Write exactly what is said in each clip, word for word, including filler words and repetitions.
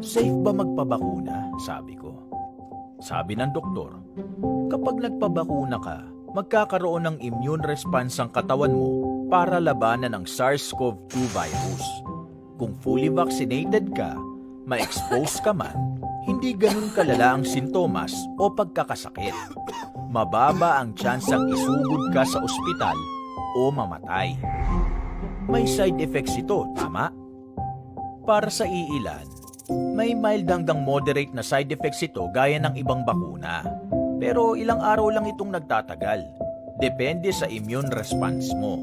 "Safe ba magpabakuna?" sabi ko. Sabi ng doktor, "Kapag nagpabakuna ka, magkakaroon ng immune response ang katawan mo para labanan ang SARS-CoV two virus. Kung fully vaccinated ka, ma-expose ka man, hindi ganun kalala ang sintomas o pagkakasakit. Mababa ang tsansang isugod ka sa ospital o mamatay." May side effects ito, tama? Para sa iilan, may mild hanggang moderate na side effects ito gaya ng ibang bakuna. Pero ilang araw lang itong nagtatagal. Depende sa immune response mo.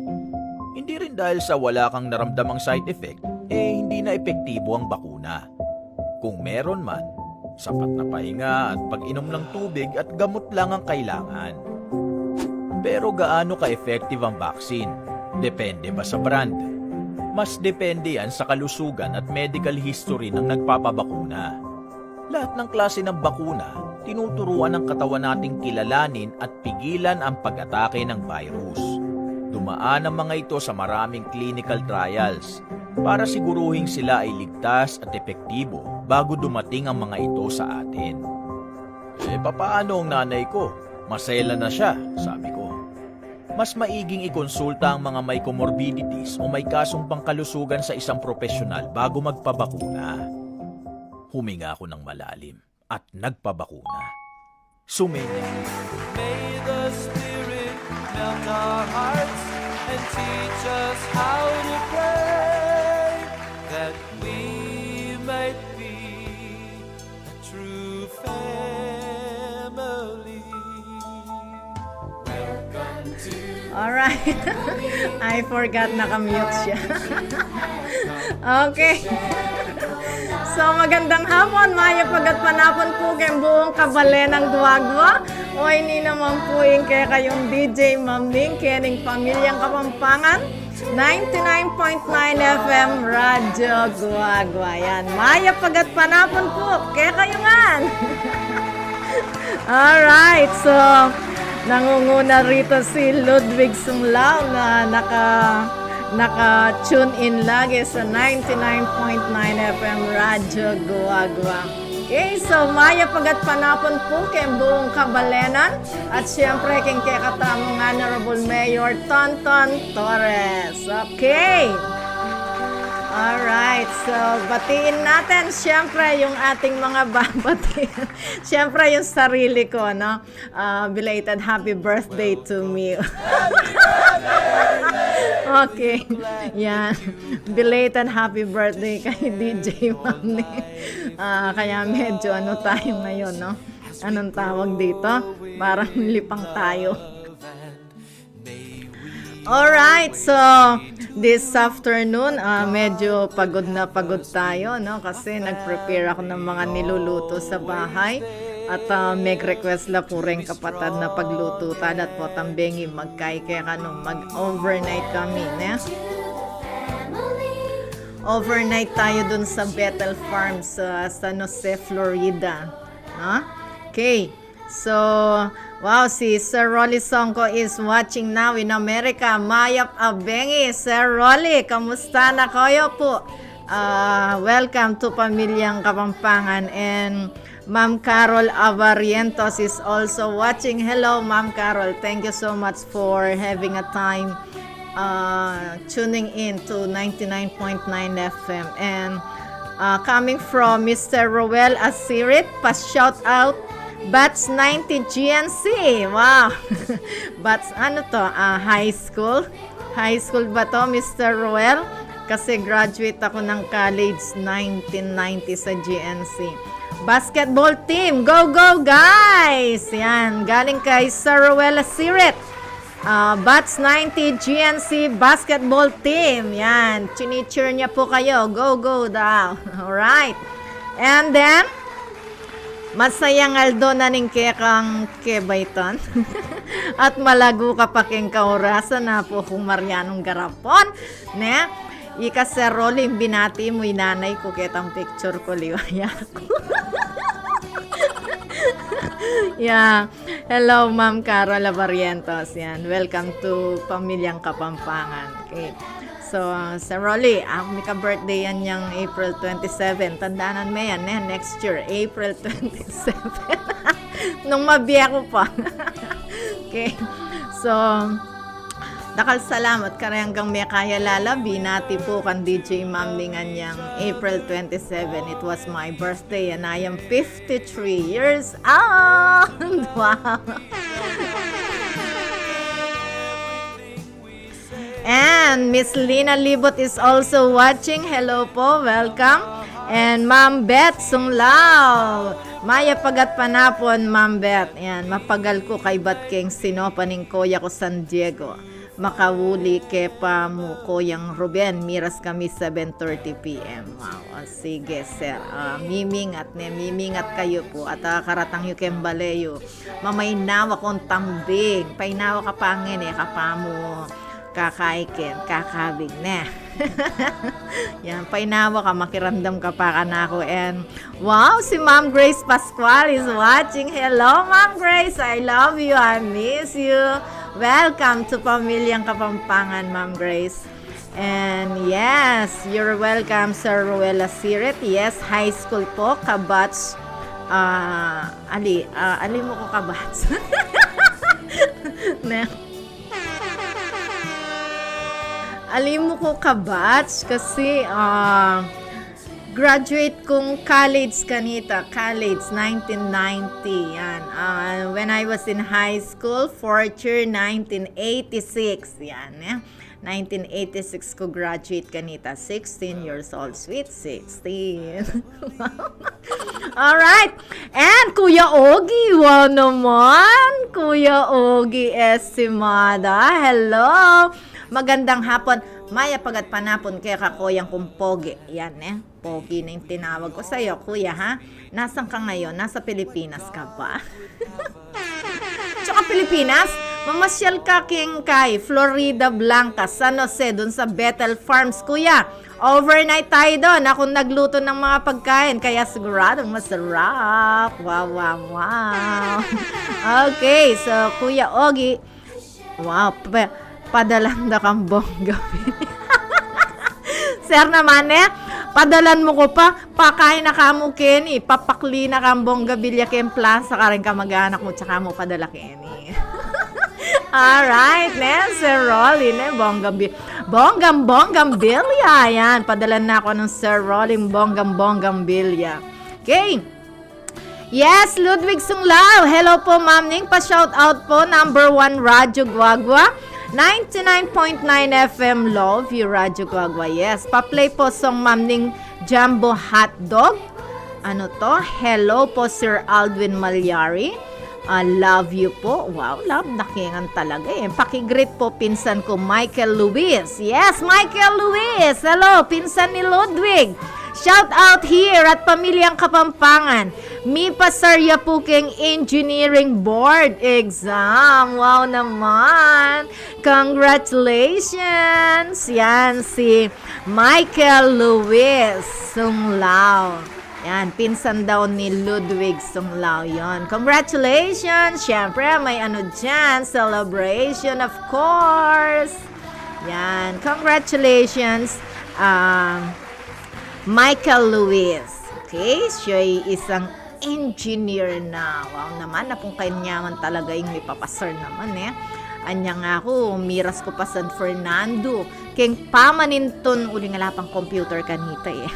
Hindi rin dahil sa wala kang naramdamang side effect, eh hindi na epektibo ang bakuna. Kung meron man, sapat na pahinga at pag-inom ng tubig at gamot lang ang kailangan. Pero gaano ka-effective ang vaccine? Depende ba sa brand? Mas depende yan sa kalusugan at medical history ng nagpapabakuna. Lahat ng klase ng bakuna, tinuturuan ng katawan nating kilalanin at pigilan ang pag-atake ng virus. Dumaan ang mga ito sa maraming clinical trials para siguruhing sila ay ligtas at epektibo bago dumating ang mga ito sa atin. "Eh, papaano ang nanay ko? Masela na siya," sabi ko. Mas maiging ikonsulta ang mga may comorbidities o may kasong pangkalusugan sa isang propesyonal bago magpabakuna. Huminga ako ng malalim at nagpabakuna. Sumenya. May the Spirit melt our hearts and teach us how to pray, that we might be a true family. Welcome to Alright. I forgot, naka-mute siya. Okay. So, magandang hapon, mayap a gatpanapun pu keng buung kabalen nang Guagua. O, ini naman pu ing kekayung D J Maming, kening Pamilyang Kapampangan, ninety-nine point nine F M Radyo Guagua. Yan, mayap a gatpanapun pu kekayu ngan. Alright, so, nangunguna rito si Ludwig Sumlao na naka, naka-tune in lagi sa ninety-nine point nine F M Radyo Guagua. Okay, so mayap a gatpanapun pu keng buung kabalenan at siyempre keng kekatamung Honorable Mayor Tonton Torres. Okay. Alright, so batiin natin siyempre yung ating mga babatiin. Siyempre yung sarili ko, no? Ah, belated happy birthday to me. Okay. Yan. Belated happy birthday kay D J Mami. Ah, kaya medyo ano tayo ngayon, no? Anong tawag dito? Parang lipang tayo. Alright, so this afternoon, ah, medyo pagod na pagod tayo, no? Kasi nag-prepare ako ng mga niluluto sa bahay. At, ah, meg-request la pu ring kapatad na paglutu tala at potang bengi magkai kekanu, mag-overnight kami, ne? Overnight tayo dun sa Bethel Farms sa San Jose, Florida. No? Okay. So, wow, si Sir Rolly Songco is watching now in America. Mayap a bengi, Sir Rolly. Kamusta na kayu pu? Ah, welcome to Pamilyang Kapampangan. And Ma'am Carol Avarientos is also watching. Hello, Ma'am Carol. Thank you so much for having a time, uh, tuning in to ninety-nine point nine F M. And, uh, coming from Mister Roel Asirit, pa-shout out, Batch ninety G N C. Wow! Batch, ano to? Ah, high school? High school ba to, Mister Roel? Kasi graduate ako ng college nineteen ninety sa G N C. Basketball team, go, go, guys! Yan, galing kay Sir Roel Asirit. Ah, Batch ninety G N C basketball team. Yan, chini-cheer niya po kayo. Go, go daw. Alright. And then, masayang aldo na ning kekang kebaitan. At malagu ka pa keng kaurasan na po kung Marianong Garapon, ne? Ika, Sir Rolly, binati mu i nanay ku ketang picture ku, liwaya ku. Yeah. Hello, Ma'am Carol Abarientos. Yan. Welcome to Pamilyang Kapampangan. Okay. So, Sir Rolly, aku mika-birthday yan yang April twenty-seven. Tandanan me yan, ne? Next year, April twenty-seven. Nung mabie ku pa. Okay. So, dakal salamat kareng anggang mekayalala. Binati pu kan D J Mamling yang April twenty-seven. It was my birthday and I am fifty-three years old. Wow. And Miss Lina Libot is also watching. Hello po, welcome. And Ma'am Beth Sunglao. Mayap a gatpanapun, Ma'am Beth. Yan, mapagal ku kaybat keng sinopan ning koya ku San Diego. Makauli ke pa mu koyang Ruben, miras kami seven thirty P M. Wow, o, sige, sir. Ah, mimingat ne, mimingat kayu pu. At, ah, karatang yu keng bale yu. Mamainawa kung tambing. Painawa ka pa ngeni, e ka pa mu kakaiken, kakabing ne. Yan, painawa ka, makiramdam ka pa kanaku. And, wow, si Ma'am Grace Pascual is watching. Hello, Ma'am Grace. I love you. I miss you. Welcome to Pamilyang Kapampangan, Ma'am Grace. And yes, you're welcome, Sir Ruel Asirit. Yes, high school po, kabatch. Ah, ali, ah, ali mu ku kabatch. Ne? Ali mu ku kabatch kasi, ah, graduate kung college kanita, college, nineteen ninety, yan. Ah, when I was in high school, fourth year, nineteen eighty-six, yan, eh. Nineteen eighty-six ku graduate kanita, sixteen years old, sweet sixteen. Alright. And Kuya Ogie, wow naman. Kuya Ogie Estimada, hello. Magandang hapon. Mayap a gatpanapun keka, koyang kung pogi. Yan, eh. Pogi na yung tinawag ko sa'yo, kuya, ha? Nasan ka ngayon? Nasa Pilipinas ka ba? Tsaka Pilipinas, mamasyal ka king kay Florida Blanca, San Jose, dun sa Bethel Farms, kuya. Overnight tayo dun. Akong nagluto ng mga pagkain, kaya siguradong masarap. Wow, wow, wow. Okay, so Kuya Ogie, wow, pa- padalan da kang bonggabil-, Sir naman, eh, padalan mu ku pa, pakain na ka mu keni, papakli na kang bonggabilya keng plasa, kareng kamag-anak mu, tsaka mu padala keni. Alright, ne, Sir Rolly, ne, bonggabi-, bonggam-bonggambilya. Yan, padalan na ku nang Sir Rolly, bonggam-bonggambilya. Okay. Yes, Ludwig Sunglao. Hello po, Ma'am Ning. Pa-shout out po, number one Radyo Guagua, ninety-nine point nine F M. Love you, Radyo Guagua. Yes, pa-play po song, Ma'am Ning, Jumbo Hotdog. Ano to? Hello po, Sir Aldwin Malyari. Ah, love you po. Wow, love na kengan talaga, eh. Paki-greet po, pinsan ku, Michael Luis. Yes, Michael Luis. Hello, pinsan ni Ludwig. Shout out here at Pamilyang Kapampangan. Mipasar ya pu keng engineering board exam. Wow naman. Congratulations. Yan si Michael Luis Sunglao. Yan, pinsan daw ni Ludwig Sunglao yon. Congratulations! Siyempre, may ano dyan, celebration, of course. Yan, congratulations, ah, Michael Luis. Okay, siya'y isang engineer na. Wow naman, napung kanyaman talaga ing mipapasar naman, eh. Anya nga ku, miras ku pa San Fernando. Keng pamanintun, uling ala pang computer kanita, eh.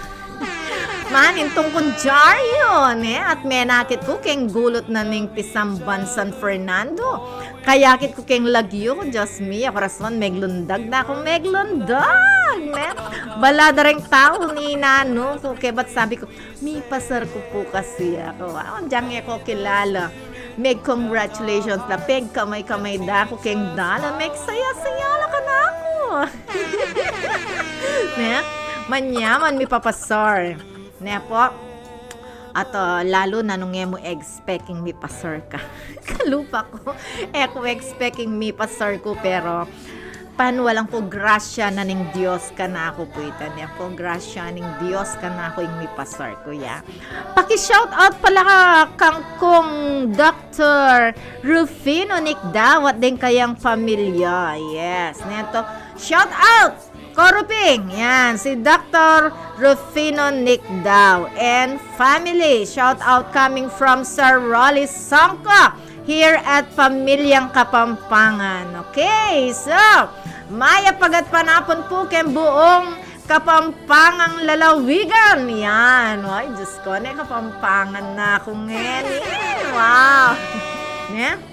Manintun kung dyaryu, ne? At menakit ku keng gulut na ning pisamban San Fernando. Kayakit ku keng lagyu, Diyos mio, korason, meglundag na kung meglundag, ne? Bala da reng tau, ninanu ku, kebat sabi ku, mipasar ku pu kasi aku. Awan, dyang e ku kilala. Meg-congratulations la, pegkamay-kamay da ku keng dalan, megsaya-saya la kanaku. Ne? Manyaman mipapasar. Ne po? At, ah, lalu na nung e mu expecting mipasar ka. Kalupa ku, e ku expecting mipasar ku, pero panwalang ku grasya na ning Dios kanaku pu ita, ne po, grasya ning Dios kanaku ing mipasar ku ya. Paki-shout out pala ka, kang kung Doctor Rufino Nicdao at deng kayang pamilya. Yes, neto. Shout out! Coruping, yan, si Doctor Rufino Nicdao and family. Shout out coming from Sir Rolly Songko here at Pamilyang Kapampangan. Okay, so, mayap a gatpanapun pu keng buung Kapampangang lalawigan. Yan. Ay, Diyos ko, ne, Kapampangan na ku ngeni. Wow. Ne?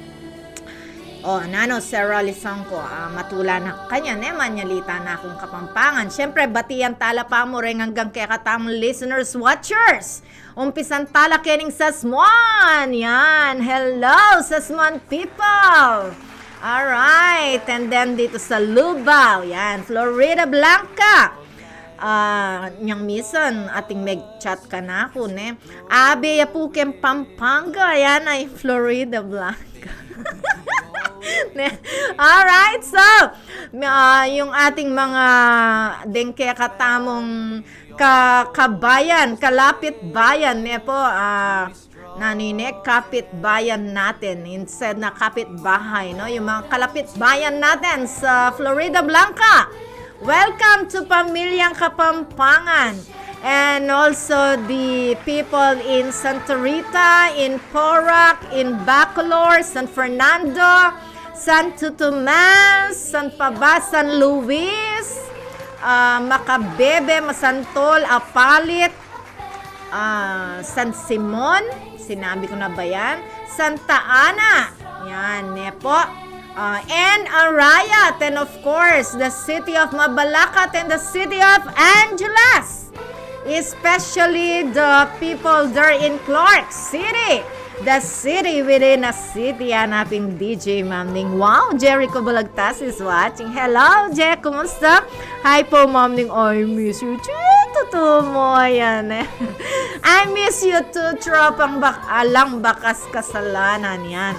O, nanu, Sir Rolly Songko, ah, matula na kanya, ne, manyalita na kung Kapampangan. Siyempre, batian tala pa mu reng anggang kekatamung listeners, watchers. Umpisan tala kening Sasmuan. Yan. Hello, Sasmuan people. Alright. And then dito sa Lubao. Yan. Florida Blanca. Ah, nyang misan, ating meg-chat kanaku, ne? Abe ya pu keng Pampanga, yan ay Florida Blanca. Ne? Alright, so, ah, yung ating mga deng kekatamung ka-, kabayan, kalapit bayan, ne po, ah, nanu ne, kapitbayan natin. Instead na kapitbahay, no? Yung mga kalapitbayan natin sa Florida Blanca. Welcome to Pamilyang Kapampangan. And also the people in Santa Rita, in Porac, in Bacolor, San Fernando, Santo Tomas, San Paba, San Luis, ah, Macabebe, Masantol, Apalit, ah, San Simon, sinabi ko na ba yan? Santa Ana, yan, ne po. Ah, and Arayat, and of course, the city of Mabalacat and the city of Angeles. Especially the people there in Clark City. The city within a city, hanapin D J Mamning. Wow, Jericho Balagtas is watching. Hello, Je, kumusta? Hi po, Mamning. I miss you too. Totoo mo, yan eh. I miss you too, tropang bak alang bakas kasalanan yan.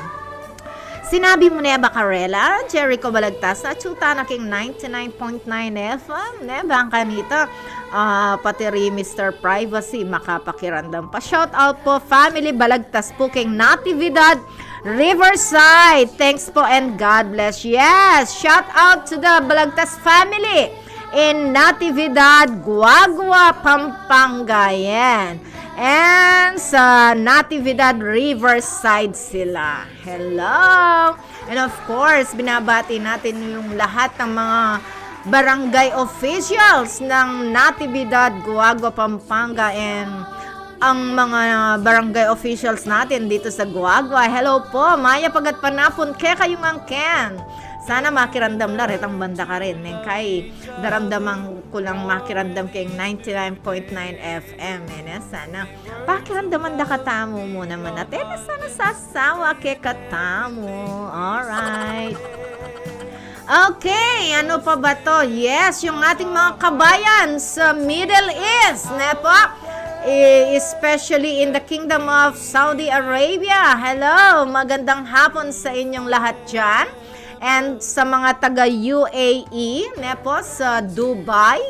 Sinabi mu ne, Bacarela, Jericho Balagtas, atyu tana king ninety-nine point nine F M, ne, bang kanita, ah, pati ri Mister Privacy, makapakiramdam pa. Shout out po, family Balagtas po king Natividad, Riverside. Thanks po and God bless. Yes, shout out to the Balagtas family in Natividad, Guagua, Pampanga. Yan. And sa Natividad, Riverside sila. Hello! And of course, binabati natin yung lahat ng mga barangay officials ng Natividad, Guagua, Pampanga, and ang mga barangay officials natin dito sa Guagua. Hello po, mayap a gatpanapun kekayung angken. Sana makiramdam la retang banda karin, neng kai daramdaman ku lang makiramdam keng ninety-nine point nine F M, e ne? Sana pakiramdaman da katamu mu naman at e ne sana sasawa kekatamu. Alright. Okay, ano pa ba 'to? Yes, yung ating mga kabayan sa Middle East, ne po? E, especially in the Kingdom of Saudi Arabia. Hello, magandang hapon sa inyong lahat diyan. And sa mga taga U A E, ne po, sa Dubai,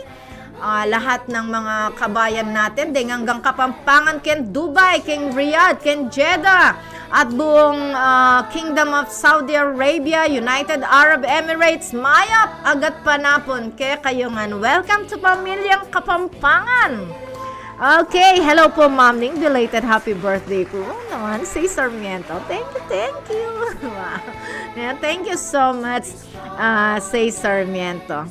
ah, lahat ng mga kabayan natin, deng anggang Kapampangan, keng Dubai, keng Riyadh, keng Jeddah, at buong, ah, Kingdom of Saudi Arabia, United Arab Emirates, mayap a gatpanapun kekayu ngan. Welcome to Pamilyang Kapampangan. Okay, hello po, Ma'am Ning. Belated happy birthday po naman, Say Sarmiento. Thank you, thank you. Wow. Yeah, thank you so much, ah, Say Sarmiento.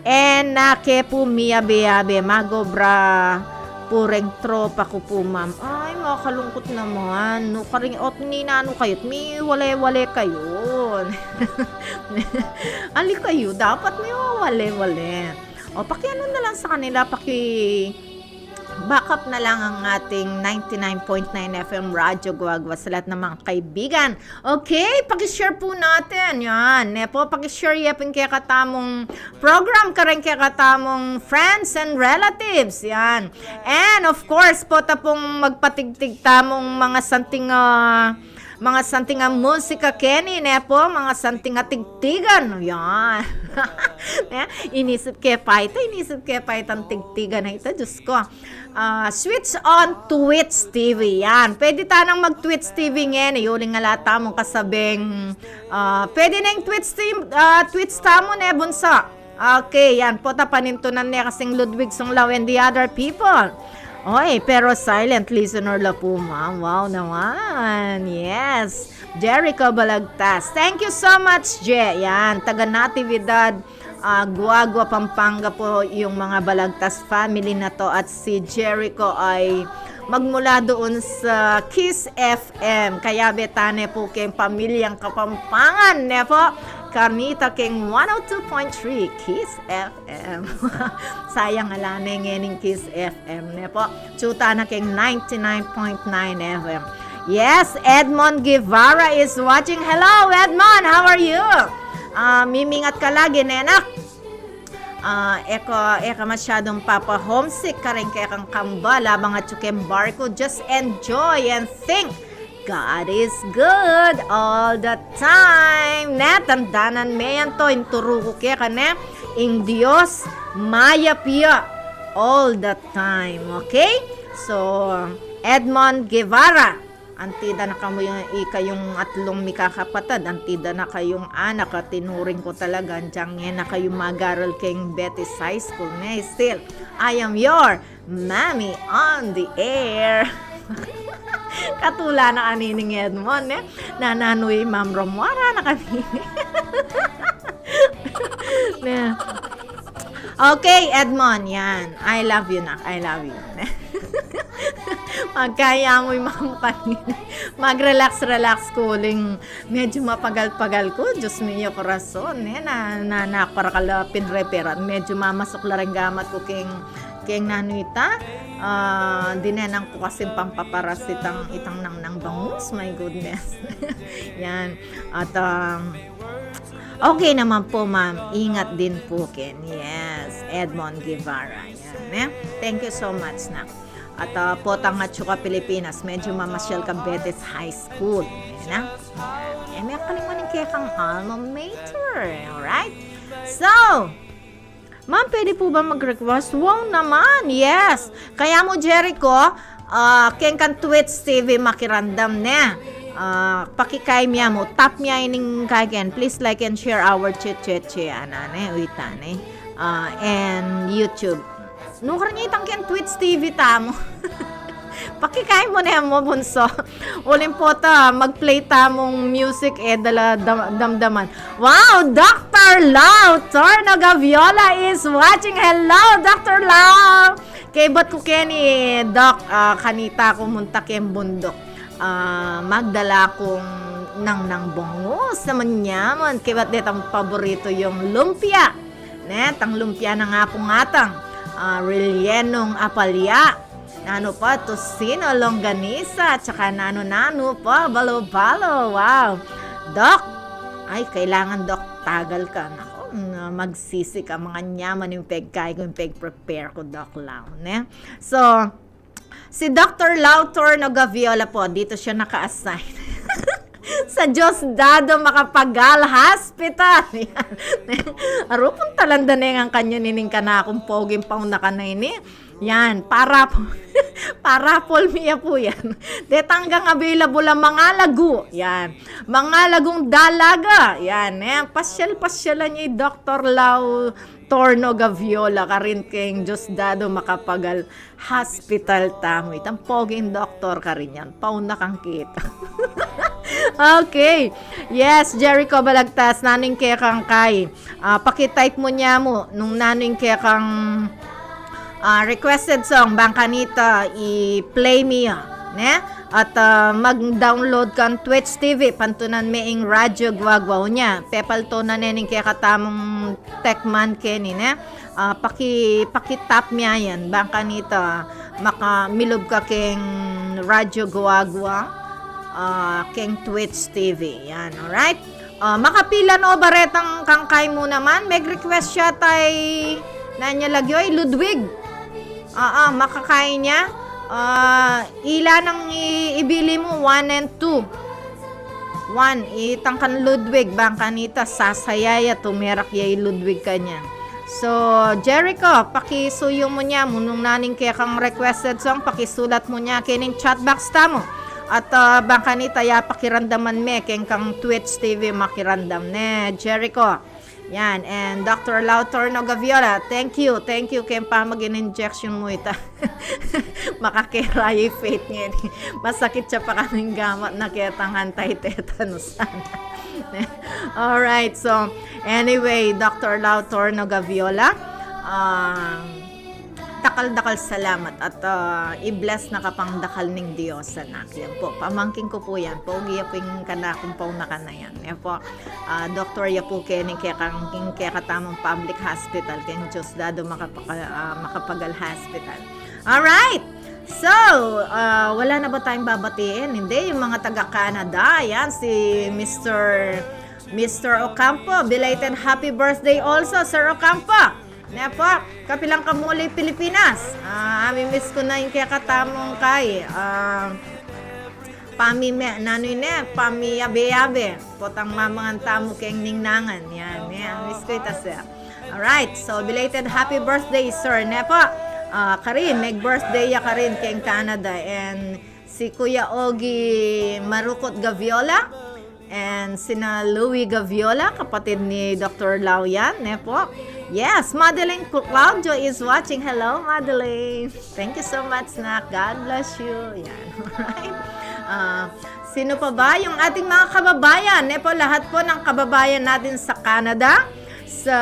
E na ke pu miyabe-yabe, magobra pu reng tropa ku pu, ma'am. Ay, makalungkut naman. Nukarin ot ninanu kayu't miwale-wale kayu. Ali kayu, dapat miwawale-wale. O, pakiano na lang sa kanila, paki-back up na lang ang ating ninety-nine point nine F M Radyo Guagua sa lahat ng mga kaibigan. Okay, paki-share po natin. Yan, ne po, paki-share ye pin kekatamung program kareng kekatamung friends and relatives. Yan. And of course po, ta pung magpatigtig tamung mga santing, ah, mga santing a musika keni, ne po, mga santing a tigtigan. Yan. Ne? Inisip ke pa ita, inisip ke pa itang tigtigan a ita, Diyos ko. Ah, switch on Twitch T V. Yan. Pwede tanang mag-Twitch T V ngeni. Uling ala tamung kasabing, ah, pwede neng Twitch team, ah, Twitch tamu, ne, Bunso? Okay, yan po, tapanintunan ne kasing Ludwig Sunglaw and the other people. Oy, pero silent listener la po, ma'am. Wow naman. Yes. Jericho Balagtas. Thank you so much, Je. Yan, taga Natividad, ah, Guagua, Pampanga po yung mga Balagtas family na to. At si Jericho ay magmula doon sa Kiss F M. Kaya betane po keng pamilyang Kapampangan, ne po? Kanita keng one oh two point three Kiss F M. Sayang, ala ne ngening Kiss F M, ne po? Tsuta na keng ninety-nine point nine F M. Yes, Edmond Guevara is watching. Hello, Edmond! How are you? Ah, mimingat ka lagi, nenak. Ah, e ka, e ka masyadong papa-homesick karing kekang kambal abang atyu keng barko. Just enjoy and think God is good all the time. Ne, tandanan me yan to, ing turu ku keka, ne, ing Dios mayap ya all the time, okay? So, Edmond Guevara, anti da na kamu yung, ikayung atlung mikakapatad, anti da na kayung anak, a tinuring ku talaga, antiang e na kayu mag-aral keng Betis High School, ne, still, I am your Mommy on the air. Katula na kanining Edmond, ne? Nananu i Ma'am Romuara na kanini. Ne. Okay, Edmond, yan. I love you, nak. I love you. Magkaya mu i Ma'am kanini. Mag-relax-relax ku uling medyo mapagal-pagal ku, Diyos mio, korason, eh, na, na, na, para ka la pinrepera, medyo mamasuk la ring gamat ku keng, keng nanu ita, ah, dinenan ku kasing pampaparas itang, itang nangnang bangus, my goodness. Yan. At, um, okay naman po, ma'am. Ingat din po ken. Yes, Edmond Guevara. Yan, eh. Thank you so much, nak. At, ah, potang atyu ka Pilipinas, medyo mamasyal ka Betis High School. Yan, ah. Eh, me kaling maning kekang alma mater. Alright? So, ma'am, pwede po ba mag-request? Wow naman! Yes! Kaya mo, Jericho, ah, keng kang Twitch T V makiramdam ne. Ah, pakikaim ya mo, tap ya ining kaikan. Please like and share our chat chat chat. Ana ne, uita ne. Ah, and YouTube. Nukarin ya itang keng Twitch T V tamu. Pakikaim mu ne mu, bunso. Uling pota, mag-play tamung music, e da la dam-, damdaman. Wow, Doctor Lau Torno Gaviola is watching. Hello, Doctor Lau! Kaybat ku keni, Doc, ah, kanita ku munta keng bunduk. Ah, magdala kung nangnang bangus naman nyaman. Kaybat detang paborito yung lumpia. Ne, tang lumpia na nga pung atang, ah, rellenong apalya. Nanu pa, tocino, longganisa, tsaka nanu-nanu pa, balo-balo. Wow! Doc, ay, kailangan, Doc, tagal ka. Naku, na magsisi ka, mga nyaman yung pegkain ku, yung peg-prepare ku, Doc Lau, ne? So, si Doctor Lau Torno Gaviola po, dito siya naka-assign. Sa Diosdado Macapagal Hospital. Yan. Arupun talanda ne ngan kanyan ining kanakung poging pauna ka na ini. Yan, para po, para po miya po yan. Detang gang available ang mga lagu. Yan. Mga lagung dalaga. Yan, eh. Pasyal-pasyalan niya i Doctor Lau Torno Gaviola, karin keng Diosdado Macapagal Hospital tamu. Itang poging doktor karin yan. Pauna kang kita. Okay. Yes, Jericho Balagtas, nanu ing kekang kai. Ah, paki-type mu ne mu nung nanu ing kekang, ah, requested song, bang kanita i-play mi ya, ne? At, ah, mag-download kang Twitch T V, pantunan me ing Radyo Guagua. Unya, pepalto na ne ning kekatamung tekman keni, ne? Ah, paki-, paki-tap mia yan, bang kanita maka-, milub ka keng Radyo Guagua, ah, keng Twitch T V. Yan, alright? Ah, makapila no ba retang kang kai mu naman? Meg-request siya tay, nanu ya lagyu, i Ludwig. Ah, ah, makakain niya. Ah, ila nang i-, ibili mu, one and two. One, itang kang Ludwig, bang kanita, sasaya ya, tumerak ya i Ludwig kanyan. So, Jericho, pakisuyu mu ne mu nung nanu ing kekang requested song, pakisulat mu ne kening chat box tamu. At, ah, bang kanita ya pakiramdaman me, keng kang Twitch T V makiramdam ne, Jericho. Yan, and Doctor Lau Torno Gaviola, thank you, thank you keng pamag-in-injection mu ita. Makakera ya i Faith ngeni. Masakit ya pa kanung gamat na ketang anti-tetanus. Alright, so anyway, Doctor Lau Torno Gaviola, um, dakal-dakal salamat at, ah, i-bless na ka pang dakal ning Dios, anak. Yan po, pamangkin ku pu yan, pogi ya pu ing kanakung pau na kanayan. Yan po, ah, doktor ya pu keni keng, keng kekatamung public hospital, keng Diosdado Macapag-, ah, Macapagal Hospital. Alright! So, ah, wala na ba tayong babatiin? Hindi, yung mga taga-Canada, yan, si Mister, Mister Ocampo, belated happy birthday also, Sir Ocampo! Ne po, kapilan ka muli Pilipinas? Ah, ami-miss ku na ing kekatamung kai, ah, pami-, nanu ne, pamiyabe-yabe. Potang mamangan tamu keng ningnangan. Yan, ne, miss ku ita, sir. Alright, so belated happy birthday, sir, ne po. Ah, karin, meg-birthday ya karin keng Canada. And si Kuya Ogie Marukot Gaviola and sina Louie Gaviola, kapatid ni Doktor Lau yan, ne po? Yes, Madeline Claudio is watching. Hello, Madeline. Thank you so much, nak. God bless you. Yan, alright. Ah, sino pa ba? Yung ating mga kababayan, ne po? Lahat po ng kababayan natin sa Canada, sa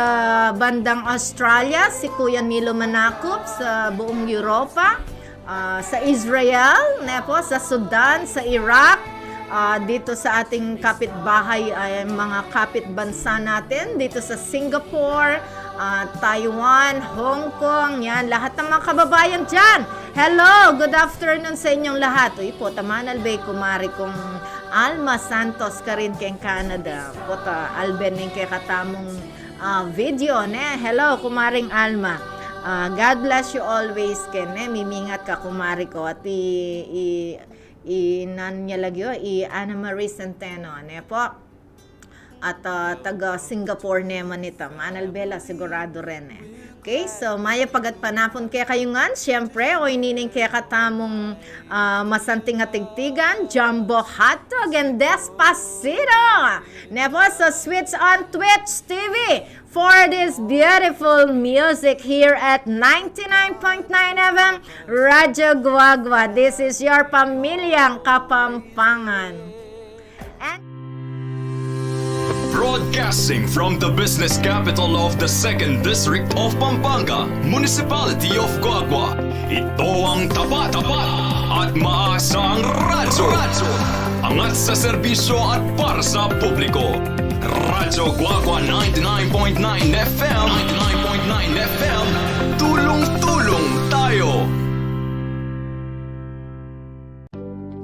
bandang Australia, si Kuya Nilo Manacup, sa buong Europa, ah, sa Israel, ne po, sa Sudan, sa Iraq, ah, dito sa ating kapitbahay, ay, mga kapitbansa natin, dito sa Singapore, ah, Taiwan, Hong Kong, yan, lahat ng mga kababayan dyan. Hello, good afternoon sa inyong lahat. Uy, pota, manalbe i kumari kung Alma Santos karin keng Canada. Pota, albe ning kekatamung ah, video, ne? Hello, kumaring Alma. Ah, God bless you always, ken, ne? Mimingat ka, kumari ku. At i, i, i, nan nya lagyu, i Ana Marie Centeno, ne po? At, ah, taga Singapore ne man ita. Manalbe la, sigurado rin, eh. Okay, so mayap a gatpanapun kekayu ngan, siyempre, o ini ning kekatamung, ah, masanting a tigtigan, Jumbo Hotdog and Despacito! Ne po, so switch on Twitch T V for this beautiful music here at ninety-nine point nine F M Radyo Guagua. This is your pamilyang Kapampangan. And broadcasting from the business capital of the Second District of Pampanga, Municipality of Guagua, ito ang tapat, tapat at maasang radyo. Angat sa serbisyo at para sa publiko. Radyo Guagua ninety-nine point nine F M. Ninety-nine point nine F M. Tulong-tulong tayo.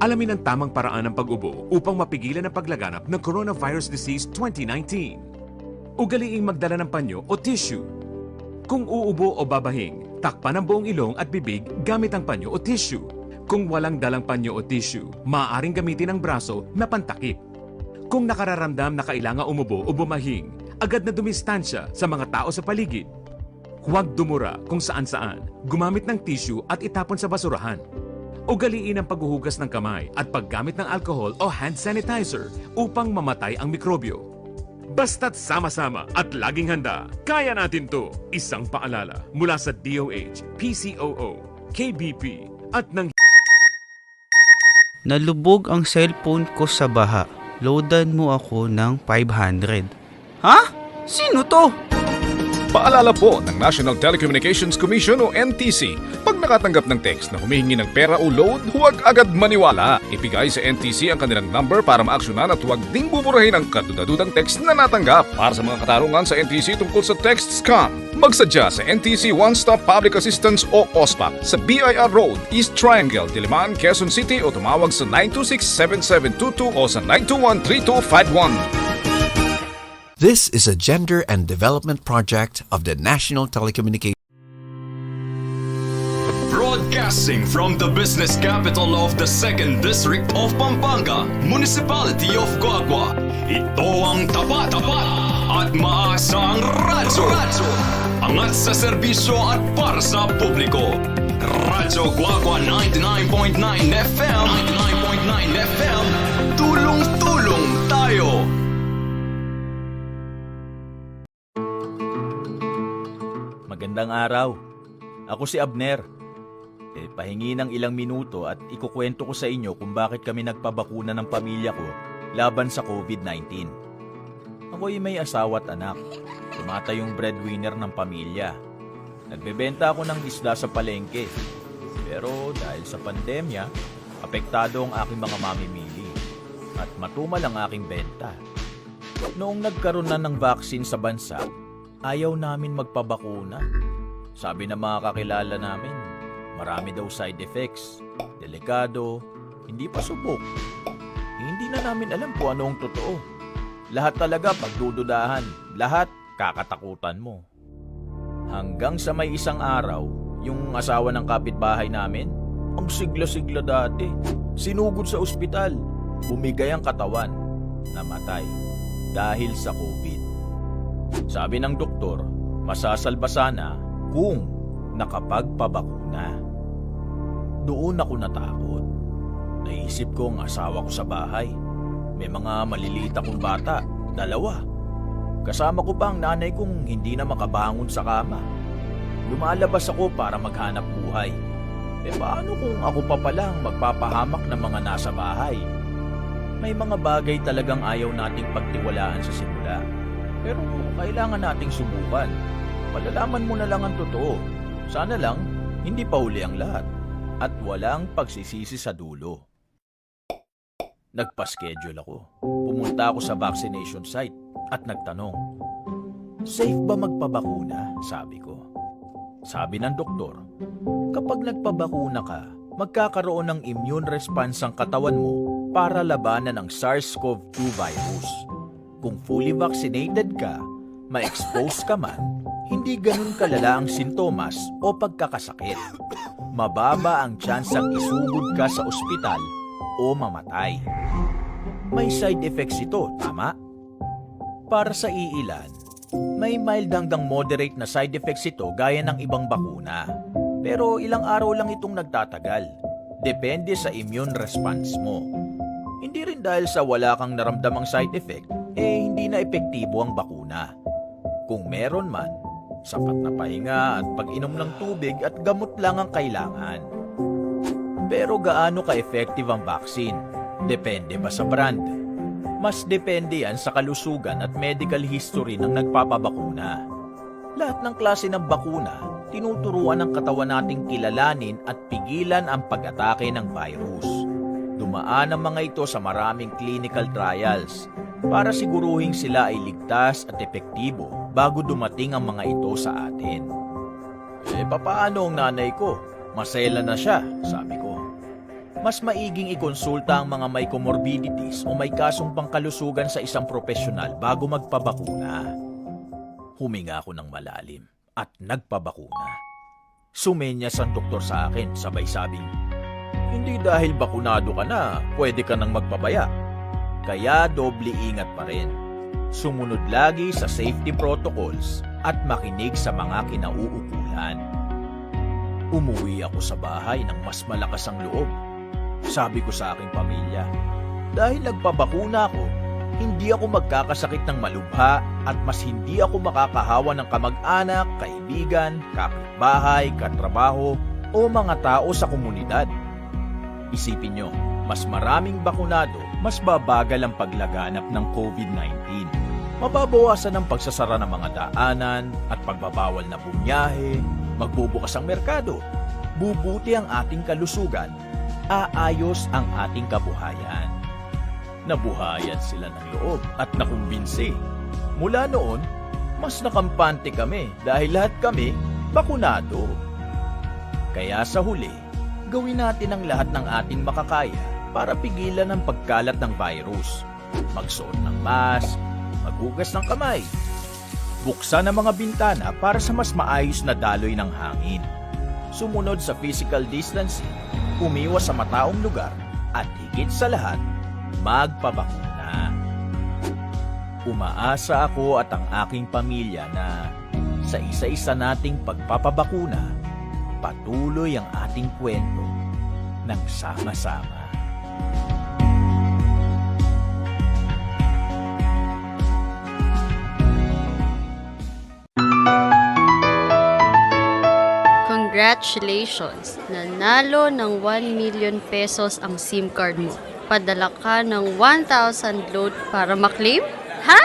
Alamin ang tamang paraan ng pag-ubo upang mapigilan ang paglaganap ng coronavirus disease twenty nineteen. Ugaliing magdala ng panyo o tissue. Kung uubo o babahing, takpan ang buong ilong at bibig gamit ang panyo o tissue. Kung walang dalang panyo o tissue, maaaring gamitin ang braso na pantakip. Kung nakararamdam na kailangan umubo o bumahing, agad na dumistansya sa mga tao sa paligid. Huwag dumura kung saan-saan. Gumamit ng tissue at itapon sa basurahan. Ugaliin ang paghuhugas ng kamay at paggamit ng alcohol o hand sanitizer upang mamatay ang mikrobyo. Basta't sama-sama at laging handa, kaya natin 'to. Isang paalala mula sa D O H, P C O O, K B P at ng Nalubog ang cellphone ko sa baha. Loadan mo ako ng five hundred. Ha? Sino 'to? Paalala po ng National Telecommunications Commission o N T C, pag nakatanggap ng text na humihingi ng pera o load, huwag agad maniwala. Ibigay sa N T C ang kanilang number para maaksyonan at huwag ding buburahin ang kadudadudang text na natanggap. Para sa mga katanungan sa N T C tungkol sa text scam, magsadya sa N T C One Stop Public Assistance o OSPAP sa B I R Road, East Triangle, Diliman, Quezon City, o tumawag sa nine two six, seven seven two two o sa nine two one, three two five one. This is a gender and development project of the National Telecommunications. Broadcasting from the business capital of the Second District of Pampanga, Municipality of Guagua, ito ang tapat, tapat at maasang radyo. Angat sa serbisyo at para sa publiko. Radyo Guagua ninety-nine point nine F M. Ninety-nine point nine F M. Tulong-tulong tayo. Magandang araw. Ako si Abner. E, pahingi ng ilang minuto at ikukwento ko sa inyo kung bakit kami nagpabakuna ng pamilya ko laban sa COVID nineteen. Ako'y may asawa at anak. Tumatayong breadwinner ng pamilya. Nagbebenta ako ng isda sa palengke. Pero dahil sa pandemya, apektado ang aking mga mamimili. At matumal ang aking benta. Noong nagkaroon na ng vaccine sa bansa, ayaw namin magpabakuna. Sabi ng mga kakilala namin, marami daw side effects, delikado, hindi pa subok. Hindi na namin alam kung anong totoo. Lahat talaga pagdududahan, lahat kakatakutan mo. Hanggang sa may isang araw, yung asawa ng kapitbahay namin, ang sigla-sigla dati, sinugod sa ospital, bumigay ang katawan, namatay dahil sa COVID. Sabi ng doktor, masasalba sana kung nakapagpabakuna. Doon ako natakot. Naisip ko ang asawa ko sa bahay. May mga maliliit akong bata, dalawa. Kasama ko pa ang nanay kong hindi na makabangon sa kama. Lumalabas ako para maghanap buhay. E paano kung ako pa pala ang magpapahamak ng mga nasa bahay? May mga bagay talagang ayaw nating pagtiwalaan sa simula. Pero kailangan nating subukan. Malalaman mo na lang ang totoo. Sana lang, hindi pa huli ang lahat. At walang pagsisisi sa dulo. Nagpa-schedule ako. Pumunta ako sa vaccination site at nagtanong, "Safe ba magpabakuna?" sabi ko. Sabi ng doktor, "Kapag nagpabakuna ka, magkakaroon ng immune response ang katawan mo para labanan ang SARS-CoV two virus. Kung fully vaccinated ka, ma-expose ka man, hindi ganun kalala ang sintomas o pagkakasakit. Mababa ang tsansang isugod ka sa ospital o mamatay." May side effects ito, tama? Para sa iilan, may mild hanggang moderate na side effects ito gaya ng ibang bakuna. Pero ilang araw lang itong nagtatagal. Depende sa immune response mo. Hindi rin dahil sa wala kang naramdamang side effect, e hindi na epektibo ang bakuna. Kung meron man, sapat na pahinga at pag-inom ng tubig at gamot lang ang kailangan. Pero gaano ka-effective ang vaccine? Depende ba sa brand? Mas depende yan sa kalusugan at medical history ng nagpapabakuna. Lahat ng klase ng bakuna, tinuturuan ng katawan nating kilalanin at pigilan ang pag-atake ng virus. Dumaan ang mga ito sa maraming clinical trials para siguruhing sila ay ligtas at epektibo bago dumating ang mga ito sa atin. "E, papaano ang nanay ko? Maselan na siya," sabi ko. "Mas maiging ikonsulta ang mga may comorbidities o may kasong pangkalusugan sa isang propesyonal bago magpabakuna." Huminga ako ng malalim at nagpabakuna. Sumenyas ang doktor sa akin, sabay sabing, "Hindi dahil bakunado ka na, pwede ka nang magpabaya." Kaya doble ingat pa rin. Sumunod lagi sa safety protocols at makinig sa mga kinauukulan. Umuwi ako sa bahay ng mas malakas ang loob. Sabi ko sa aking pamilya, "Dahil nagpabakuna ako, hindi ako magkakasakit ng malubha at mas hindi ako makakahawa ng kamag-anak, kaibigan, kapitbahay, katrabaho, o mga tao sa komunidad." Isipin nyo, mas maraming bakunado, mas babagal ang paglaganap ng COVID nineteen. Mababawasan ang pagsasara ng mga daanan at pagbabawal na bumiyahe, magbubukas ang merkado, bubuti ang ating kalusugan, aayos ang ating kabuhayan. Nabuhayan sila ng loob at nakumbinsi. Mula noon, mas nakampante kami dahil lahat kami bakunado. Kaya sa huli, gawin natin ang lahat ng ating makakaya para pigilan ang pagkalat ng virus. Magsuot ng mask, maghugas ng kamay, buksan ang mga bintana para sa mas maayos na daloy ng hangin. Sumunod sa physical distancing, umiwas sa mataong lugar, at higit sa lahat, magpabakuna. Umaasa ako at ang aking pamilya na sa isa-isa nating pagpapabakuna, patuloy ang ating kwento ng sama-sama. Congratulations! Nanalo ng one million pesos ang SIM card mo. Padala ka ng one thousand load para maklaim? Ha?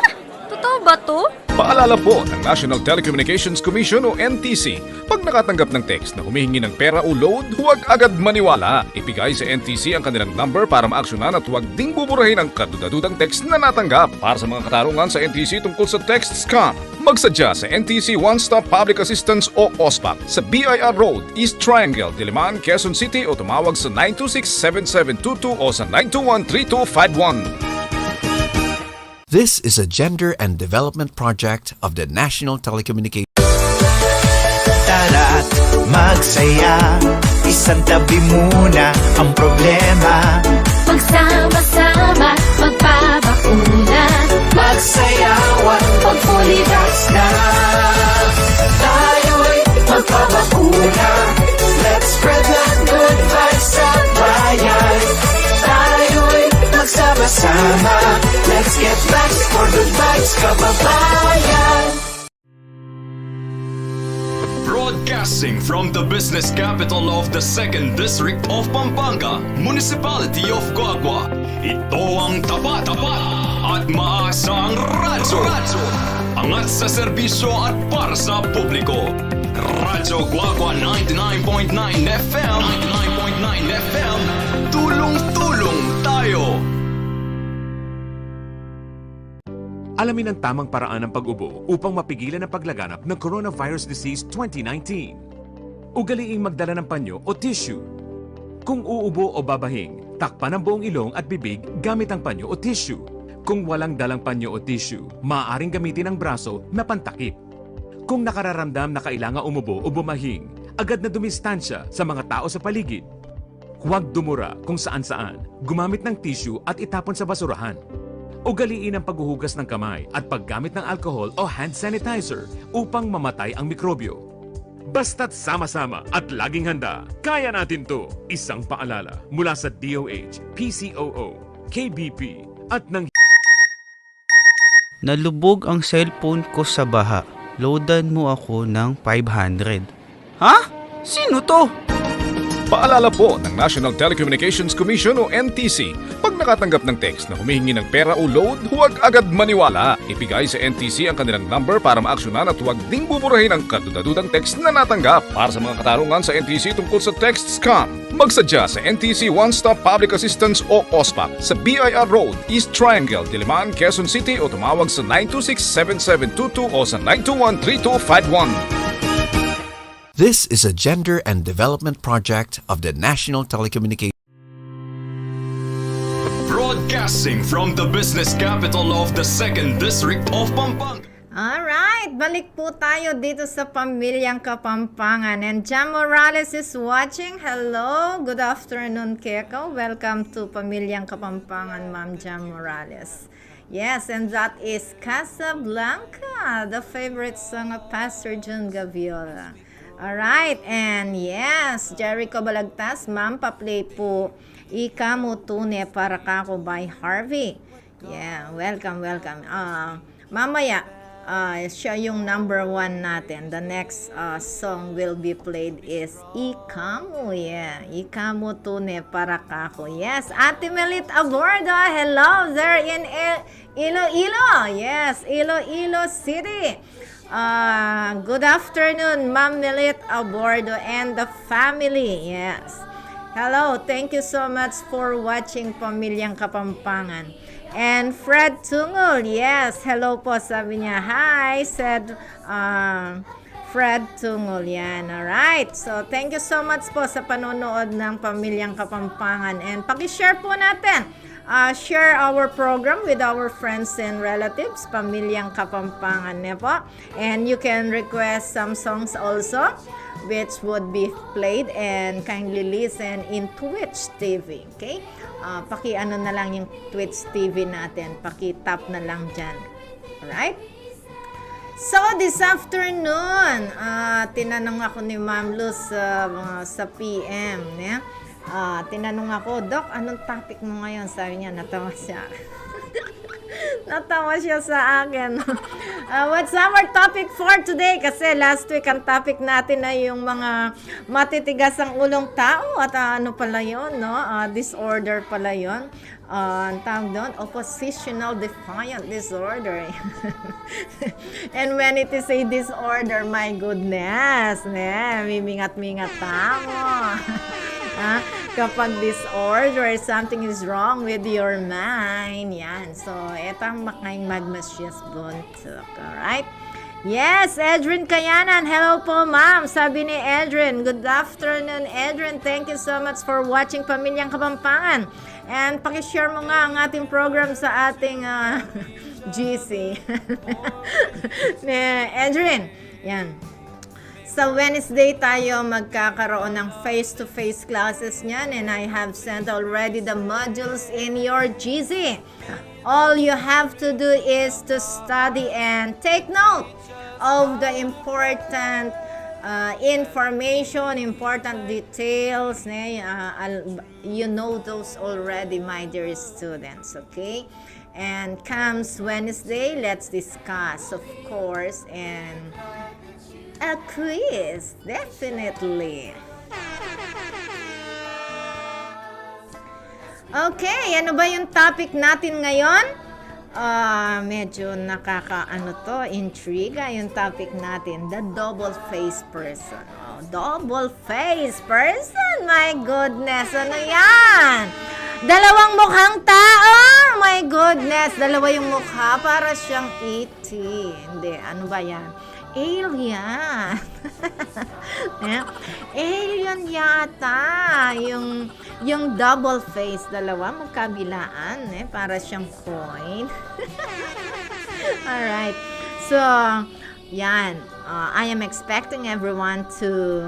Totoo ba 'to? Paalala po ng National Telecommunications Commission o N T C, pag nakatanggap ng text na humihingi ng pera o load, huwag agad maniwala. Ibigay sa N T C ang kanilang number para maaksyonan at huwag ding buburahin ang kaduda-dudang text na natanggap. Para sa mga katarungan sa N T C tungkol sa text scam, magsadya sa N T C One Stop Public Assistance o OSPAC sa B I R Road, East Triangle, Diliman, Quezon City o tumawag sa nine two six, seven seven two two o sa nine two one, three two five one. This is a gender and development project of the National Telecommunications. Tara't magsaya, isantabi muna ang problema. Magsama-sama, magpabakuna. Magsayawan, pag-fully vax na. Tayo'y magpabakuna. Let's spread the good vibes sa bayan. Tayo'y magsama-sama. Let's get vax for good vibes, kababayan. Broadcasting from the business capital of the Second District of Pampanga, Municipality of Guagua, ito ang tapat, tapat at maasang radyo. Angat sa serbisyo at para sa publiko. Radyo Guagua ninety-nine point nine F M. Ninety-nine point nine F M. Tulong-tulong tayo. Alamin ang tamang paraan ng pag-ubo upang mapigilan ang paglaganap ng coronavirus disease twenty nineteen. Ugaliing magdala ng panyo o tissue. Kung uubo o babahing, takpan ang buong ilong at bibig gamit ang panyo o tissue. Kung walang dalang panyo o tissue, maaaring gamitin ang braso na pantakip. Kung nakararamdam na kailangan umubo o bumahing, agad na dumistansya sa mga tao sa paligid. Huwag dumura kung saan-saan, gumamit ng tissue at itapon sa basurahan. Ugaliin ang paghuhugas ng kamay at paggamit ng alcohol o hand sanitizer upang mamatay ang mikrobyo. Basta't sama-sama at laging handa, kaya natin 'to. Isang paalala mula sa D O H, P C O O, K B P at ng Nalubog ang cellphone ko sa baha. Loadan mo ako ng five hundred. Ha? Sino 'to? Paalala po ng National Telecommunications Commission o N T C, pag nakatanggap ng text na humihingi ng pera o load, huwag agad maniwala. Ibigay sa N T C ang kanilang number para maaksyonan at huwag ding buburahin ang kaduda-dudang text na natanggap. Para sa mga katarungan sa N T C tungkol sa text scam, magsadya sa N T C One Stop Public Assistance o OSPAC sa B I R Road, East Triangle, Diliman, Quezon City o tumawag sa nine two six, seven seven two two o sa nine two one, three two five one. This is a gender and development project of the National Telecommunications. Broadcasting from the business capital of the Second District of Pampanga. Alright, balik po tayo dito sa Pamilyang Kapampangan. And Jam Morales is watching. Hello, good afternoon, Keko. Welcome to Pamilyang Kapampangan, Ma'am Jam Morales. Yes, and that is Casablanca, the favorite song of Pastor Jun Gaviola. Alright, and yes, Jericho Balagtas, ma'am, pa-play po Ika Mu Tune Para Kaku by Harvey. Yeah, welcome, welcome. Ah, mamaya, ah, siya yung number one natin. The next, ah, song will be played is Ika Mu, yeah. Ika Mu Tune Para Kaku. Yes, Ate Melit Abordo, hello there in Il- Iloilo. Yes, Iloilo City. Ah, good afternoon, Ma'am Melit Abordo and the family. Yes. Hello, thank you so much for watching Pamilyang Kapampangan. And Fred Tungol, yes, hello po, sabi niya. Hi, said, ah, Fred Tungol, yan. Alright. So, thank you so much po sa panonood ng Pamilyang Kapampangan. And paki-share po natin. Ah, share our program with our friends and relatives, Pamilyang Kapampangan, ne po? And you can request some songs also, which would be played and kindly listen in Twitch T V, okay? Ah, paki-ano na lang yung Twitch T V natin, paki-tap na lang dyan. Alright? So, this afternoon, ah, tinanong ako ni Ma'am Luz sa, sa P M, ne? Ah, tinanong ako, "Doc, anong topic mo ngayon?" Sabi niya, natawa siya. Natawa siya sa akin. Ah, what's our topic for today? Kasi last week ang topic natin ay yung mga matitigas ang ulong tao at, ah, ano pala yun, no? Ah, disorder pala yun. Ah, ang tawag doon, oppositional defiant disorder. And when it is a disorder, my goodness, ne, mimingat-mingat tamo. Ah, kapag disorder, something is wrong with your mind. Yan. So, etang makaing magmasyas buntuk. Alright? Yes, Edrin Kayanan. Hello po, ma'am. Sabi ni Edrin, "Good afternoon, Edrin. Thank you so much for watching Pamilyang Kapampangan." And pakishare mo nga ang ating program sa ating, ah, G C. Ne, Edrin, yan. Sa Wednesday tayo magkakaroon ng face-to-face classes niyan, and I have sent already the modules in your G C. All you have to do is to study and take note of the important, uh, information, important details, ne? Uh, al-, you know those already, my dear students, okay? And comes Wednesday, let's discuss, of course, and a quiz, definitely. Okay, ano ba yung topic natin ngayon? Ah, medyo nakakaano to, intriga yung topic natin, the double-faced person. Oh, double-faced person, my goodness, ano yan? Dalawang mukhang tao, my goodness, dalawa yung mukha, para siyang E T. Hindi, ano ba yan? Alien. Eh, alien yata yung, yung double face, dalawa magkabilaan, eh, para siyang coin. Alright. So, yan. Uh, I am expecting everyone to,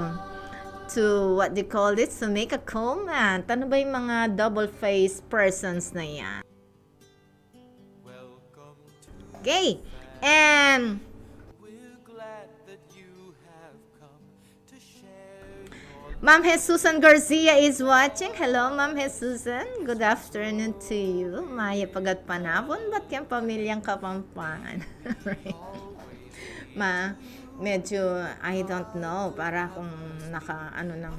to, what do you call this? To make a comment. Ano ba yung mga double face persons na yan? Okay. And Ma'am Jesusan Garcia is watching. Hello, Ma'am Jesusan. Good afternoon to you. Mayap a gatpanapun, bat keng Pamilyang Kapampangan. Ma, medyo, I don't know, para kung naka, ano, ng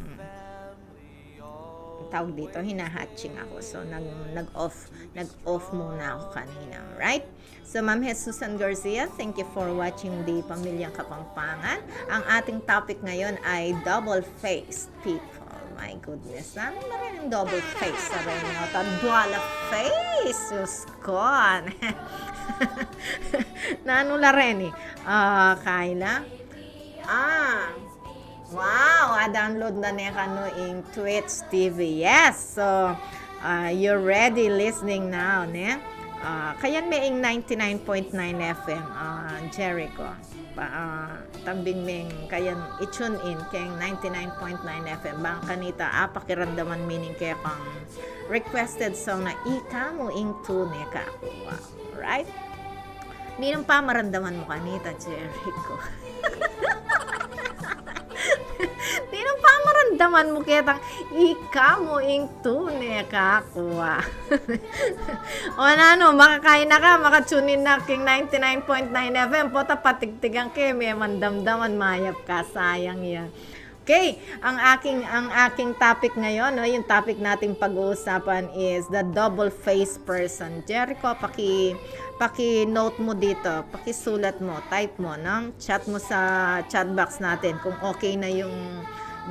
tawag dito, hinahatching ako. So, nag, nag-off, nag-off muna ako kanina, right? So, Ma'am Jesusan Garcia, thank you for watching the Pamilyang Kapampangan. Ang ating topic ngayon ay double-faced people. My goodness, nanu la rin ing double face? Sabi niyo, ta dual face, sus ko. Nanu la rin e? Ah, Kayla? Ah, wow, a-download na ne kanu ing Twitch T V. Yes, so, ah, you're ready listening now, ne? Ah, kayan me ing ninety-nine point nine F M, ah, Jericho. Pa, ah, tambing meng kayan i-tune in keng ninety-nine point nine F M. Bang kanita, ah, pakiramdaman mi ning kekang requested song na Ika Mu Ing Tune Kaku. Right? Ninung pamaramdaman mu kanita, Jericho? Ninung pamaramdaman mu ketang Ika Mu Ing Tune Kaku? O nanu, makakain na ka, maka-tune in na king ninety-nine point nine F M, pota patigtigan ke, me mandamdaman, mayap ka, sayang ya. Okay, ang aking, ang aking topic ngayon, no, yung topic nating pag-uusapan is the double-faced person. Jericho, paki, paki-note mo dito, pakisulat mo, type mo, no? Chat mo sa chat box natin kung okay na yung,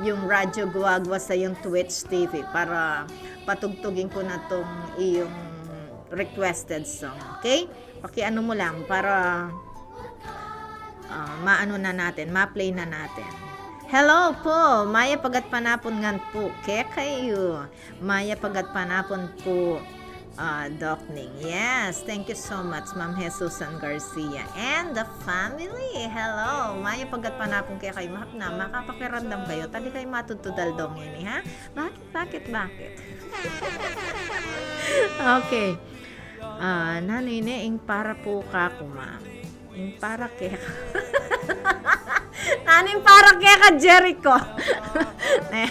yung Radyo Guagua sa yung Twitch T V para patugtugin ko na tong iyong requested song, okay? Pakiano mo lang para, ah, maano na natin, ma-play na natin. Hello po, mayap a gatpanapun ngan pu kekayu. Mayap a gatpanapun pu, ah, Doc Ning. Yes, thank you so much, Ma'am Jesusan Garcia and the family. Hello, mayap a gatpanapun kekayu. Mahap na, makapakiramdam kayu. Tadi kayu matudtudal dong ini, ha? Bakit, bakit, bakit? Okay. Ah, nanu ini, ing para pu kaku, ma'am? Ing para keka. Nanu ing para keka, Jericho? Ne,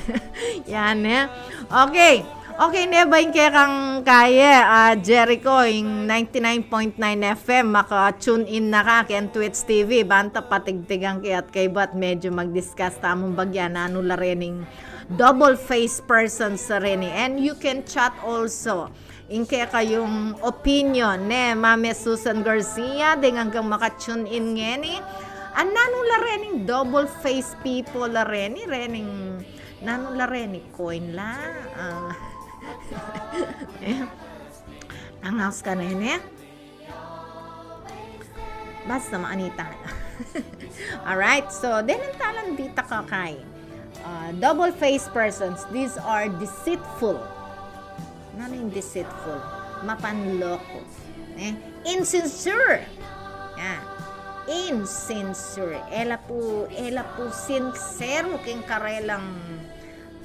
yan, ne? Okay. Okay, ne ba ing kekang kaye, ah, Jericho, ing ninety-nine point nine F M, maka-tune in na ka keng Twitch T V, banta patigtigan ke at kaybat medyo mag-discuss tamung bagya nanu la rening double face persons reni. And you can chat also. Ing kekayung opinion, ne, Mame Susan Garcia, deng anggang maka-tune in ngeni. Nanu la rening double face people la reni, rening, nanu la reni coin la. Ah. Angaus ka na, ne? Basta maanita. Alright, so, deng talan dita ka kay, uh, double-faced persons, these are deceitful. Nanu ing deceitful? Mapanloko. Eh? Insincere. Yan. Insincere. E la pu, e la pu sincero king karelang,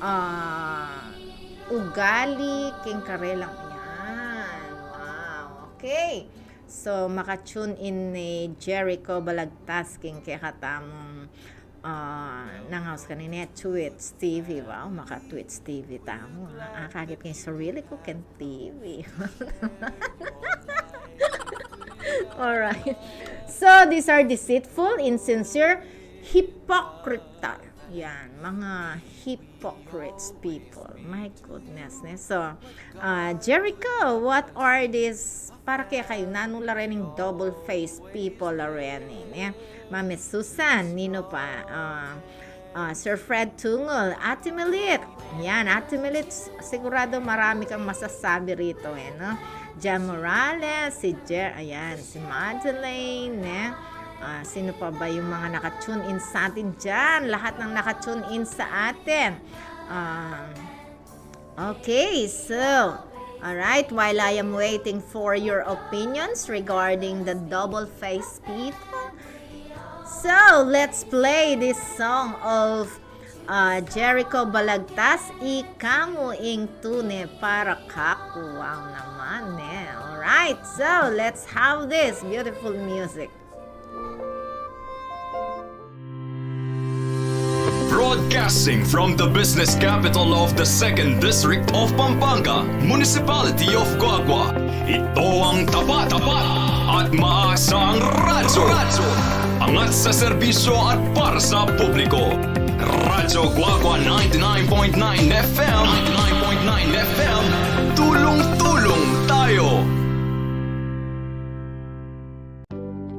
ah, ugali, king karelang, yan. Wow. Okay. So, maka-tune in ni Jericho Balagtas king kekatamung, ah, nangaus kanini, Twitch T V. Wow, maka-Twitch T V tamu, ah. Akakit king sarili ku keng T V. Alright. So, these are deceitful, insincere, hypocritical. Yan, mga hypocrites people. My goodness, ne? So, ah, Jericho, what are these? Para kekayu, nanu la rening double-faced people la reni, ne? Mame Susan, ninu pa, ah, ah, Sir Fred Tungol, Ate Melit. Yan, Ate Melit, s-, sigurado marami kang masasabi rito, eh, no? Jan Morales, si Jer-, ayan, si Madeleine, ne? Ah, sino pa ba yung mga naka-tune in sa atin dyan? Lahat ng naka-tune in sa atin. Ah, okay, so, alright, while I am waiting for your opinions regarding the double-faced people, so, let's play this song of, uh, Jericho Balagtas, Ika Mu Ing Tune Para Kaku. Wow naman, eh. Alright, so, let's have this beautiful music. Broadcasting from the business capital of the second District of Pampanga, Municipality of Guagua, ito ang tapat, tapat at maasang radyo. Angat sa serbisyo at para sa publiko. Radyo Guagua ninety-nine point nine F M. Ninety-nine point nine F M. Tulong-tulong tayo.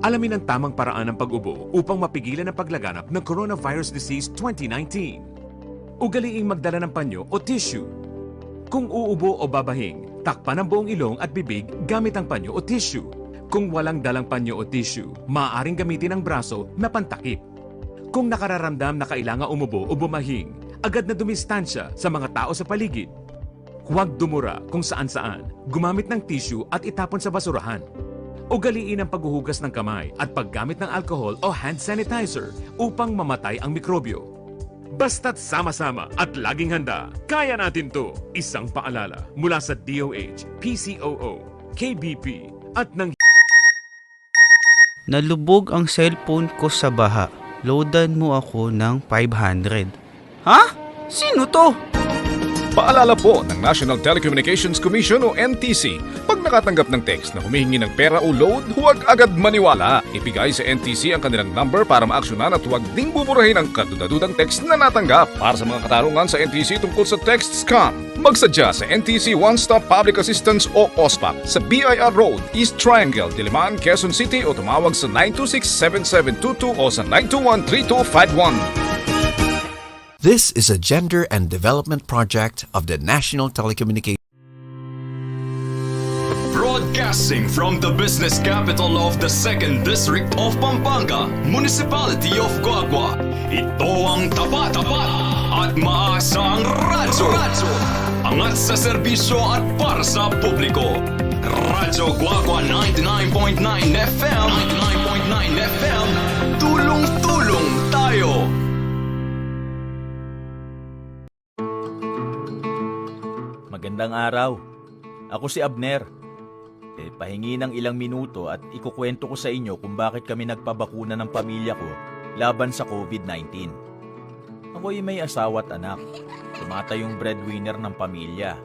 Alamin ang tamang paraan ng pag-ubo upang mapigilan ang paglaganap ng coronavirus disease twenty nineteen. Ugaliing magdala ng panyo o tissue. Kung uubo o babahing, takpan ang buong ilong at bibig gamit ang panyo o tissue. Kung walang dalang panyo o tissue, maaaring gamitin ang braso na pantakip. Kung nakararamdam na kailangan umubo o bumahing, agad na dumistansya sa mga tao sa paligid. Huwag dumura kung saan-saan, gumamit ng tissue at itapon sa basurahan. Ugaliin ang paghuhugas ng kamay at paggamit ng alcohol o hand sanitizer upang mamatay ang mikrobyo. Basta't sama-sama at laging handa, kaya natin 'to. Isang paalala mula sa D O H, P C O O, K B P, at ng Nalubog ang cellphone ko sa baha. Loadan mo ako ng five hundred. Ha? Sino 'to? Paalala po ng National Telecommunications Commission o N T C, pag nakatanggap ng text na humihingi ng pera o load, huwag agad maniwala. Ibigay sa N T C ang kanilang number para maaksyonan at huwag ding buburahin ang kadudadudang text na natanggap. Para sa mga katarungan sa N T C tungkol sa text scam, magsadya sa N T C One Stop Public Assistance o OSPAP sa B I R Road, East Triangle, Diliman, Quezon City o tumawag sa nine two six, seven seven two two o sa nine two one, three two five one. This is a gender and development project of the National Telecommunications. Broadcasting from the business capital of the second District of Pampanga, Municipality of Guagua, ito ang tapat, tapat at maasang radyo. Angat sa serbisyo at para sa publiko. Radyo Guagua ninety-nine point nine F M. Ninety-nine point nine F M. Tulong-tulong tayo. Magandang araw. Ako si Abner. E, pahingi ng ilang minuto at ikukwento ko sa inyo kung bakit kami nagpabakuna ng pamilya ko laban sa COVID nineteen. Ako'y may asawa at anak. Tumatayong breadwinner ng pamilya.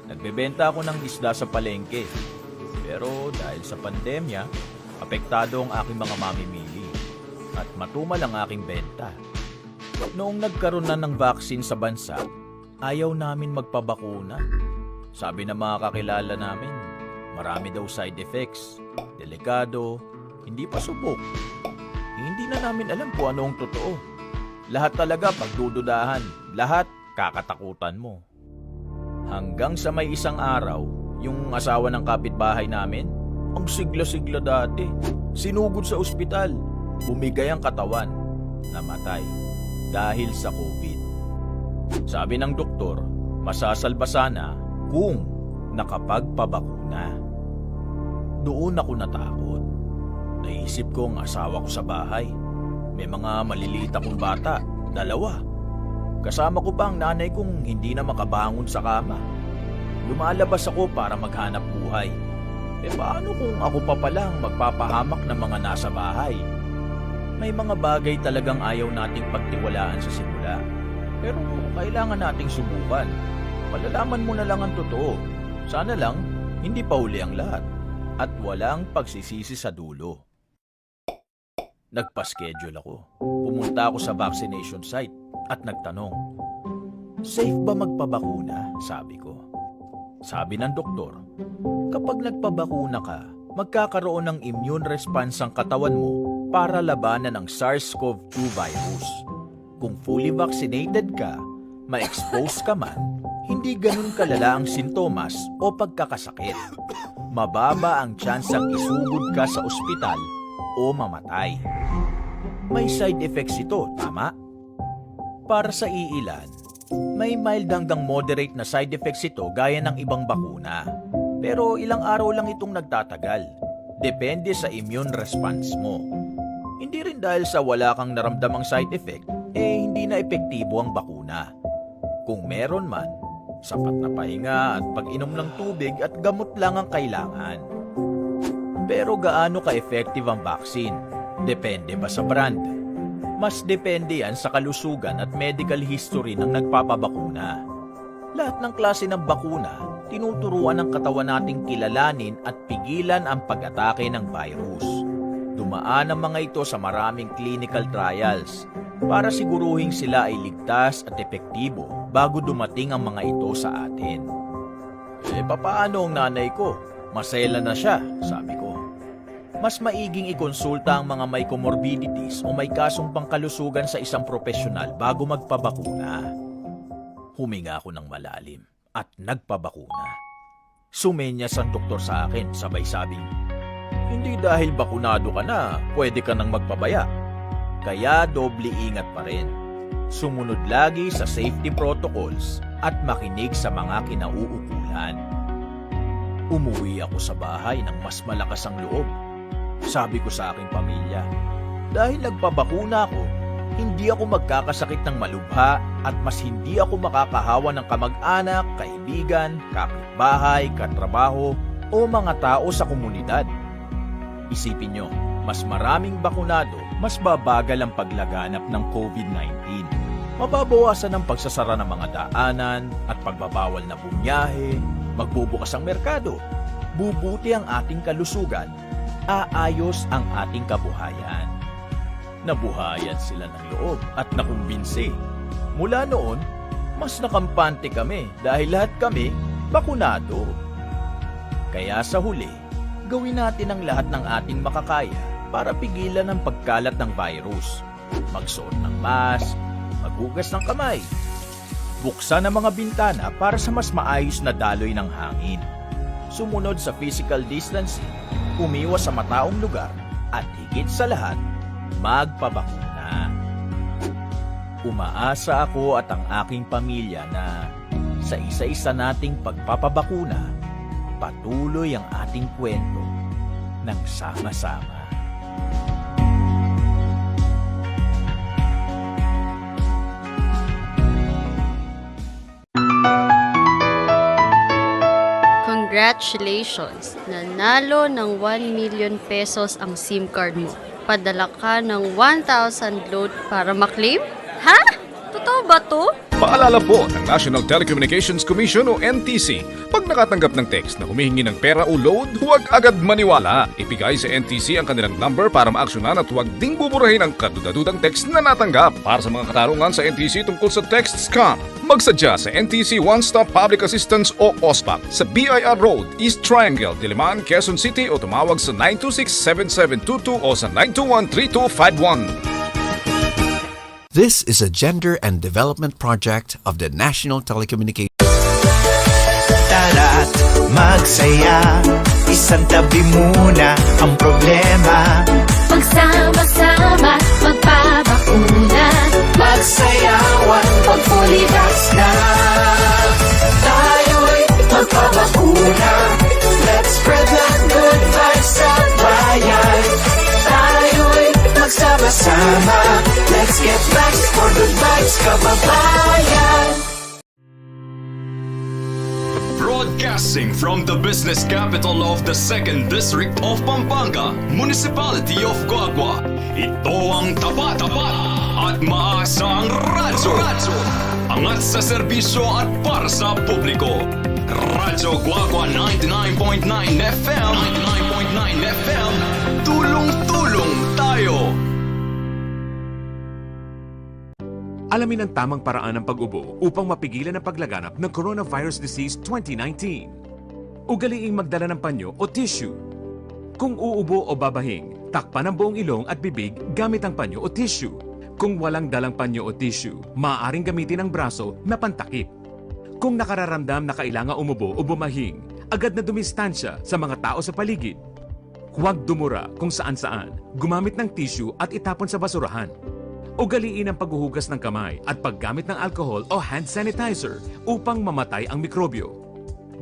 Nagbebenta ako ng isda sa palengke. Pero dahil sa pandemya, apektado ang aking mga mamimili at matumal ang aking benta. Noong nagkaroon na ng vaccine sa bansa, ayaw namin magpabakuna. Sabi ng mga kakilala namin, marami daw side effects, delikado, hindi pa subok. Hindi na namin alam kung ano ang totoo. Lahat talaga pagdududahan, lahat kakatakutan mo. Hanggang sa may isang araw, yung asawa ng kapitbahay namin, ang sigla-sigla dati, sinugod sa ospital, bumigay ang katawan, namatay dahil sa COVID. Sabi ng doktor, masasalba sana kung nakapagpabakuna. Doon ako natakot. Naisip ko ang asawa ko sa bahay. May mga maliliit akong bata, dalawa. Kasama ko pa ang nanay kong hindi na makabangon sa kama. Lumalabas ako para maghanap buhay. E paano kung ako pa pala ang magpapahamak ng mga nasa bahay? May mga bagay talagang ayaw nating pagtiwalaan sa simula. Pero kailangan nating subukan. Malalaman mo na lang ang totoo. Sana lang, hindi pa huli ang lahat. At walang pagsisisi sa dulo. Nagpa-schedule ako. Pumunta ako sa vaccination site at nagtanong, "Safe ba magpabakuna?" sabi ko. Sabi ng doktor, "Kapag nagpabakuna ka, magkakaroon ng immune response ang katawan mo para labanan ang SARS-CoV two virus. Kung fully vaccinated ka, ma-expose ka man, hindi ganun kalala ang sintomas o pagkakasakit. Mababa ang tsansang isugod ka sa ospital o mamatay." May side effects ito, tama? Para sa iilan, may mild hanggang moderate na side effects ito gaya ng ibang bakuna. Pero ilang araw lang itong nagtatagal. Depende sa immune response mo. Hindi rin dahil sa wala kang naramdamang side effect, eh hindi na epektibo ang bakuna. Kung meron man, sapat na pahinga at pag-inom ng tubig at gamot lang ang kailangan. Pero gaano ka-effective ang vaccine? Depende ba sa brand? Mas depende yan sa kalusugan at medical history ng nagpapabakuna. Lahat ng klase ng bakuna, tinuturuan ng katawan nating kilalanin at pigilan ang pag-atake ng virus. Dumaan ang mga ito sa maraming clinical trials para siguruhing sila ay ligtas at epektibo bago dumating ang mga ito sa atin. "E, papaano ang nanay ko? Maselan na siya," sabi ko. Mas maiging ikonsulta ang mga may comorbidities o may kasong pangkalusugan sa isang propesyonal bago magpabakuna. Huminga ako ng malalim at nagpabakuna. Sumenyas ang doktor sa akin, sabay sabing, "Hindi dahil bakunado ka na, pwede ka nang magpabaya." Kaya doble ingat pa rin. Sumunod lagi sa safety protocols at makinig sa mga kinauukulan. Umuwi ako sa bahay ng mas malakas ang loob. Sabi ko sa aking pamilya, "Dahil nagpabakuna ako, hindi ako magkakasakit ng malubha at mas hindi ako makakahawa ng kamag-anak, kaibigan, kapitbahay, katrabaho, o mga tao sa komunidad." Isipin nyo, mas maraming bakunado, mas babagal ang paglaganap ng COVID nineteen. Mababawasan ang pagsasara ng mga daanan at pagbabawal na bumiyahe, magbubukas ang merkado, bubuti ang ating kalusugan, aayos ang ating kabuhayan. Nabuhayan sila ng loob at nakumbinsi. Mula noon, mas nakampante kami dahil lahat kami bakunado. Kaya sa huli, gawin natin ang lahat ng ating makakaya para pigilan ang pagkalat ng virus. Magsuot ng mask, maghugas ng kamay, buksan ang mga bintana para sa mas maayos na daloy ng hangin. Sumunod sa physical distancing, umiwas sa mataong lugar, at higit sa lahat, magpabakuna. Umaasa ako at ang aking pamilya na sa isa-isa nating pagpapabakuna, patuloy ang ating kwento ng sama-sama. Congratulations! Nanalo ng one million pesos ang SIM card mo. Padala ka ng one thousand load para maklaim? Ha? Totoo ba 'to? Paalala po ng National Telecommunications Commission o N T C, pag nakatanggap ng text na humihingi ng pera o load, huwag agad maniwala. Ibigay sa N T C ang kanilang number para maaksyonan at huwag ding buburahin ang kadudadudang text na natanggap. Para sa mga katarungan sa N T C tungkol sa text scam, magsadya sa N T C One Stop Public Assistance o OSPAC sa B I R Road, East Triangle, Diliman, Quezon City o tumawag sa nine two six seven seven two two o sa nine two one three two five one. This is a gender and development project of the National Telecommunications. Tara't magsaya, isang tabi muna ang problema. Magsama-sama, magpabakuna. Magsayawan, pag-fully vax na. Tayo'y magpabakuna. Let's spread the good vibes sa bayan. Tayo'y magsama-sama. Let's get vax for good vibes, kababayan. Broadcasting from the business capital of the Second District of Pampanga, Municipality of Guagua, ito ang tapat, tapat at maasang radyo. Angat sa serbisyo at para sa publiko. Radyo Guagua ninety-nine point nine F M, ninety-nine point nine F M, tulong-tulong tayo. Alamin ang tamang paraan ng pag-ubo upang mapigilan ang paglaganap ng coronavirus disease twenty nineteen. Ugaliing magdala ng panyo o tissue. Kung uubo o babahing, takpan ang buong ilong at bibig gamit ang panyo o tissue. Kung walang dalang panyo o tissue, maaaring gamitin ang braso na pantakip. Kung nakararamdam na kailangan umubo o bumahing, agad na dumistansya sa mga tao sa paligid. Huwag dumura kung saan-saan, gumamit ng tissue at itapon sa basurahan. Ugaliin ang paghuhugas ng kamay at paggamit ng alcohol o hand sanitizer upang mamatay ang mikrobyo.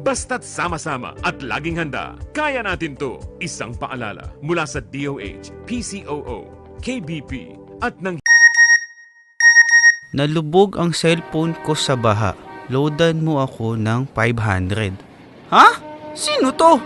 Basta't sama-sama at laging handa, kaya natin 'to. Isang paalala mula sa D O H, P C O O, K B P at ng Nalubog ang cellphone ko sa baha. Loadan mo ako ng five hundred. Ha? Sino 'to?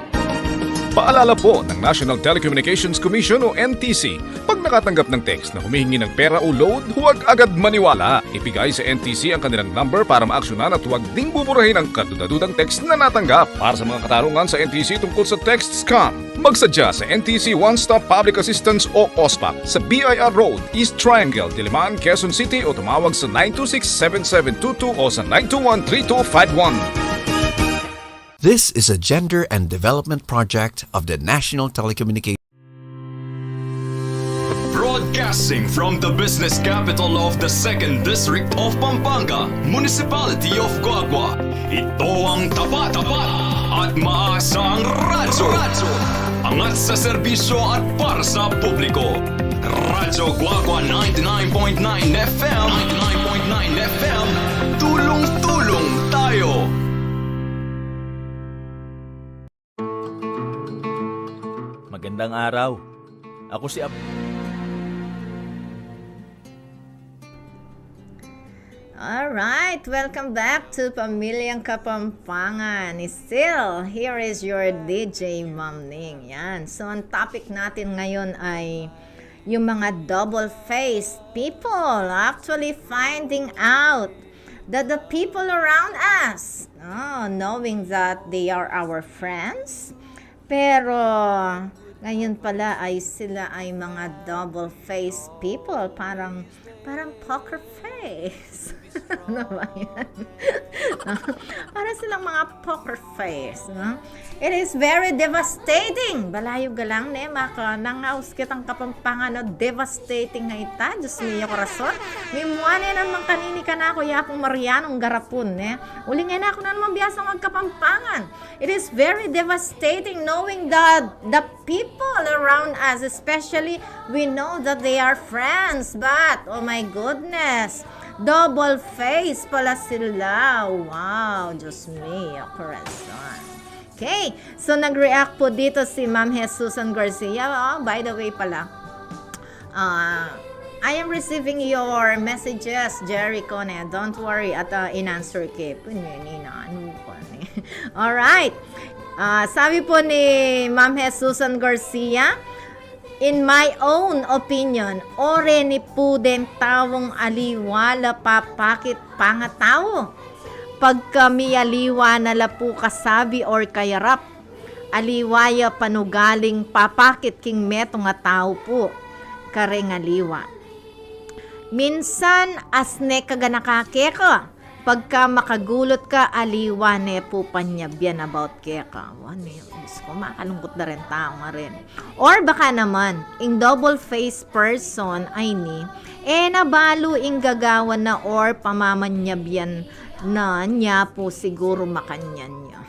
Paalala po ng National Telecommunications Commission o N T C, pag nakatanggap ng text na humihingi ng pera o load, huwag agad maniwala. Ibigay sa N T C ang kanilang number para maaksyonan at huwag ding buburahin ang kadudadudang text na natanggap. Para sa mga katarungan sa N T C tungkol sa text scam, magsadya sa N T C One Stop Public Assistance o OSPAC sa B I R Road, East Triangle, Diliman, Quezon City o tumawag sa nine two six seven seven two two o sa nine two one three two five one. This is a gender and development project of the National Telecommunications. Broadcasting from the business capital of the Second District of Pampanga, Municipality of Guagua, ito ang tapat, tapat at maasang radyo. Angat sa serbisyo at para sa publiko. Radyo Guagua ninety-nine point nine F M, ninety-nine point nine F M, tulong-tulong tayo. Magandang araw. Ako si Ap- All right, welcome back to Pamilyang Kapampangan. Still, here is your D J Ma'am Ning. Yan. So, ang topic natin ngayon ay yung mga double-faced people, actually finding out that the people around us, oh, knowing that they are our friends, pero ngayon pala ay sila ay mga double-faced people, parang, parang poker face. Ano ba yan? Parang silang mga poker face, no? It is very devastating. Balayu galang ne, maka, nangaus kitang Kapampangan na devastating nga ita. Diyos mio, korason. Mimua ne naman kanini kanaku, Yapong Marianong garapun, ne? Uling e na ku na naman biasang magkapampangan. It is very devastating knowing that the people around us, especially, we know that they are friends, but, oh my goodness, double face pala sila. Wow, Diyos mio, corazon. Okay, so nag-react po dito si Ma'am Jesusan Garcia. Oh, by the way pala, ah, I am receiving your messages, Jerry Cone. Don't worry, at, ah, in-answer ke po, ni, ni, na, ano po, ni. Alright. Ah, sabi po ni Ma'am Jesusan Garcia, In my own opinion, o reni pu deng taung aliwa la papakit pangatau. Pagka mialiwa na la pu kasabi or kayarap, aliwa ya panugaling papakit king metung a tau pu kareng aliwa. Minsan asne kaganaka keka, pagka makagulut ka, aliwa ne pu panyabian about keka. Wa ne, Diyos ko, makalungkut da ren taung a ren. Or baka naman, ing double face person a ini, e na balu ing gagawan na or pamamanyabian na nya pu siguru makanyan ya.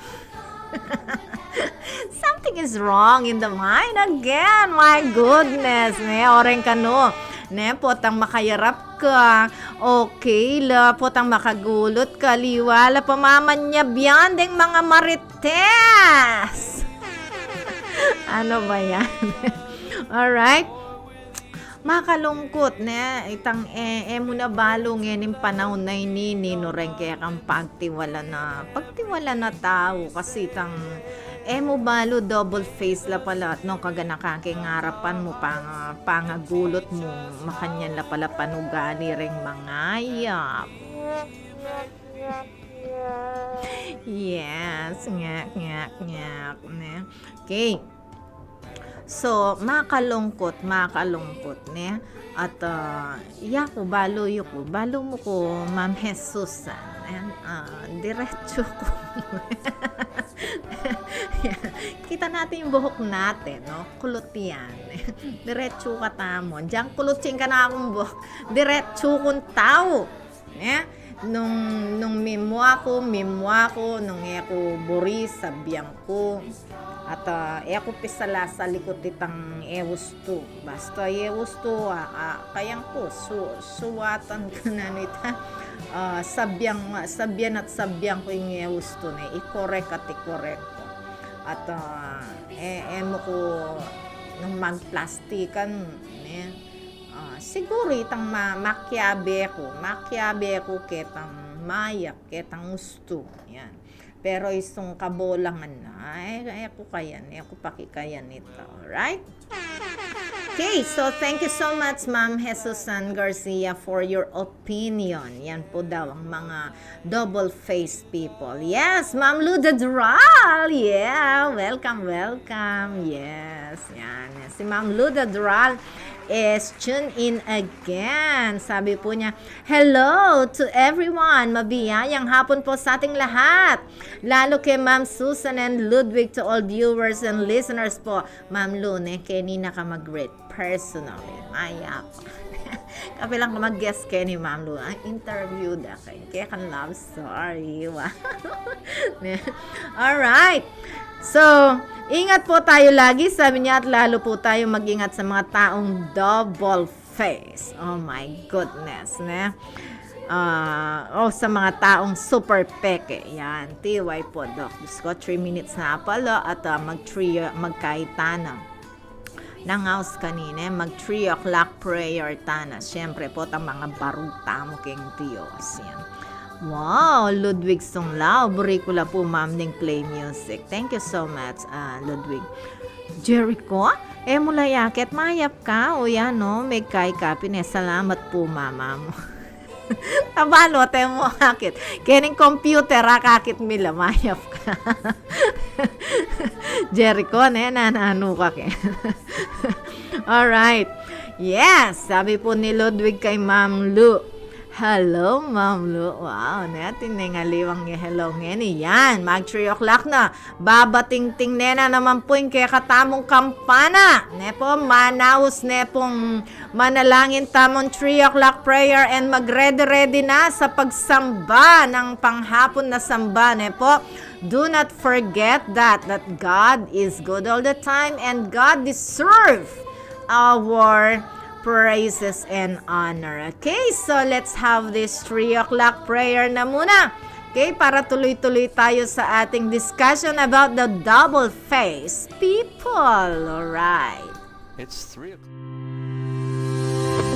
Something is wrong in the mind again. My goodness, ne? O reng kanu, ne? Potang makayarap ka, okay la. Potang makagulut ka, aliwa la pamamanyabian deng mga marites. Ano ba yan? Alright. Makalungkut, ne? Itang e, e mu na balu ngening panaun a ini, ninu reng kekang pagtiwala na, pagtiwala na tau, kasi itang e mu balu double face la pala, at nung kaganaka keng arapan mu, panga-, pangagulut mu, makanyan la pala panugali reng mangayap. Yes, ngek, ngek, ngek, ne? Okay. So, makalungkut, makalungkut, ne? At, ah, yaku, balu yu ku, balu mu ku, Ma'am Jesusan, ne? Ah, diretsu ku. Kita natin yung buhok natin, no? Kulot yan. Diretsu ka tamu. Diyan kulot sing kanakung buhok. Diretsu kung tau. Ne? Nung, nung mimua ku, mimua ku, nung e ku buri, sabian ku. At, ah, e ku pisala sa likut itang e ustu. Basta e ustu, ah, ah, kayang ku, su-, suwatan ka na nita. Ah, sabian, sabian at sabian ku ing e ustu ne. I-correct at i-correct ku. At, ah, e, e mu ku nung magplastikan, ne? Ah, siguru itang ma-, makiabe ku, makiabe ku ketang mayap, ketang ustu. Yan. Pero istung kabolangan na, e, e ku kayan, e ku pakikayan ita. Alright? Okay, so thank you so much, Ma'am Jesusan Garcia, for your opinion. Yan po daw ang mga double-faced people. Yes, Ma'am Lu Dadral. Yeah, welcome, welcome. Yes, yan. Si Ma'am Lu Dadral is tuned in again. Sabi po niya, "Hello to everyone. Mabiyayang hapon po sa ating lahat. Lalo kay Ma'am Susan and Ludwig, to all viewers and listeners po." Ma'am Lu, ne, keni na ka mag-greet personally. Mayap. Kapilan ka mag-guest keni, Ma'am Lu. Ang interview da kay, kaya kang love story. Wow. Ne? Alright. So, ingat po tayo lagi, sabi niya, at lalo po tayo mag-ingat sa mga taong double face. Oh my goodness, ne? Ah, oh, sa mga taong super peke. Yan, T Y po, Doc. Diyos ko, three minutes na pala at, ah, mag-three, magkaita na. Nangaus kanina, mag-three o'clock prayer tana. Siyempre po, ta mga barug tamu keng Diyos. Yan. Wow, Ludwig Sunglao. Buri ku la po, ma'am, ding play music. Thank you so much, ah, Ludwig. Jericho, e mu la yakit, mayap ka. O yan, no? Megkai ka pin e. Salamat po, mama mu. Tabalot e mu akit. Kening computer, akakit mi la, mayap ka. Jericho, ne, nananu ka ke. Alright. Yes, sabi po ni Ludwig kay Ma'am Lu. Hello, Ma'am Lu. Wow, ne, atin ne nga liwang nge hello ngeni. Yan, mag three o'clock na. Babatingting ne na naman po ing kekatamung kampana. Ne po, manaus ne pong manalangin tamung three o'clock prayer and mag-ready-ready na sa pagsamba ng panghapon na samba. Ne po, do not forget that, that God is good all the time and God deserve our praises and honor. Okay, so let's have this three o'clock prayer na muna. Okay, para tuloy-tuloy tayo sa ating discussion about the double face people. Alright. It's three o'clock.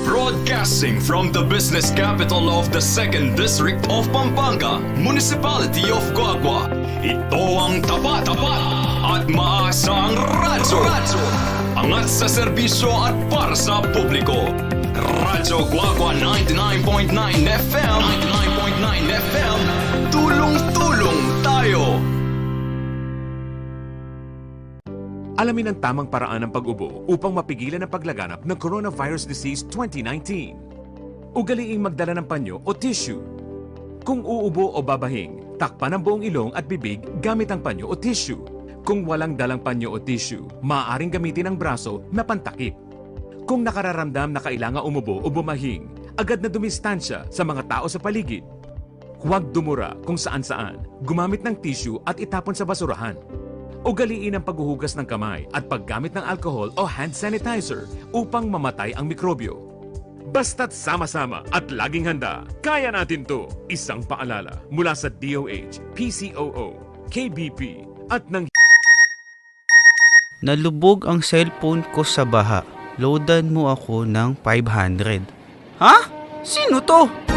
Broadcasting from the business capital of the second District of Pampanga, Municipality of Guagua. Ito ang tapat, tapat at maasang radyo. Radyo. Angat sa serbisyo at para sa publiko. Radyo Guagua ninety-nine point nine F M. Ninety-nine point nine F M. Tulong-tulong tayo. Alamin ang tamang paraan ng pag-ubo upang mapigilan ang paglaganap ng coronavirus disease twenty nineteen. Ugaliing magdala ng panyo o tissue. Kung uubo o babahing, takpan ang buong ilong at bibig gamit ang panyo o tissue. Kung walang dalang panyo o tissue, maaaring gamitin ang braso na pantakip. Kung nakararamdam na kailangan umubo o bumahing, agad na dumistansya sa mga tao sa paligid. Huwag dumura kung saan-saan. Gumamit ng tissue at itapon sa basurahan. Ugaliin ang paghuhugas ng kamay at paggamit ng alcohol o hand sanitizer upang mamatay ang mikrobyo. Basta't sama-sama at laging handa, kaya natin 'to. Isang paalala mula sa D O H, P C O O, K B P, at ng Nalubog ang cellphone ko sa baha. Loadan mo ako ng five hundred. Ha? Sino 'to?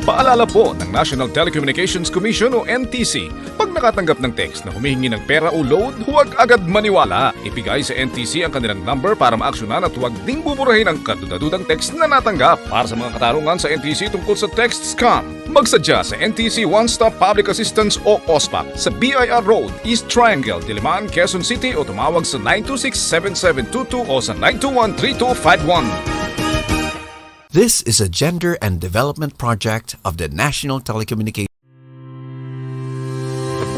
Paalala po ng National Telecommunications Commission o N T C, pag nakatanggap ng text na humihingi ng pera o load, huwag agad maniwala. Ibigay sa N T C ang kanilang number para maaksyonan at huwag ding buburahin ang kadudadudang text na natanggap. Para sa mga katarungan sa N T C tungkol sa text scam, magsadya sa N T C One Stop Public Assistance o OSPAP sa B I R Road, East Triangle, Diliman, Quezon City o tumawag sa nine two six, seven seven two two o sa nine two one, three two five one. This is a gender and development project of the National Telecommunications.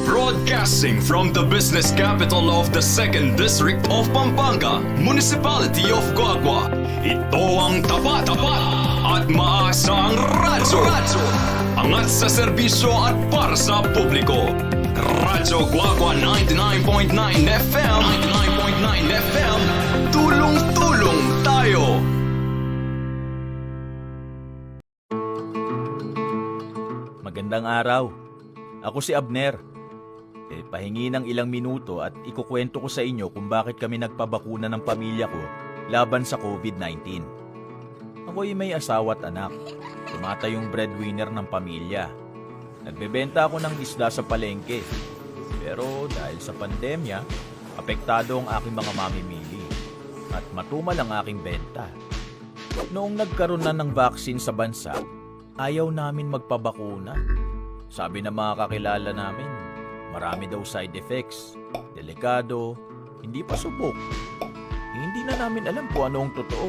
Broadcasting from the business capital of the Second District of Pampanga, Municipality of Guagua. Ito ang tapat, tapat at maasang radyo. Angat sa serbisyo at para sa publiko. Radyo Guagua ninety-nine point nine F M. Ninety-nine point nine F M. Tulong-tulong tayo. Magandang araw. Ako si Abner. E, pahingi ng ilang minuto at ikukwento ko sa inyo kung bakit kami nagpabakuna ng pamilya ko laban sa COVID nineteen. Ako'y may asawa at anak. Tumatayong breadwinner ng pamilya. Nagbebenta ako ng isda sa palengke. Pero dahil sa pandemya, apektado ang aking mga mamimili. At matumal ang aking benta. Noong nagkaroon na ng vaccine sa bansa, ayaw namin magpabakuna. Sabi ng mga kakilala namin, marami daw side effects, delikado, hindi pa subok. Hindi na namin alam kung anong totoo.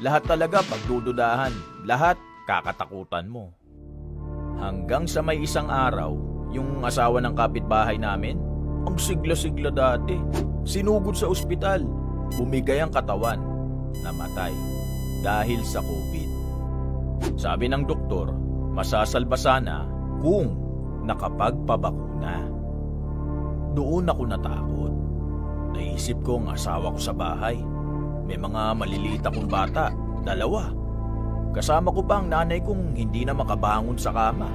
Lahat talaga pagdududahan, lahat kakatakutan mo. Hanggang sa may isang araw, yung asawa ng kapitbahay namin, ang sigla-sigla dati, sinugod sa ospital, bumigay ang katawan, namatay dahil sa COVID. Sabi ng doktor, masasalba sana kung nakapagpabakuna. Doon ako natakot. Naisip ko ang asawa ko sa bahay. May mga maliliit akong bata, dalawa. Kasama ko pa ang nanay kong hindi na makabangon sa kama.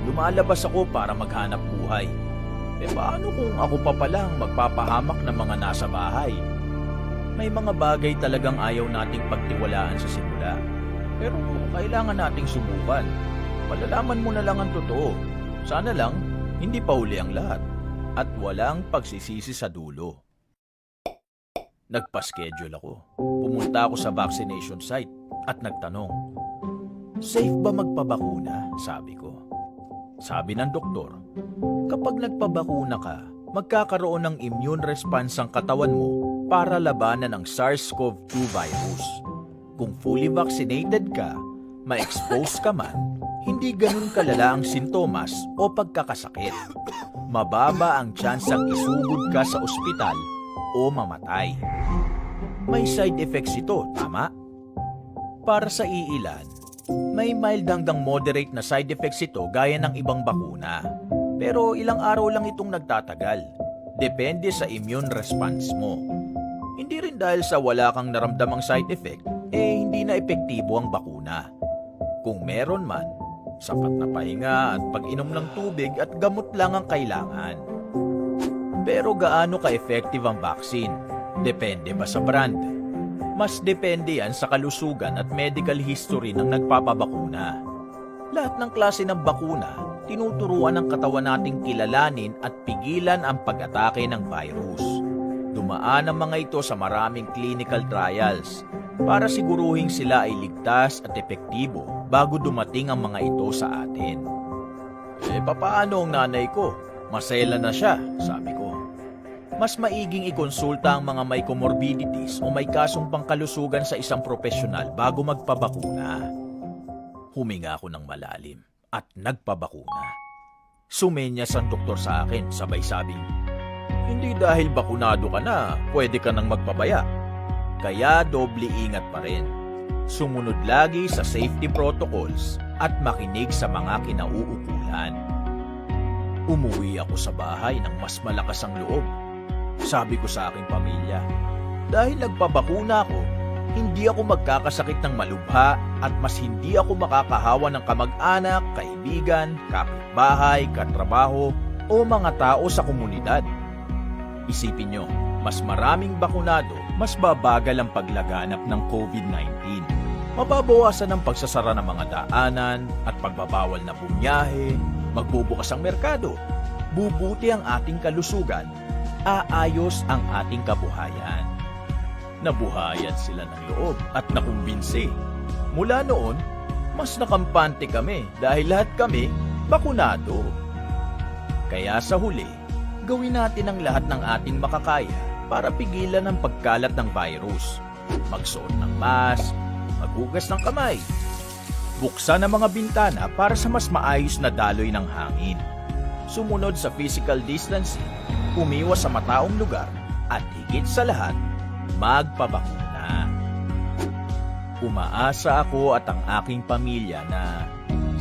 Lumalabas ako para maghanap buhay. E paano kung ako pa pala ang magpapahamak ng mga nasa bahay? May mga bagay talagang ayaw nating pagtiwalaan sa simula. Pero kailangan nating subukan. Malalaman mo na lang ang totoo. Sana lang, hindi pa huli ang lahat. At walang pagsisisi sa dulo. Nagpa-schedule ako. Pumunta ako sa vaccination site at nagtanong, "Safe ba magpabakuna?" sabi ko. Sabi ng doktor, "Kapag nagpabakuna ka, magkakaroon ng immune response ang katawan mo para labanan ang SARS-CoV two virus. Kung fully vaccinated ka, ma-expose ka man, hindi ganun kalala ang sintomas o pagkakasakit. Mababa ang tsansang isugod ka sa ospital o mamatay." May side effects ito, tama? Para sa iilan, may mild hanggang moderate na side effects ito gaya ng ibang bakuna. Pero ilang araw lang itong nagtatagal. Depende sa immune response mo. Hindi rin dahil sa wala kang naramdamang side effect, eh hindi na epektibo ang bakuna. Kung meron man, sapat na pahinga at pag-inom ng tubig at gamot lang ang kailangan. Pero gaano ka-effective ang vaccine? Depende ba sa brand? Mas depende yan sa kalusugan at medical history ng nagpapabakuna. Lahat ng klase ng bakuna, tinuturuan ng katawan nating kilalanin at pigilan ang pag-atake ng virus. Dumaan ang mga ito sa maraming clinical trials para siguruhing sila ay ligtas at epektibo bago dumating ang mga ito sa atin. "Eh, papaano ang nanay ko? Maselan na siya," sabi ko. "Mas maiging ikonsulta ang mga may comorbidities o may kasong pangkalusugan sa isang propesyonal bago magpabakuna." Huminga ako ng malalim at nagpabakuna. Sumenyas ang doktor sa akin, sabay sabing, "Hindi dahil bakunado ka na, pwede ka nang magpabaya. Kaya doble ingat pa rin. Sumunod lagi sa safety protocols at makinig sa mga kinauukulan." Umuwi ako sa bahay ng mas malakas ang loob. Sabi ko sa aking pamilya, "Dahil nagpabakuna ako, hindi ako magkakasakit ng malubha at mas hindi ako makakahawa ng kamag-anak, kaibigan, kapitbahay, katrabaho, o mga tao sa komunidad." Isipin nyo, mas maraming bakunado, mas babagal ang paglaganap ng COVID nineteen. Mababawasan ang pagsasara ng mga daanan at pagbabawal na bumiyahe, magbubukas ang merkado, bubuti ang ating kalusugan, aayos ang ating kabuhayan. Nabuhayan sila ng loob at nakumbinsi. Mula noon, mas nakampante kami dahil lahat kami bakunado. Kaya sa huli, gawin natin ang lahat ng ating makakaya para pigilan ang pagkalat ng virus. Magsuot ng mask, maghugas ng kamay, buksan ang mga bintana para sa mas maayos na daloy ng hangin. Sumunod sa physical distancing, umiwas sa mataong lugar, at higit sa lahat, magpabakuna. Umaasa ako at ang aking pamilya na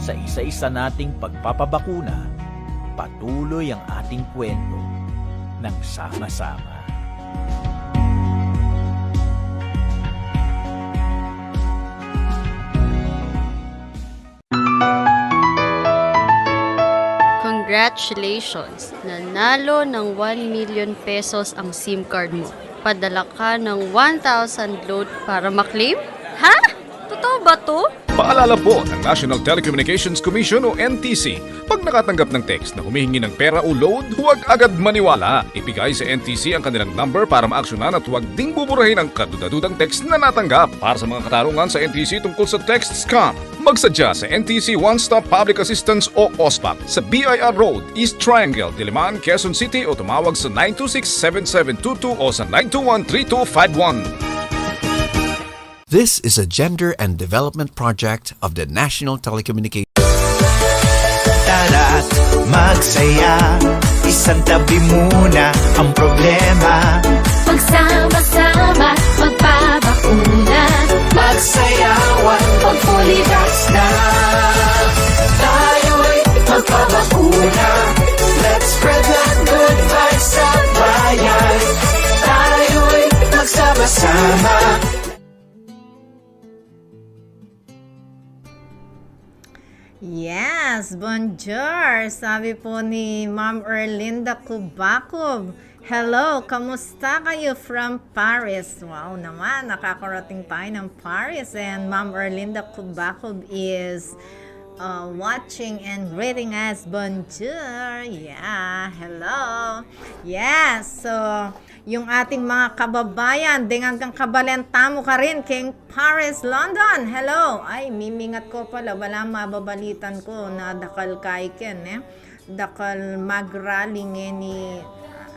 sa isa-isa nating pagpapabakuna, patuloy ang ating kwento ng sama-sama. Congratulations! Nanalo ng one million pesos ang SIM card mo. Padala ka ng one thousand load para maklaim? Ha? Totoo ba 'to? Paalala po ng National Telecommunications Commission o N T C, pag nakatanggap ng text na humihingi ng pera o load, huwag agad maniwala. Ibigay sa N T C ang kanilang number para maaksyonan at huwag ding buburahin ang kadudadudang text na natanggap. Para sa mga katarungan sa N T C tungkol sa text scam, magsadya sa N T C One Stop Public Assistance o OSPAC sa B I R Road, East Triangle, Diliman, Quezon City o tumawag sa nine two six, seven seven two two o sa nine two one, three two five one. This is a gender and development project of the National Telecommunications. Tara't magsaya, isang tabi muna ang problema. Magsama-sama, magpabakuna. Magsayawan, pag fully vax na. Tayo'y magpabakuna. Let's spread that good vibes sa bayan. Tayo'y magsama-sama. Yes, bonjour! Sabi po ni Ma'am Erlinda Cubacub, "Hello, kamusta kayo from Paris?" Wow naman, nakakarating tayo ng Paris. And Ma'am Erlinda Cubacub is uh, watching and greeting us. Bonjour! Yeah, hello! Yes, so yung ating mga kababayan, deng anggang kabalen tamu karin keng Paris, London. Hello! Ay, mimingat ko pala, balamu mababalitan ko na dakal kaiken, eh. Dakal magrally ngeni,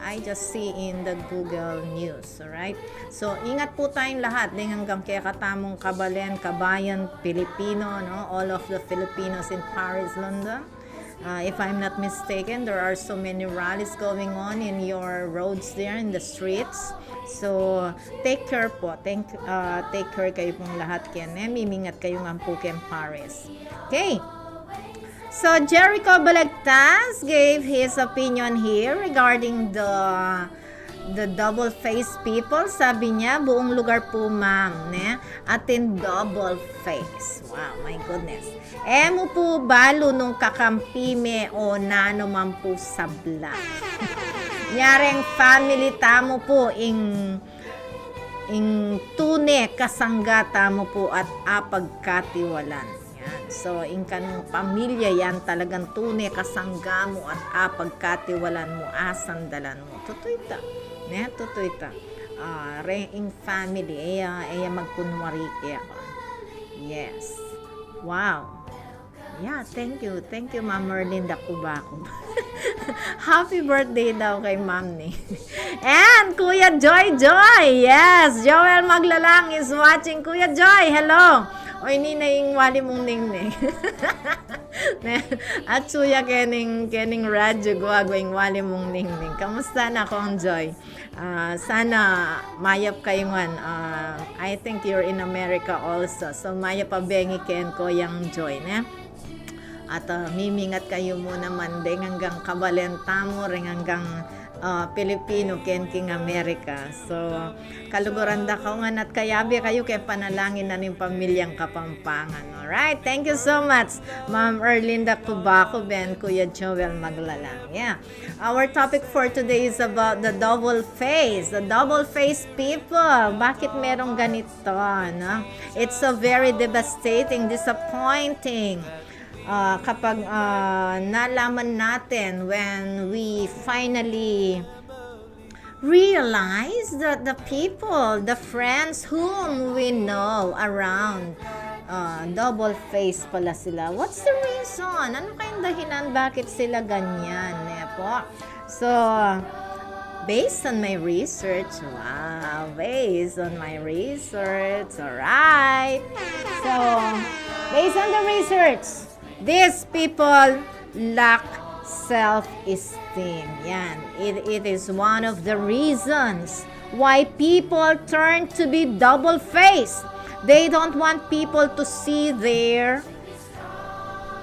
I just see in the Google News, alright? So, ingat po tayong lahat, deng anggang kekatamung kabalen, kabayan, Pilipino, no? All of the Filipinos in Paris, London. Uh, if I'm not mistaken, there are so many rallies going on in your roads there, in the streets. So, take care po. Thank, uh, take care kayo pong lahat. Kaya ne, mimingat kayo nga po keng Paris. Okay. So, Jericho Balagtas gave his opinion here regarding the the double face people. Sabi niya, buong lugar po, ma'am, ne? Atin double face. Wow, my goodness. E mu pu balu nung kakampi me o nanu man pu sabla. Nyareng family tamu pu ing, ing tune kasangga tamu pu at apagkatiwalan. So, ing kanung pamilya yan talagang tune kasangga mu at apagkatiwalan mu, asandalan mu. Tutu ita. Ne? Tutu ita. Ah, re, ing family, e ya, e ya magkunwari keka. Yes. Wow. Yeah, thank you. Thank you, Ma'am Erlinda Cubaco. Happy birthday daw kay Ma'am ni. And Kuya Joy Joy, yes, Joel Maglalang is watching. Kuya Joy, hello. Oy, ini na ing wali mung ningning. Ne, atsu ya kening, kening radyo gua, gua ing wali mung ningning. Kamusta na, Kong Joy? Ah, sana mayap kayu ngan. Ah, I think you're in America also. So, mayap a bengi ken Koyang Joy, ne? At, ah, mimingat kayu mu naman deng anggang kabalen tamu, reng anggang, ah, Pilipino ken king Amerika. So, kaluguran da kayu ngan at kayabe kayu keng panalangin na ning pamilyang Kapampangan. Alright, thank you so much, Ma'am Erlinda Cubaco and Kuya Joel Maglalang. Yeah. Our topic for today is about the double face. The double face people. Bakit merong ganito, no? It's so very devastating, disappointing. Ah, kapag, ah, nalaman natin, when we finally realize that the people, the friends whom we know around, ah, double face pala sila. What's the reason? Ano kayang dahilan bakit sila ganyan, ne po? So, based on my research, wow, based on my research, alright. So, based on the research, these people lack self-esteem. Yan. It, it is one of the reasons why people turn to be double-faced. They don't want people to see their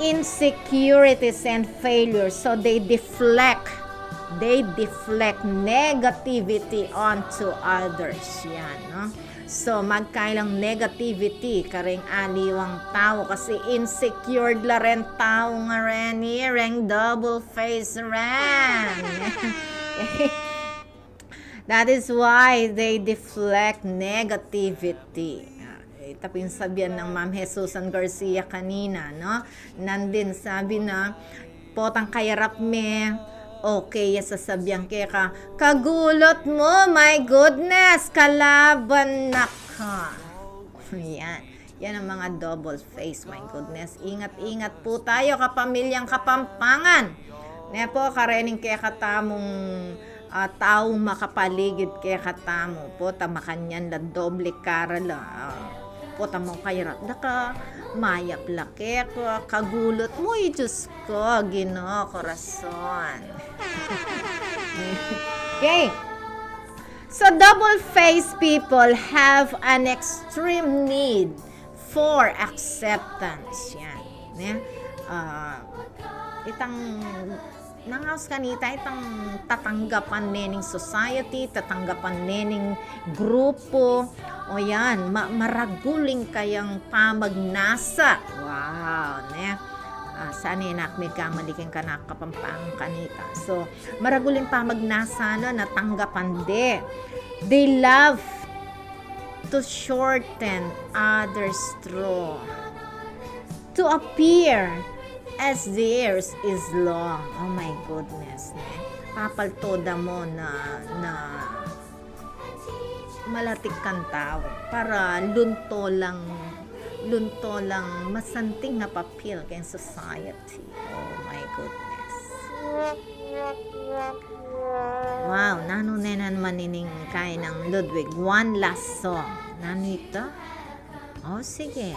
insecurities and failures. So they deflect, they deflect negativity onto others. Yan, no? So, magkailang negativity kareng aliwang tau kasi insecure la ren tau ngareni, reng double face ren. That is why they deflect negativity. Ah, ita pin sabian nang Ma'am Jesusan Garcia kanina, no? Nandin sabi na, potang kayarap me, okay ya sasabian keka, "Kagulut mu, my goodness, kalaban na ka." Yan. Yan ang mga double face, my goodness. Ingat-ingat po tayo, kapamilyang Kapampangan. Ne po, karening kekatamung, ah, tau makapaligid kekatamu. Pota makanyan la, doble kara la. Ah, pota mu kayarap da ka, mayap la keka, kagulut mu, i Diyos ko, Ginu, korason. Okay. So, double-faced people have an extreme need for acceptance. Yan. Ne? Ah, itang nangaus kanita, itang tatanggapan ne ning society, tatanggapan ne ning grupo, o yan, ma-, maragul ing kayang pamagnasa. Wow, ne? Ah, sana e na ku migkamali king kanaku Kapampangan kanita. So, maragul ing pamagnasa na, na tanggapan de. They love to shorten others' straw, to appear as theirs is long. Oh my goodness, ne? Papalto da mu na, na malatik kang tau para lunto lang, lunto lang masanting a papil keng society. Oh my goodness. Wow, nanu ne naman ining kaina nang Ludwig? One last song. Nanu ita? O, sige.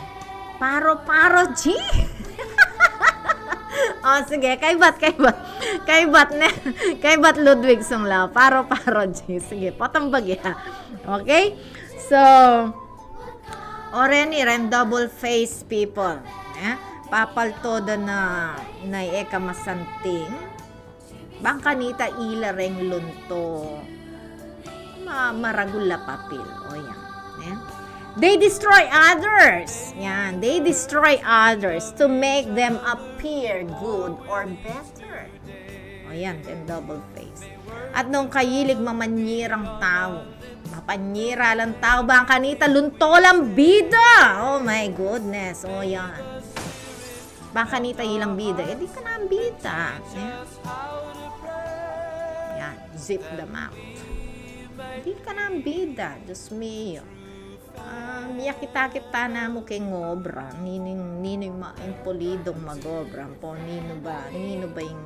Paro-paro G. O, sige. Kaybat, kaybat. Kaybat ne. Kaybat Ludwig sung la. Paro-paro G. Sige, potang bagya. Okay? So, o reni, reng double-faced people. Eh? Papalto da na, na e ka masanting. Bang kanita ila reng lunto ma-, maragul a papil. O yan. Eh? They destroy others. Yan. They destroy others to make them appear good or better. O yan, then double face. At nung kayilig mamanyirang tau, mapanyira lang tau, bang kanita lunto lang bida. Oh my goodness. O yan. Baka nita ilang bida, e di ka na bida. E? Yan, zip the mouth. Di ka na bida, Diyos mio. Ah, miyakit-akit ta na mu keng obra, ninu ing, ninu ing ma-, ing pulidung mag-obra, ampo ninu ba, ninu ba ing,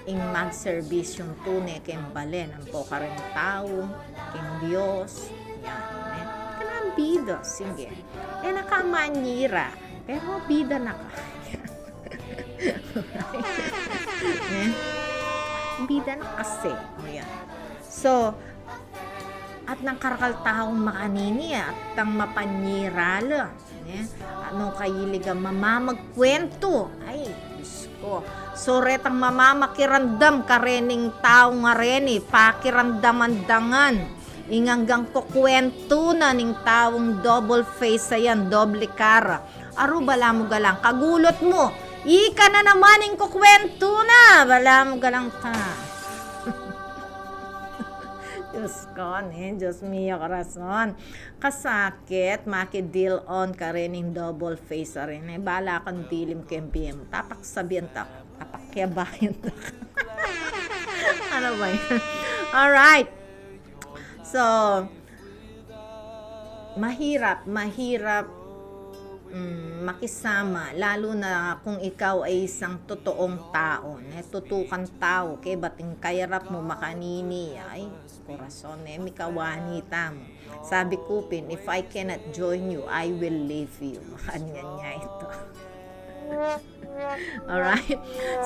ing magserbisyung tune keng balen, ampo kareng tau, keng Dios, yan, e. Di ka na bida, sige. E na ka manyira, pero bida na ka. E? Bida na kasi. O, yan. So, at nang karakal taung makanini, at tang mapanyira la, e? At nung kailigan mamamagkwentu, ay, Diyos ko. So, retang mamamakiramdam karening tau ngareni, pakiramdaman da ngan ing anggang kukwentu na ning taung double face a yan, doble kara. Aru, balamu galang kagulut mu. Ika na naman ing kukwentu na. Balamu galang ka. Diyos ko, ne? Diyos mio, corazon. Kasakit, maki-deal on karening double face a rin, e. Bala kang dilim keng bie mu. Tapak sabian ta, tapak yabayan ta. Ano ba yan? Alright. So, mahirap, mahirap, mm, makisama, lalu na kung ikaw ay isang totoong tau, ne? Tutu kang tau, kaybat ing kayarap mu makanini, ay, corazon, e, mikawanita mu. Sabi ku pin, "If I cannot join you, I will leave you." Makanyan niya ito. Alright.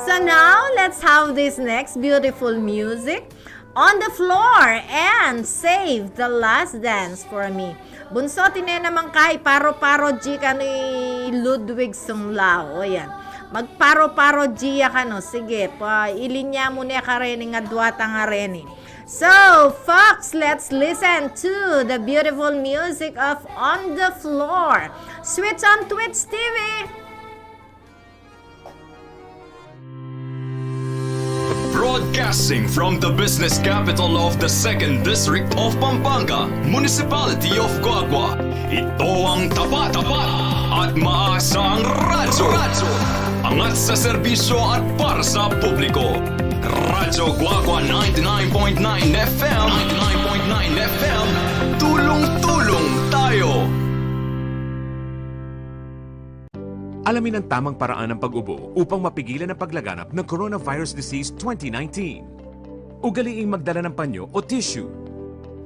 So now, let's have this next beautiful music on the floor and save the last dance for me. Bunso, tine naman ka, iparo-paro ji ka ni Ludwig Sunglao. O, yan. Magparo-paro ji ya ka, no? Sige, pa, ilinya mu ne karening adwa tang areni. So, folks, let's listen to the beautiful music of On the Floor. Switch on Twitch T V. Broadcasting from the business capital of the second District of Pampanga, Municipality of Guagua, ito ang tapat, tapat at maasang radyo. Angat sa serbisyo at para sa publiko. Radyo Guagua ninety-nine point nine F M. Ninety-nine point nine F M. Tulong-tulong tayo. Alamin ang tamang paraan ng pag-ubo upang mapigilan ang paglaganap ng coronavirus disease twenty nineteen. Ugaliing magdala ng panyo o tissue.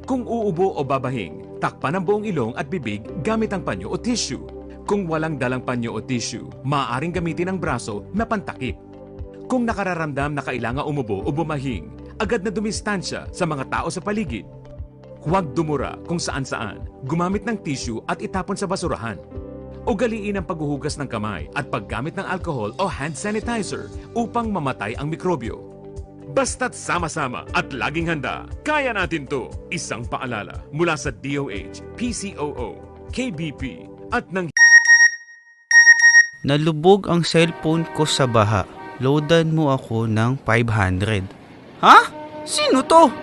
Kung uubo o babahing, takpan ang buong ilong at bibig gamit ang panyo o tissue. Kung walang dalang panyo o tissue, maaaring gamitin ang braso na pantakip. Kung nakararamdam na kailangan umubo o bumahing, agad na dumistansya sa mga tao sa paligid. Huwag dumura kung saan-saan. Gumamit ng tissue at itapon sa basurahan. Ugaliin ang paghuhugas ng kamay at paggamit ng alcohol o hand sanitizer upang mamatay ang mikrobyo. Basta't sama-sama at laging handa, kaya natin 'to. Isang paalala mula sa D O H, P C O O, K B P, at ng Nalubog ang cellphone ko sa baha. Loadan mo ako ng five hundred. Ha? Sino 'to?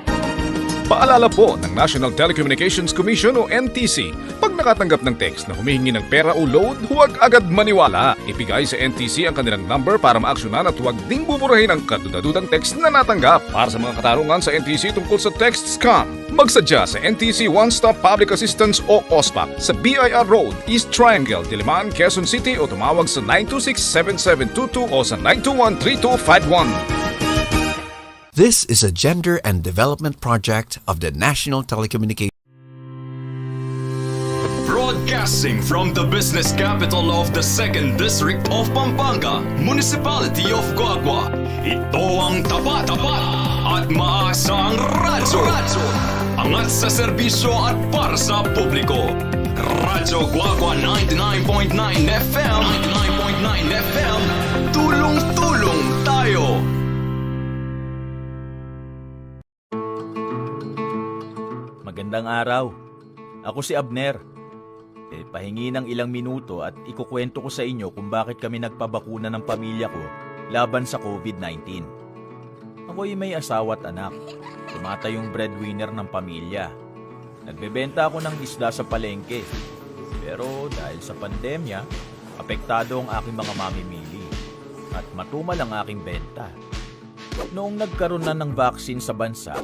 Paalala po ng National Telecommunications Commission o N T C, pag nakatanggap ng text na humihingi ng pera o load, huwag agad maniwala. Ibigay sa N T C ang kanilang number para maaksyonan at huwag ding buburahin ang kadudadudang text na natanggap. Para sa mga katarungan sa N T C tungkol sa text scam, magsadya sa N T C One Stop Public Assistance o OSPAC sa B I R Road, East Triangle, Diliman, Quezon City o tumawag sa nine two six, seven seven two two o sa nine two one, three two five one. This is a gender and development project of the National Telecommunications. Broadcasting from the business capital of the second District of Pampanga, Municipality of Guagua, ito ang tapat, tapat at maasang radyo. Angat sa serbisyo at para sa publiko. Radyo Guagua ninety-nine point nine F M. Ninety-nine point nine F M. Tulong-tulong tayo. Magandang araw. Ako si Abner. E, pahingi ng ilang minuto at ikukwento ko sa inyo kung bakit kami nagpabakuna ng pamilya ko laban sa COVID nineteen. Ako'y may asawa at anak. Tumatayong breadwinner ng pamilya. Nagbebenta ako ng isda sa palengke. Pero dahil sa pandemya, apektado ang aking mga mamimili. at matumal ang aking benta. Noong nagkaroon na ng vaccine sa bansa,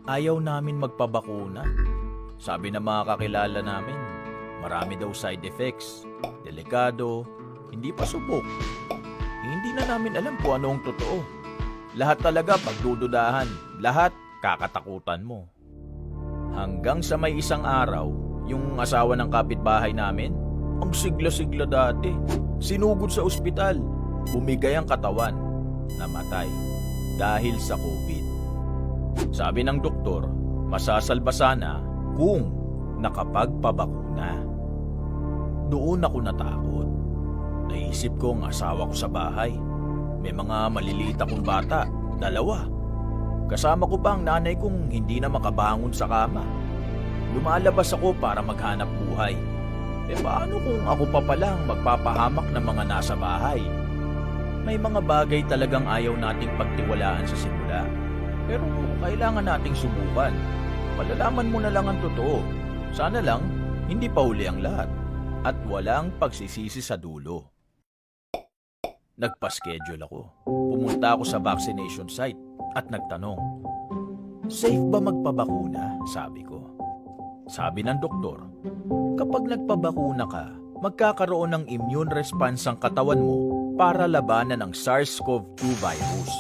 ayaw namin magpabakuna. Sabi ng mga kakilala namin, marami daw side effects, delikado, hindi pa subok. Hindi na namin alam kung anong totoo. Lahat talaga pagdududahan, lahat kakatakutan mo. Hanggang sa may isang araw, yung asawa ng kapitbahay namin, ang sigla-sigla dati, sinugod sa ospital, bumigay ang katawan, namatay dahil sa COVID. Sabi ng doktor, masasalba sana kung nakapagpabakuna. Doon ako natakot. Naisip ko ang asawa ko sa bahay. May mga maliliit akong bata, dalawa. Kasama ko pa ang nanay kong hindi na makabangon sa kama. Lumalabas ako para maghanap buhay. E paano kung ako pa pala ang magpapahamak ng mga nasa bahay? May mga bagay talagang ayaw nating pagtiwalaan sa simula. Pero kailangan nating subukan. Malalaman mo na lang ang totoo. Sana lang, hindi pa huli ang lahat. At walang pagsisisi sa dulo. Nagpa-schedule ako. Pumunta ako sa vaccination site at nagtanong, "Safe ba magpabakuna?" sabi ko. Sabi ng doktor, "Kapag nagpabakuna ka, magkakaroon ng immune response ang katawan mo para labanan ang SARS-CoV two virus.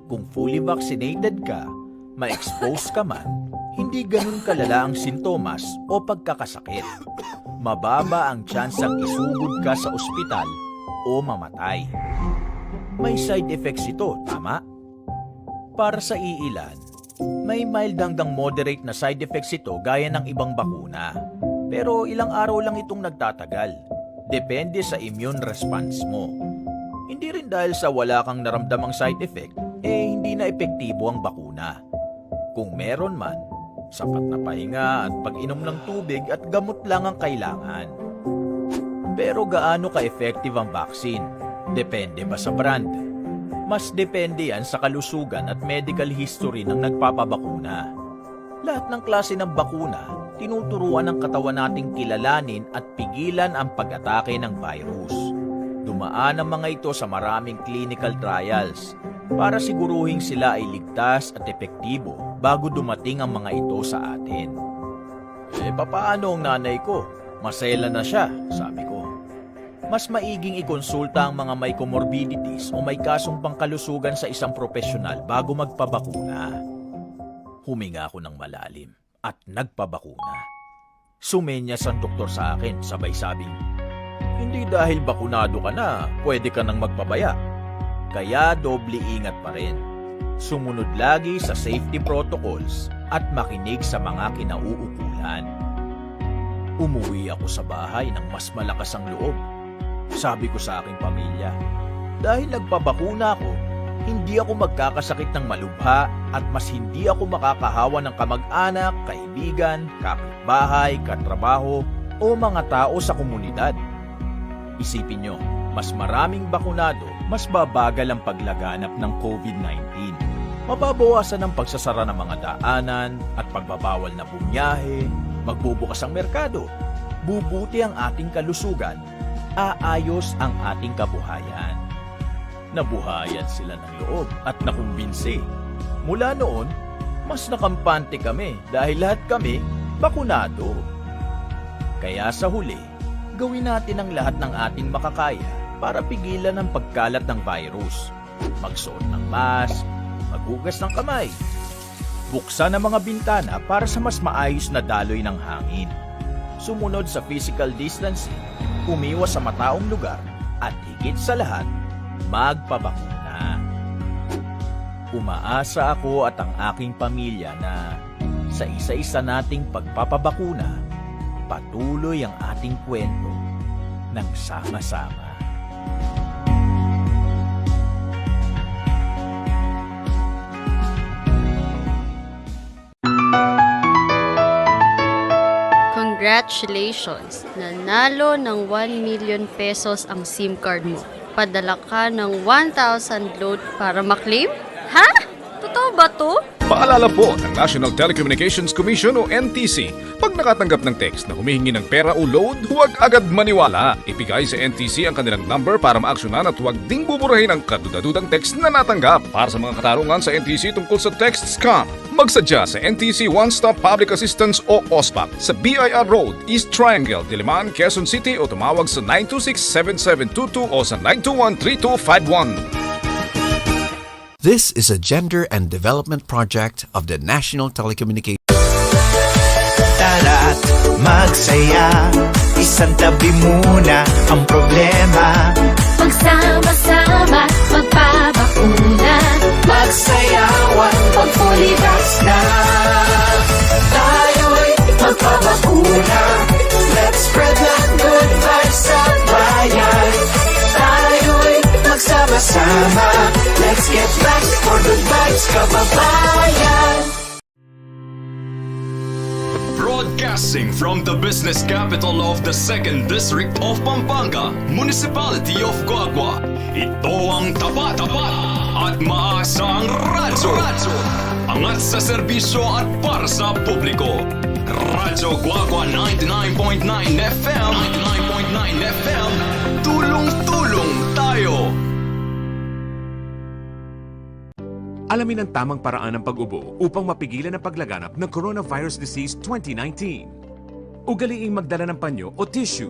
Kung fully vaccinated ka, ma-expose ka man, hindi ganun kalala ang sintomas o pagkakasakit. Mababa ang tsansang isugod ka sa ospital o mamatay." May side effects ito, tama? Para sa iilan, may mild hanggang moderate na side effects ito gaya ng ibang bakuna. Pero ilang araw lang itong nagtatagal. Depende sa immune response mo. Hindi rin dahil sa wala kang naramdamang side effect, eh hindi na epektibo ang bakuna. Kung meron man, sapat na pahinga at pag-inom ng tubig at gamot lang ang kailangan. Pero gaano ka-effective ang vaccine? Depende ba sa brand? Mas depende yan sa kalusugan at medical history ng nagpapabakuna. Lahat ng klase ng bakuna, tinuturuan ng katawan nating kilalanin at pigilan ang pag-atake ng virus. Dumaan ang mga ito sa maraming clinical trials para siguruhing sila ay ligtas at epektibo bago dumating ang mga ito sa atin. "E, papaano ang nanay ko? Maselan na siya," sabi ko. "Mas maiging ikonsulta ang mga may comorbidities o may kasong pangkalusugan sa isang propesyonal bago magpabakuna." Huminga ako ng malalim at nagpabakuna. Sumenyas ang doktor sa akin, sabay sabing, "Hindi dahil bakunado ka na, pwede ka nang magpabaya. Kaya doble ingat pa rin. Sumunod lagi sa safety protocols at makinig sa mga kinauukulan." Umuwi ako sa bahay ng mas malakas ang loob. Sabi ko sa aking pamilya, "Dahil nagpabakuna ako, hindi ako magkakasakit ng malubha at mas hindi ako makakahawa ng kamag-anak, kaibigan, kapitbahay, katrabaho, o mga tao sa komunidad." Isipin nyo, mas maraming bakunado, mas babagal ang paglaganap ng COVID nineteen. Mababawasan ang pagsasara ng mga daanan at pagbabawal na bumiyahe, magbubukas ang merkado, bubuti ang ating kalusugan, aayos ang ating kabuhayan. Nabuhayan sila ng loob at nakumbinsi. Mula noon, mas nakampante kami dahil lahat kami bakunado. Kaya sa huli, gawin natin ang lahat ng ating makakaya para pigilan ang pagkalat ng virus. Magsuot ng mask, maghugas ng kamay, buksan ang mga bintana para sa mas maayos na daloy ng hangin. Sumunod sa physical distancing, umiwas sa mataong lugar, at higit sa lahat, magpabakuna. Umaasa ako at ang aking pamilya na sa isa-isa nating pagpapabakuna, patuloy ang ating kwento ng sama-sama. Congratulations! Nanalo ng one million pesos ang SIM card mo. Padala ka ng one thousand load para maklaim? Ha? Totoo ba 'to? Paalala po ng National Telecommunications Commission o N T C, pag nakatanggap ng text na humihingi ng pera o load, huwag agad maniwala. Ibigay sa N T C ang kanilang number para maaksyonan at huwag ding buburahin ang kadudadudang text na natanggap. Para sa mga katarungan sa N T C tungkol sa text scam, magsadya sa N T C One Stop Public Assistance o OSPAC sa B I R Road, East Triangle, Diliman, Quezon City o tumawag sa nine two six seven seven two two o sa nine two one three two five one. This is a gender and development project of the National Telecommunications. Tara't magsaya, isang tabi muna ang problema. Magsama-sama, magpabakuna. Magsayawan, pag fully vax na. Tayo'y magpabakuna. Let's spread the good vibes sa bayan. Tayo'y magsama-sama. Let's get vax for good vibes, kababayan. Broadcasting from the business capital of the Second District of Pampanga, Municipality of Guagua, ito ang tapat, tapat at maasang radyo. Angat sa serbisyo at para sa publiko. Radyo Guagua ninety-nine point nine F M, ninety-nine point nine F M, tulong-tulong tayo. Alamin ang tamang paraan ng pag-ubo upang mapigilan ang paglaganap ng coronavirus disease twenty nineteen. Ugaliing magdala ng panyo o tissue.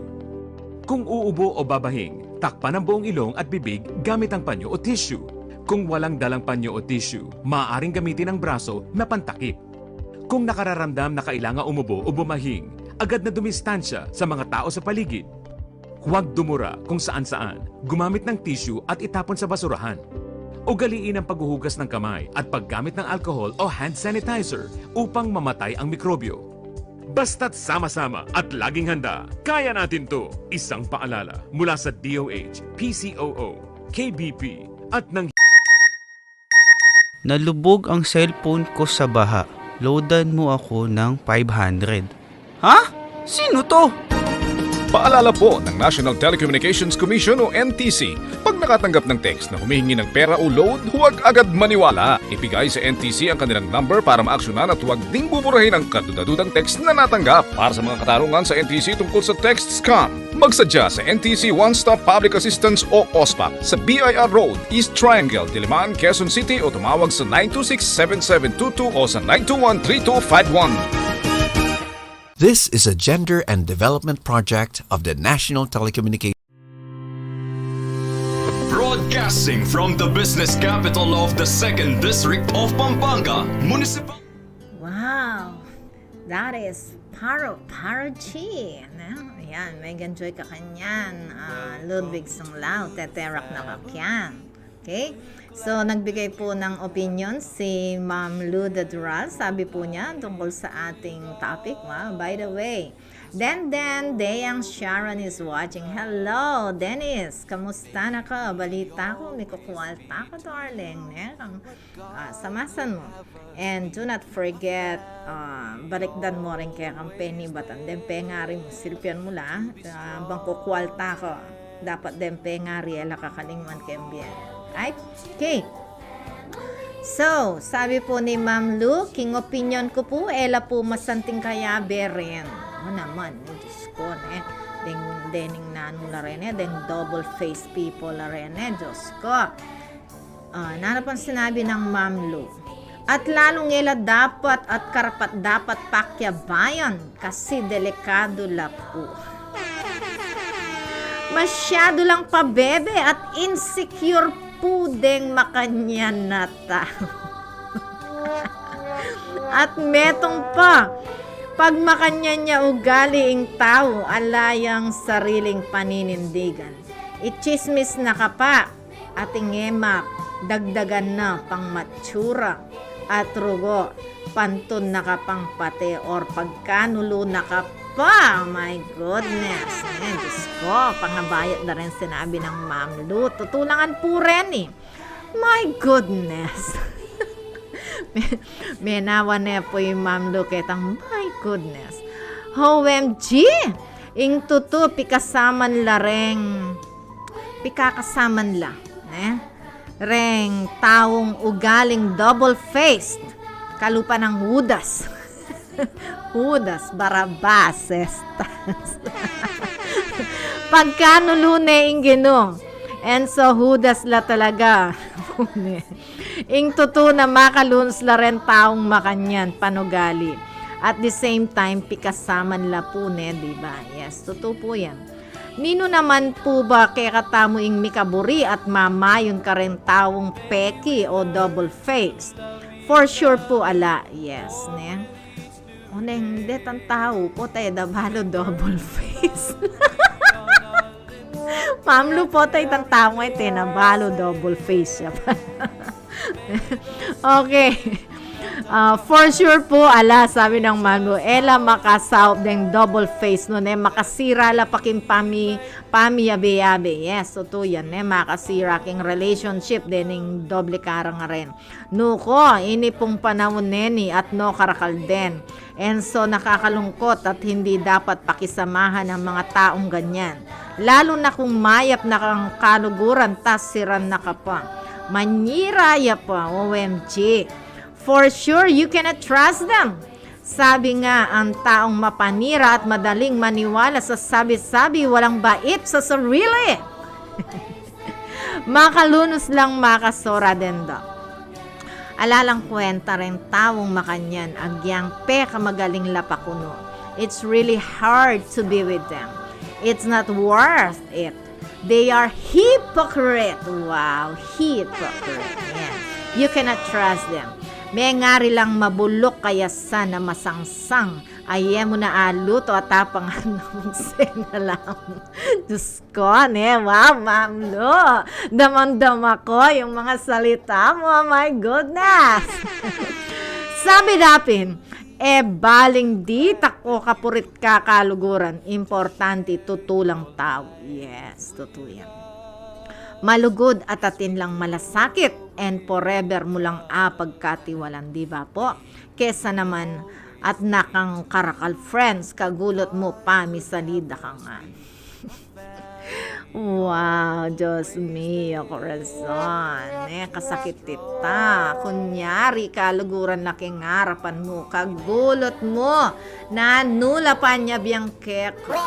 Kung uubo o babahing, takpan ang buong ilong at bibig gamit ang panyo o tissue. Kung walang dalang panyo o tissue, maaaring gamitin ang braso na pantakip. Kung nakararamdam na kailangan umubo o bumahing, agad na dumistansya sa mga tao sa paligid. Huwag dumura kung saan-saan, gumamit ng tissue at itapon sa basurahan. Ugaliin ang paghuhugas ng kamay at paggamit ng alcohol o hand sanitizer upang mamatay ang mikrobyo. Basta't sama-sama at laging handa, kaya natin 'to. Isang paalala mula sa D O H, P C O O, K B P at ng Nalubog ang cellphone ko sa baha. Loadan mo ako ng five hundred. Ha? Sino 'to? Paalala po ng National Telecommunications Commission o N T C, pag nakatanggap ng text na humihingi ng pera o load, huwag agad maniwala. Ibigay sa N T C ang kanilang number para maaksyonan at huwag ding buburahin ang kadudadudang text na natanggap. Para sa mga katarungan sa N T C tungkol sa text scam, magsadya sa N T C One Stop Public Assistance o OSPAC sa B I R Road, East Triangle, Diliman, Quezon City o tumawag sa nine two six seven seven two two o sa nine two one three two five one. This is a gender and development project of the National Telecommunications. Broadcasting from the business capital of the Second District of Pampanga, Municipal. Wow! That is Paro Paro G. No? Ayan, mega enjoy ka kanyan. Ah, Ludwig Sunglao, teterak na kakyan. Okay? So, nagbigay po ng opinion si Ma'am Lu Dadral. Sabi po niya, tungkol sa ating topic, wow, by the way, Then, then, Deyang Sharon is watching. Hello, Dennis. Kamusta na ka? Balita ko, may kukwalta ka, darling. Ne? Ang, ah, samasan mo. And do not forget, ah, balikdan mo rin kaya kang penny batan. Then, pengari mo, silpian mo la. Ah, bang kukwalta ka. Dapat den pengari, e la kakalingwan keng bie. Right? Okay. So, sabi po ni Ma'am Lu, king opinyon ku pu, e la pu masanting kayabe rin. O naman, eh, Diyos ko, ne? Deng, dening nanu la rin, eh, deng double face people la rin, eh, Diyos ko. Ah, nanu pang sinabi ng Ma'am Lu? At lalung e la dapat at karapat-dapat pakyabayan kasi delikadu la pu. Masyadu lang pabebe at insecure pu deng makanyan a tau. At metung pa, pag makanyan ya ugali ing tau, ala yang sariling paninindigan. Itsismis na ka pa. Ating e ma, dagdagan na pang matsura at rugo, pantun na ka pang pate or pagkanulu na ka pa. My goodness. Eh, Diyos ko, pangabayat na rin sinabi ng Ma'am Lu. Tutulangan po rin eh. My goodness. Me-, menawa ne po yung Ma'am Lu ketang, my goodness. O M G! Ing tutu, pikasaman la reng, pikakasaman la, ne? Reng taung ugaling double-faced. Kalupa nang Judas. Judas, Barabas, Estas. Pagkanulu ne ing Ginu. And so, Judas la talaga. Ing tutu na makalunus la ren taung makanyan, panugali. At the same time, pikasaman la pu ne, di ba? Yes, tutu pu yan. Ninu naman pu ba kekatamu ing mikaburi at mamayun kareng taung peki o double-faced? For sure pu, ala. Yes, ne? O neng, detang tau, potay da balu double-faced. Mamlu, potay itang tau nga iti na balu double-faced ya pa. Okay. Ah, for sure pu, ala, sabi nang Mamlu, e la makasaup deng double-faced, nune makasira la pa king pami-, pamiyabe-yabe. Yes, tutu yan, ne, makasira king relationship dening doble kara ngaren. Nuko, ini pung panaun neni at no karakal den. And so, nakakalungkot at hindi dapat pakisamahan ang mga taong ganyan. Lalo na kung mayap na kang kaluguran, tas siran na ka pa. Manyira ya pa, O M G. For sure, you cannot trust them. Sabi nga, ang taong mapanira at madaling maniwala sa sabi-sabi, walang bait sa sarili. Makalunus lang, makasora den da. Ala lang kwenta reng taung makanyan, agyang pekamagaling la pa kunu. It's really hard to be with them. It's not worth it. They are hypocrite. Wow, hypocrite. Yan. You cannot trust them. Mengari lang mabuluk kaya sana masangsang. Aye mu na aluto at apangan na magsena lang. Diyos ko, ne? Wow, Mamlu. Damang-dama ko yung mga salita mo. Oh my goodness. Sabi dapin, e baling ditak o kapurit ka kaluguran, importante tutu lang tau. Yes, tutu yan. Malugud at atin lang malasakit and forever mu lang apagkatiwalan, di ba po? Kesa naman at nakang karakal friends, kagulut mu pamisalida ka nga. Wow, Diyos mio, corazon. Eh, kasakit ita. Kunyari, kaluguran na king arapan mu, kagulut mu, nanula pa nya biang keka.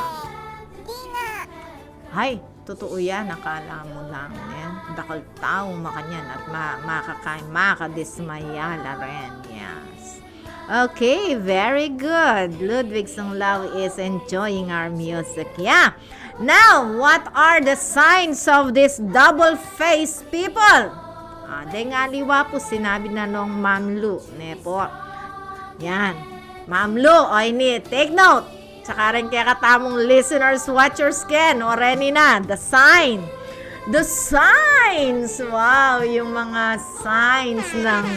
Ay, tutu yan, akala mu lang, eh. Dakal tau makanyan at ma-, makakain, makadismaya la rin. Yes. Okay, very good. Ludwig Sunglaw is enjoying our music. Yeah. Now, what are the signs of this double-faced people? Ah, deng aliwa po, sinabi na nong Ma'am Lu, ne po. Yan. Ma'am Lu, o ini, take note. Tsaka rin kekatamung listeners, watchers, ken, o reni na, the sign. The signs! Wow, yung mga signs ng,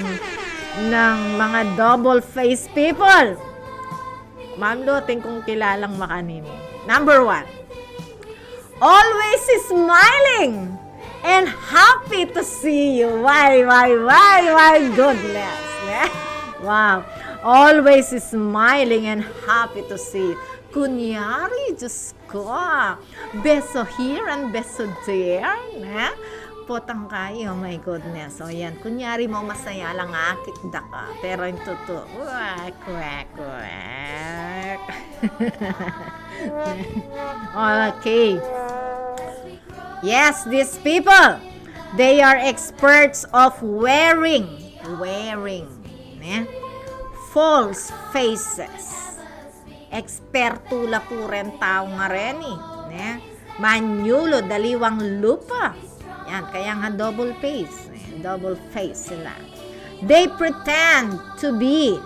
ng mga double-faced people. Ma'am Lu, atin kung kilalang makanini. Number one, always smiling and happy to see you. Why, why, why, why, goodness. Ne? Wow. Always smiling and happy to see you. Kunyari, Diyos ko. Beso here and beso there, ne? Potang kayo, my goodness. O yan, kunyari mo masaya lang akit da ka. Pero yung tutu, wak, wak, wak. Okay. Yes, these people, they are experts of wearing, wearing, ne? False faces. Ekspertu la pu ren tau ngareni, ne? Manyulud aliwang lupa. Yan, kaya nga double face, ne? Double face sila. They pretend to be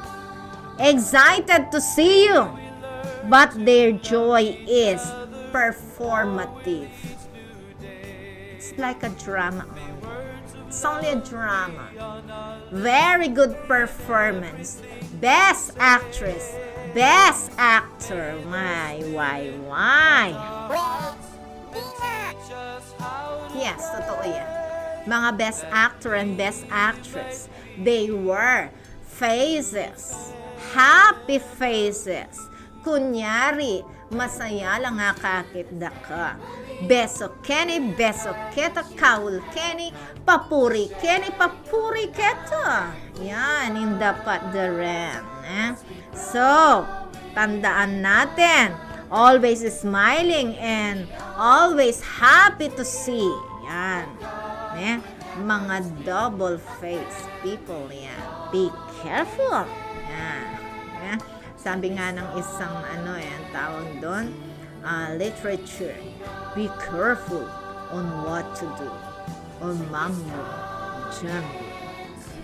excited to see you, but their joy is performative. It's like a drama only. It's only a drama. Very good performance. Best actress. Best actor. My, why, why? Yes, totoo yan. Mga best actor and best actress, they were faces. Happy faces. Kunyari, masaya lang akakit da ka. Beso keni, beso keta, kaul keni, papuri keni, papuri keta. Yan, ing dapat da rin, eh. So, tandaan natin, always smiling and always happy to see. Yan. Eh, mga double face people yan. Be careful. Yan. Eh, sabi nga ng isang, ano, eh, ang tawag doon, ah, literature, "Be careful on what to do, or mambo jumbo."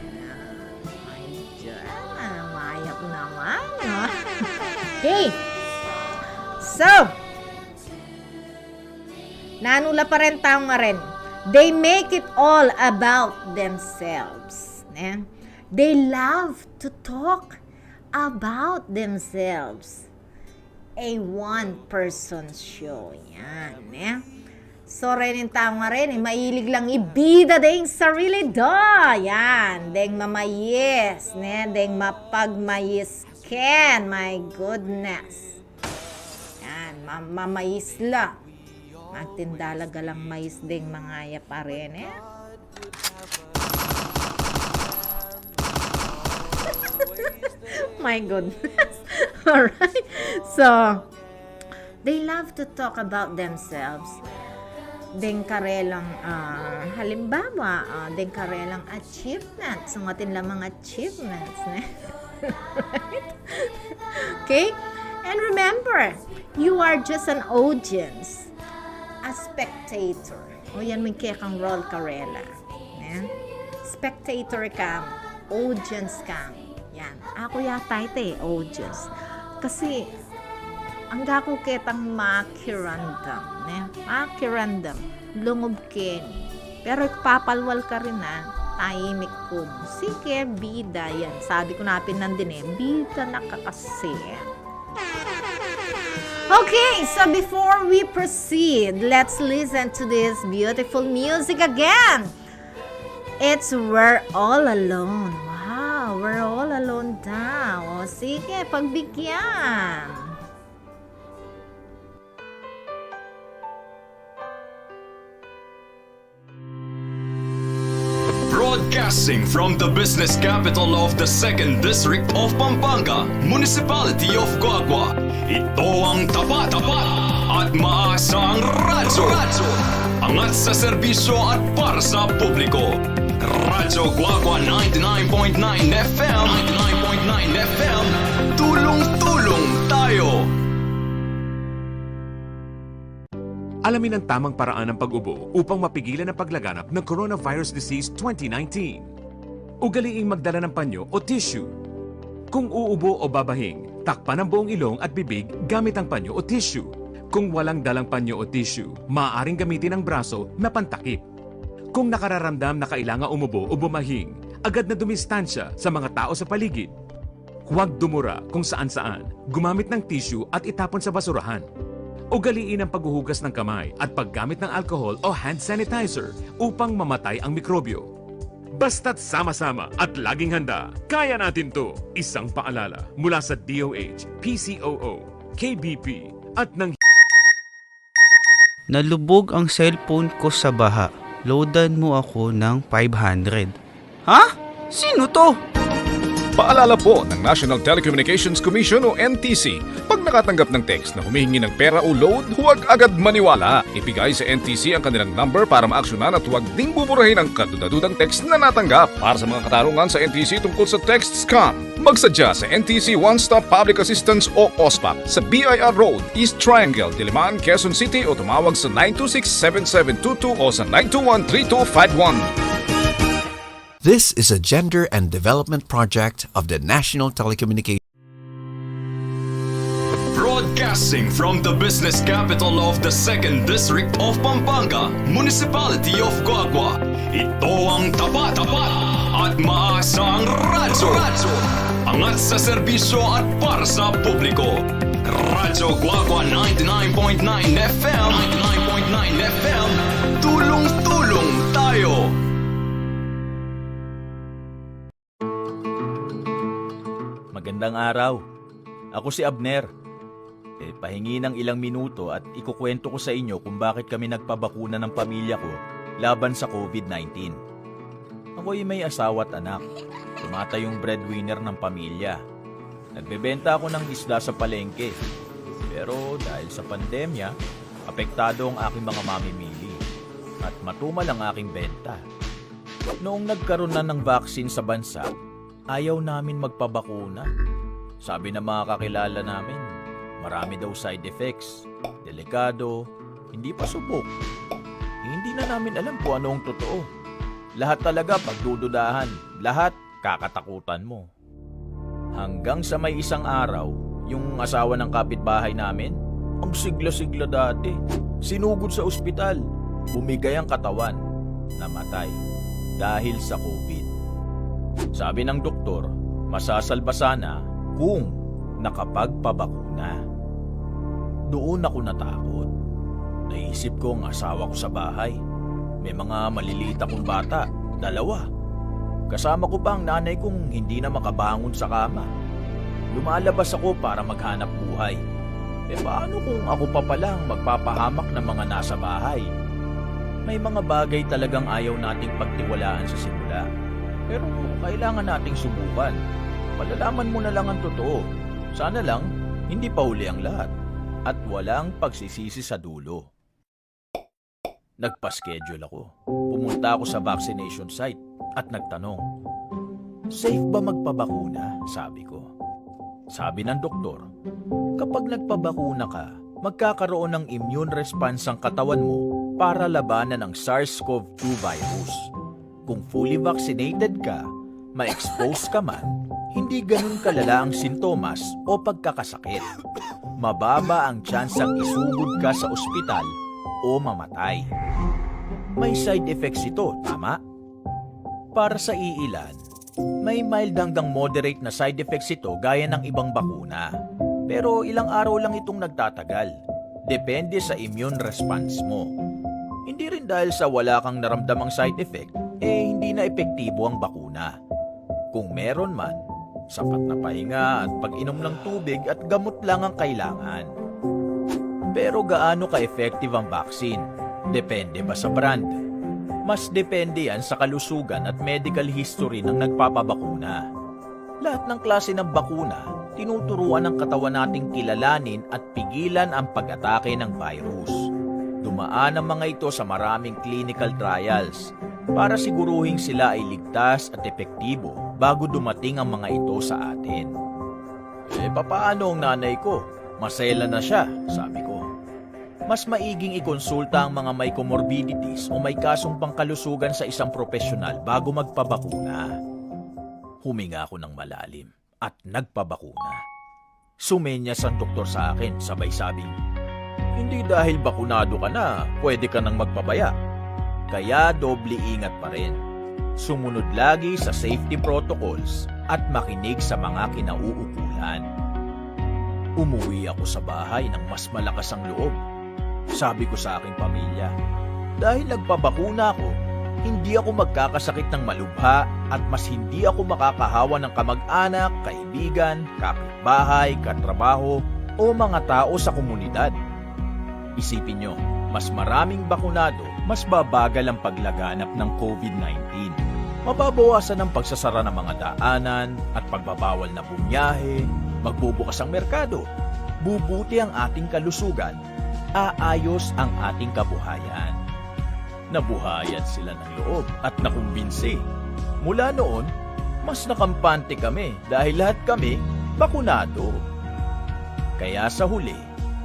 Yan. Ay, Diyan, ah, mayap naman, no? Okay. So, nanula pa rin tau ngarin. They make it all about themselves, ne? They love to talk about themselves. A one-person show. Yan, ne? So, reni tau ngarin, eh, mahilig lang ibida deng sarili da. Yan, deng mamayis, ne? Deng mapagmayis ken. My goodness. Yan, ma-, mamayis la. Magtinda la galang mayis deng mangayap a reni, eh. My goodness. Alright. So, they love to talk about themselves. Deng karelang, ah, halimbawa, ah, deng karelang achievements. Sungatin la mang achievements, ne? Right? Okay? And remember, you are just an audience, a spectator. O yan, may kekang role karela. Ne? Spectator ka, audience ka. Yan. Aku yata ita, eh, audience. Kasi, angga ku ketang makiramdam, ne? Makiramdam. Lungub keni. Pero ipapalwal ka rin, ah. Tahimik ku. Sige, bida yan. Sabi ku na pin nandin, eh, bida na ka kasi. Okay, so before we proceed, let's listen to this beautiful music again. It's We're All Alone. Wow, We're All Alone daw. O, sige, pagbigyan. Broadcasting from the business capital of the Second District of Pampanga, Municipality of Guagua, ito ang tapat, tapat at maasang radyo. Radyo. Angat sa serbisyo at para sa publiko. Radyo Guagua ninety-nine point nine F M. Ninety-nine point nine F M. Tulong-tulong tayo. Alamin ang tamang paraan ng pag-ubo upang mapigilan ang paglaganap ng coronavirus disease twenty nineteen. Ugaliing magdala ng panyo o tissue. Kung uubo o babahing, takpan ang buong ilong at bibig gamit ang panyo o tissue. Kung walang dalang panyo o tissue, maaaring gamitin ang braso na pantakip. Kung nakararamdam na kailangan umubo o bumahing, agad na dumistansya sa mga tao sa paligid. Huwag dumura kung saan-saan. Gumamit ng tissue at itapon sa basurahan. Ugaliin ang paghuhugas ng kamay at paggamit ng alcohol o hand sanitizer upang mamatay ang mikrobyo. Basta't sama-sama at laging handa, kaya natin 'to. Isang paalala mula sa D O H, P C O O, K B P, at ng Nalubog ang cellphone ko sa baha. Loadan mo ako ng five hundred. Ha? Sino 'to? Paalala po ng National Telecommunications Commission o N T C, pag nakatanggap ng text na humihingi ng pera o load, huwag agad maniwala. Ibigay sa N T C ang kanilang number para maaksyonan at huwag ding buburahin ang kaduda-dudang text na natanggap. Para sa mga katarungan sa N T C tungkol sa text scam, magsadya sa N T C One Stop Public Assistance o OSPAP sa B I R Road, East Triangle, Diliman, Quezon City, o tumawag sa nine two six, seven seven two two o sa nine two one, three two five one. This is a gender and development project of the National Telecommunications. Broadcasting from the business capital of the Second District of Pampanga, Municipality of Guagua, ito ang tapat, tapat at maasang radyo. Angat sa serbisyo at para sa publiko. Radyo Guagua ninety-nine point nine F M. Ninety-nine point nine F M. Tulong-tulong tayo. Magandang araw. Ako si Abner. Eh, pahingi ng ilang minuto at ikukwento ko sa inyo kung bakit kami nagpabakuna ng pamilya ko laban sa covid nineteen. Ako'y may asawa at anak. Tumatayong breadwinner ng pamilya. Nagbebenta ako ng isda sa palengke. Pero dahil sa pandemya, apektado ang aking mga mamimili at matumal ang aking benta. Noong nagkaroon na ng vaccine sa bansa, ayaw namin magpabakuna. Sabi ng mga kakilala namin, marami daw side effects, delikado, hindi pa subok. Hindi na namin alam kung anong totoo. Lahat talaga pagdududahan, lahat kakatakutan mo. Hanggang sa may isang araw, yung asawa ng kapitbahay namin, ang sigla-sigla dati, sinugod sa ospital, bumigay ang katawan, namatay dahil sa covid. Sabi ng doktor, masasalba sana kung nakapagpabakuna. Doon ako natakot. Naisip ko ang asawa ko sa bahay. May mga maliliit akong bata, dalawa. Kasama ko pa ang nanay kong hindi na makabangon sa kama. Lumalabas ako para maghanap buhay. E paano kung ako pa pala ang magpapahamak ng mga nasa bahay? May mga bagay talagang ayaw nating pagtiwalaan sa simula. Pero kailangan nating subukan. Malalaman mo na lang ang totoo. Sana lang, hindi pa huli ang lahat. At walang pagsisisi sa dulo. Nagpa-schedule ako. Pumunta ako sa vaccination site at nagtanong, "Safe ba magpabakuna?" sabi ko. Sabi ng doktor, "Kapag nagpabakuna ka, magkakaroon ng immune response ang katawan mo para labanan ang SARS-CoV two virus. Kung fully vaccinated ka, ma-expose ka man, hindi ganun kalala ang sintomas o pagkakasakit. Mababa ang tsansang isugod ka sa ospital o mamatay." May side effects ito, tama? Para sa iilan, may mild hanggang moderate na side effects ito gaya ng ibang bakuna. Pero ilang araw lang itong nagtatagal. Depende sa immune response mo. Hindi rin dahil sa wala kang naramdamang side effect, eh hindi na epektibo ang bakuna. Kung meron man, sapat na pahinga at pag-inom ng tubig at gamot lang ang kailangan. Pero gaano ka-effective ang vaccine? Depende ba sa brand? Mas depende yan sa kalusugan at medical history ng nagpapabakuna. Lahat ng klase ng bakuna, tinuturuan ng katawan nating kilalanin at pigilan ang pag-atake ng virus. Dumaan ang mga ito sa maraming clinical trials para siguruhing sila ay ligtas at epektibo bago dumating ang mga ito sa atin. "E, papaano ang nanay ko? Maselan na siya," sabi ko. Mas maiging ikonsulta ang mga may comorbidities o may kasong pangkalusugan sa isang propesyonal bago magpabakuna. Huminga ako ng malalim at nagpabakuna. Sumenyas ang doktor sa akin, sabay sabing, "Hindi dahil bakunado ka na, pwede ka nang magpabaya." Kaya doble ingat pa rin. Sumunod lagi sa safety protocols at makinig sa mga kinauukulan. Umuwi ako sa bahay ng mas malakas ang loob. Sabi ko sa aking pamilya, "Dahil nagpabakuna ako, hindi ako magkakasakit ng malubha at mas hindi ako makakahawa ng kamag-anak, kaibigan, kapitbahay, katrabaho, o mga tao sa komunidad." Isipin nyo, mas maraming bakunado, mas babagal ang paglaganap ng covid nineteen. Mababawasan ang pagsasara ng mga daanan at pagbabawal na bumiyahe, magbubukas ang merkado, bubuti ang ating kalusugan, aayos ang ating kabuhayan. Nabuhayan sila ng loob at nakumbinsi. Mula noon, mas nakampante kami dahil lahat kami bakunado. Kaya sa huli,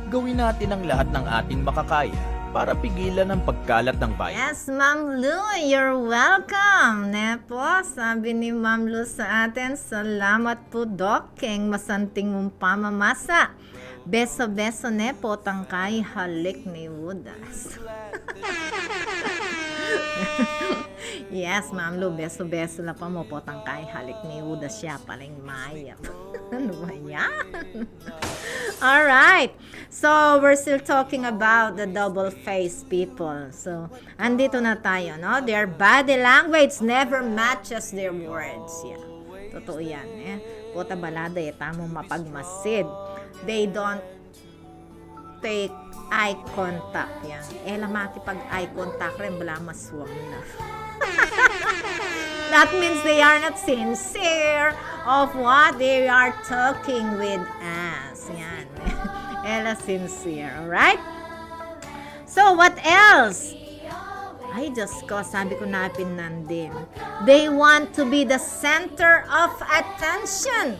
gawin natin ang lahat ng ating makakaya para pigilan ang pagkalat ng virus. Yes, Ma'am Lu, you're welcome. Ne po, sabi ni Ma'am Lu sa atin, "Salamat po, Doc, keng masanting mong pamamasa. Beso-beso ne, potang kay halik ni Judas." Yes, Ma'am Lu, beso-beso la pa mo, potang kay halik ni Judas, siya palang mayap. Ano ba yan? Alright. So, we're still talking about the double-faced people. So, andito na tayo, no? Their body language never matches their words. Yeah. Totoo yan, eh. Pota balada, eh, tamang mapagmasid. They don't take eye contact. Yan. E la makipag-eye contact rin, bala maswang na. That means they are not sincere of what they are talking with us. Yan. E la sincere, alright? So, what else? Ay, Diyos ko, sabi ko na pin nandin. They want to be the center of attention.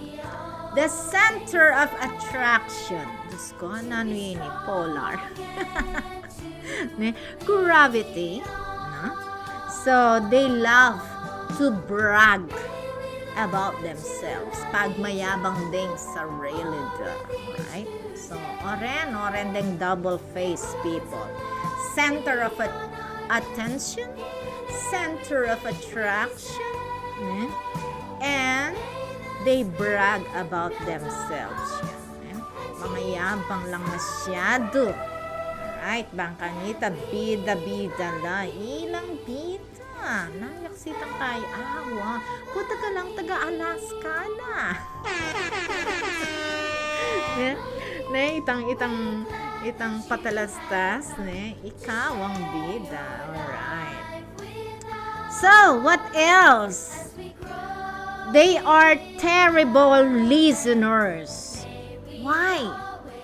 The center of attraction. Diyos ko, nanu ini? Polar. Ne? Gravity. No? So, they love to brag about themselves. Pagmayabang deng sarili da. Right? So, oren, oren deng double-faced people. Center of at- attention, center of attraction, ne? And they brag about themselves. Yan, ne? Mangayabang lang masyadu. Alright, bang kanita, bida-bida la. Ilang bida? Nanu ya kasi itang kay awa? Ku taga lang, taga Alaska la. Ne? Ne, itang, itang, itang patalastas, ne? Ikaw ang bida. Alright. So, what else? They are terrible listeners. Why?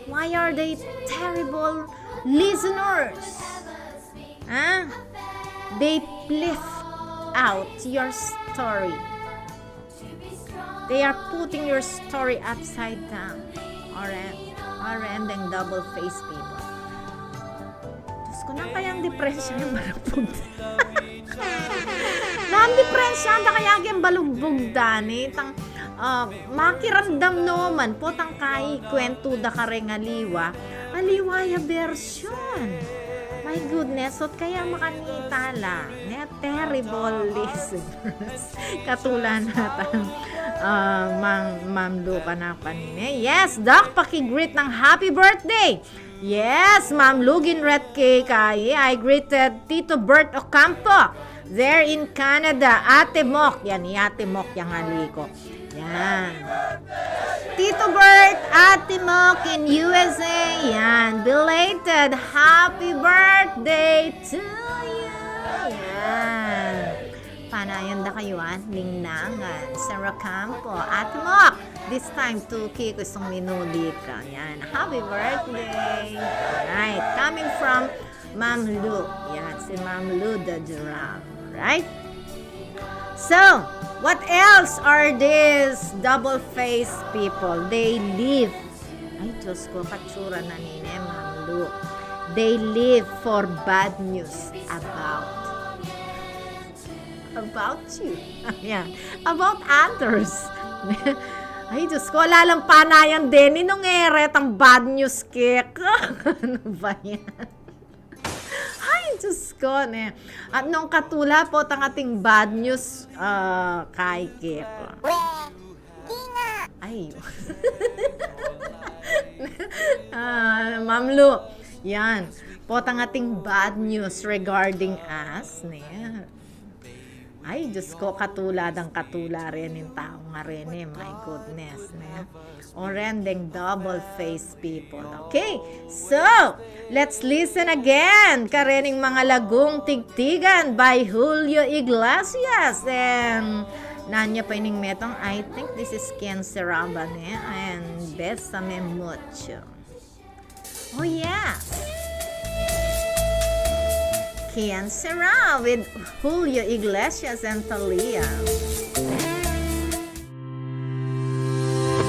Why are they terrible listeners? Ha? They plift out your story. They are putting your story upside down. Oren, oren deng double-faced people. Diyos ko, nanu kayang diperensya ning balugbug? Nanu diperensya da kaya king balugbug da, ne? Itang, ah, makiramdam no man, potang kay kwentu da kareng aliwa. Aliwa ya bersyon. My goodness, ot kaya makanita la, ne? Terrible listeners. Katula na tang, ah, Mang, Ma'am Lu kanaku kanini. Yes, Doc, paki-greet ng happy birthday. Yes, Ma'am Lu Ginret K. Kayi, I greeted Tito Bert Ocampo there in Canada. Ate Mok, yan, i Ate Mok yang ali ko. Yan. Tito Bert, Ate Mok in U S A. Yan. Belated happy birthday to you. Yan. Panayan da kayu, ah. Ningnangan, Sir Ocampo, Ate Mok. This time, tuki ku sung minuli ka. Yan. Happy birthday. Right. Coming from Ma'am Lu. Yan, si Ma'am Lu the Giraffe. Right? So, what else are these double-faced people? They live. Ay, Diyos ko, katsura na nine, Ma'am Lu. They live for bad news about. About you. Yan. About others. Ay, Diyos ko, lalang panayan din. Ninung ere, tang bad news kek. Ano ba yan? Ay, Diyos ko, ne. At nung katula po, tang ating bad news, ah, kay kek. Ay. Ah, Ma'am Lu, yan. Potang ating bad news regarding us, ne? Ay, Diyos ko, katula dang katula rin ing tau ngeni, my goodness, ne? Oren deng double-faced people. Okay, so, let's listen again karening Mga Lagung Tigtigan by Julio Iglesias. And nanu ya pa ining metung? I think this is Quien Será ba, ne? And Bésame Mucho. Oh, yes. Quien Será with Julio Iglesias and Thalia.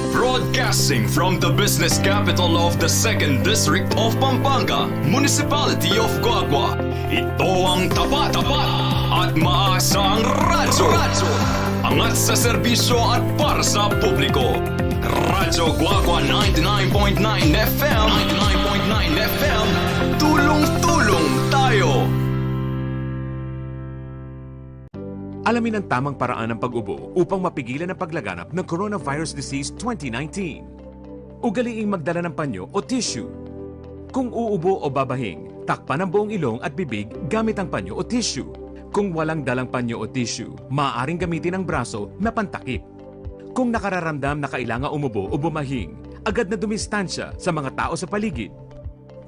Broadcasting from the business capital of the second District of Pampanga, Municipality of Guagua, ito ang tapat, tapat at maasang radyo. Radyo. Angat sa serbisyo at para sa publiko. Radyo Guagua ninety-nine point nine F M. Ninety-nine point nine F M. Tulong-tulong tayo. Alamin ang tamang paraan ng pag-ubo upang mapigilan ang paglaganap ng coronavirus disease twenty nineteen. Ugaliing magdala ng panyo o tissue. Kung uubo o babahing, takpan ang buong ilong at bibig gamit ang panyo o tissue. Kung walang dalang panyo o tissue, maaaring gamitin ang braso na pantakip. Kung nakararamdam na kailangan umubo o bumahing, agad na dumistansya sa mga tao sa paligid.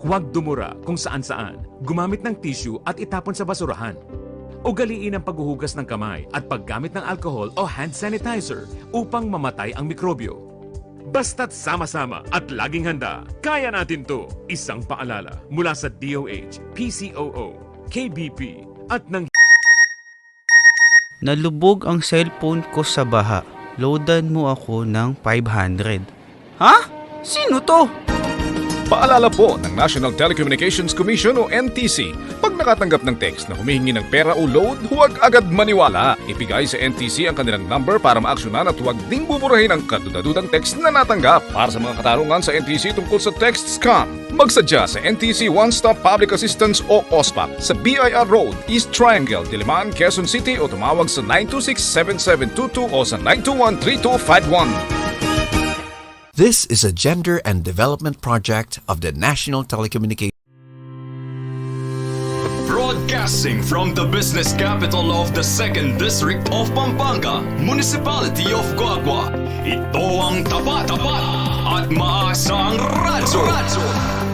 Huwag dumura kung saan-saan. Gumamit ng tissue at itapon sa basurahan. Ugaliin ang paghuhugas ng kamay at paggamit ng alcohol o hand sanitizer upang mamatay ang mikrobyo. Basta't sama-sama at laging handa, kaya natin 'to. Isang paalala mula sa D O H, P C O O, K B P, at ng Nalubog ang cellphone ko sa baha. Loadan mo ako ng five hundred. Ha? Sino 'to? Paalala po ng National Telecommunications Commission o N T C, pag nakatanggap ng text na humihingi ng pera o load, huwag agad maniwala. Ibigay sa N T C ang kanilang number para maaksyonan at huwag ding buburahin ang kadudadudang text na natanggap. Para sa mga katanungan sa N T C tungkol sa text scam, magsadya sa N T C One Stop Public Assistance o OSPAP sa B I R Road, East Triangle, Diliman, Quezon City o tumawag sa nine two six seven seven two two o sa nine two one three two five one. This is a gender and development project of the National Telecommunications. Broadcasting from the business capital of the Second District of Pampanga, Municipality of Guagua, ito ang tapat, tapat at maasang radyo.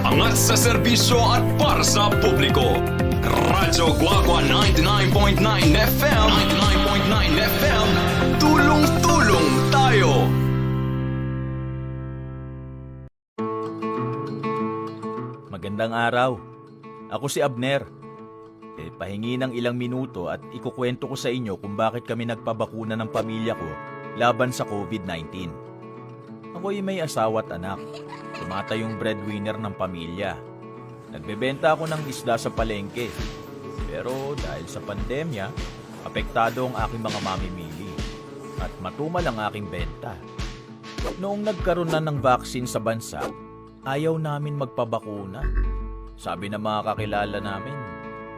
Angat sa serbisyo at para sa publiko. Radyo Guagua ninety-nine point nine F M, ninety-nine point nine F M, tulong-tulong tayo. Magandang araw. Ako si Abner. E, pahingi ng ilang minuto at ikukwento ko sa inyo kung bakit kami nagpabakuna ng pamilya ko laban sa COVID nineteen. Ako'y may asawa at anak. Tumatayong breadwinner ng pamilya. Nagbebenta ako ng isda sa palengke. Pero dahil sa pandemya, apektado ang aking mga mamimili. At matumal ang aking benta. Noong nagkaroon na ng vaccine sa bansa, ayaw namin magpabakuna. Sabi ng mga kakilala namin,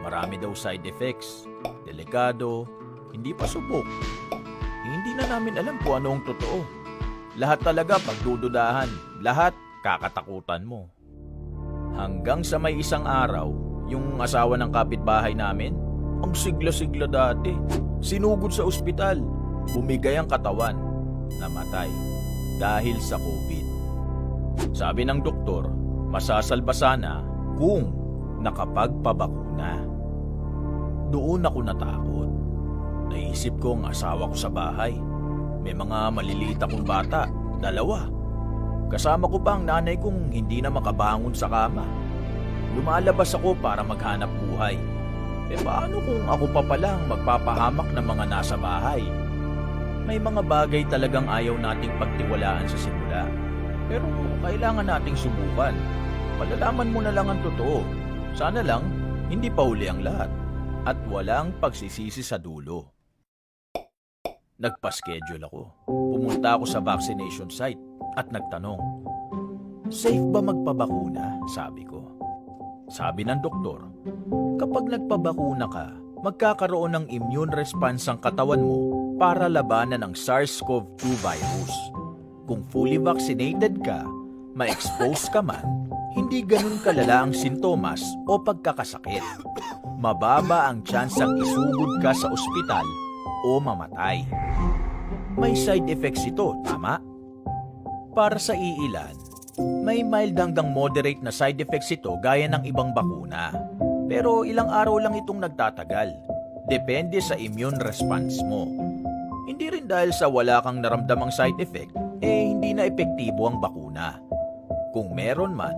marami daw side effects, delikado, hindi pa subok. Hindi na namin alam kung ano ang totoo. Lahat talaga pagdududahan, lahat kakatakutan mo. Hanggang sa may isang araw, yung asawa ng kapitbahay namin, ang sigla-sigla dati, sinugod sa ospital, bumigay ang katawan, namatay dahil sa COVID. Sabi ng doktor, masasalba sana kung nakapagpabakuna. Doon ako natakot. Naisip ko ang asawa ko sa bahay. May mga maliliit akong bata, dalawa. Kasama ko pa ang nanay kong hindi na makabangon sa kama. Lumalabas ako para maghanap buhay. E paano kung ako pa pala ang magpapahamak ng mga nasa bahay? May mga bagay talagang ayaw nating pagtiwalaan sa simula. Pero kailangan nating subukan. Malalaman mo na lang ang totoo. Sana lang, hindi pa huli ang lahat. At walang pagsisisi sa dulo. Nagpa-schedule ako. Pumunta ako sa vaccination site at nagtanong, "Safe ba magpabakuna?" sabi ko. Sabi ng doktor, "Kapag nagpabakuna ka, magkakaroon ng immune response ang katawan mo para labanan ang SARS-CoV two virus. Kung fully vaccinated ka, ma-expose ka man, hindi ganun kalala ang sintomas o pagkakasakit. Mababa ang tsansang isugod ka sa ospital o mamatay." May side effects ito, tama? Para sa iilan, may mild hanggang moderate na side effects ito gaya ng ibang bakuna. Pero ilang araw lang itong nagtatagal. Depende sa immune response mo. Hindi rin dahil sa wala kang naramdamang side effect, eh hindi na epektibo ang bakuna. Kung meron man,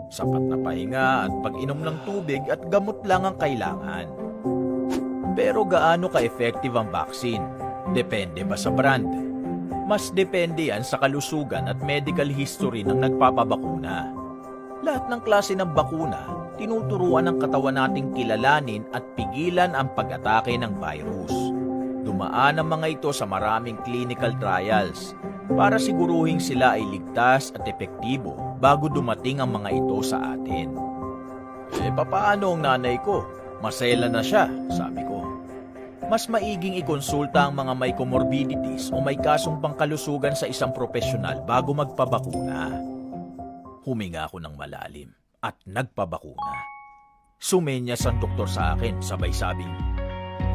sapat na pahinga at pag-inom ng tubig at gamot lang ang kailangan. Pero gaano ka-effective ang vaccine? Depende ba sa brand? Mas depende yan sa kalusugan at medical history ng nagpapabakuna. Lahat ng klase ng bakuna, tinuturuan ng katawan nating kilalanin at pigilan ang pag-atake ng virus. Dumaan ang mga ito sa maraming clinical trials para siguruhing sila ay ligtas at epektibo bago dumating ang mga ito sa atin. "E, papaano ang nanay ko? Masela na siya," sabi ko. "Mas maiging ikonsulta ang mga may comorbidities o may kasong pangkalusugan sa isang propesyonal bago magpabakuna." Huminga ako ng malalim at nagpabakuna. Sumenyas ang doktor sa akin, sabay sabing,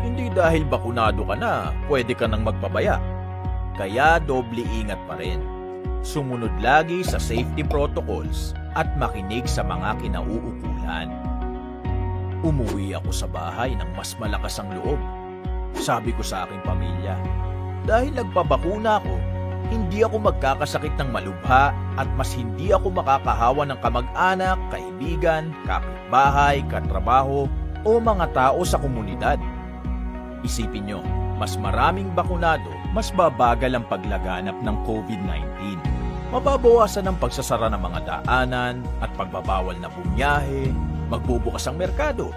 "Hindi dahil bakunado ka na, pwede ka nang magpabaya." Kaya doble ingat pa rin. Sumunod lagi sa safety protocols at makinig sa mga kinauukulan. Umuwi ako sa bahay ng mas malakas ang loob. Sabi ko sa aking pamilya, "Dahil nagpabakuna ako, hindi ako magkakasakit ng malubha at mas hindi ako makakahawa ng kamag-anak, kaibigan, kapitbahay, katrabaho, o mga tao sa komunidad." Isipin nyo, mas maraming bakunado, mas babagal ang paglaganap ng COVID nineteen. Mababawasan ang pagsasara ng mga daanan at pagbabawal na bumiyahe, magbubukas ang merkado,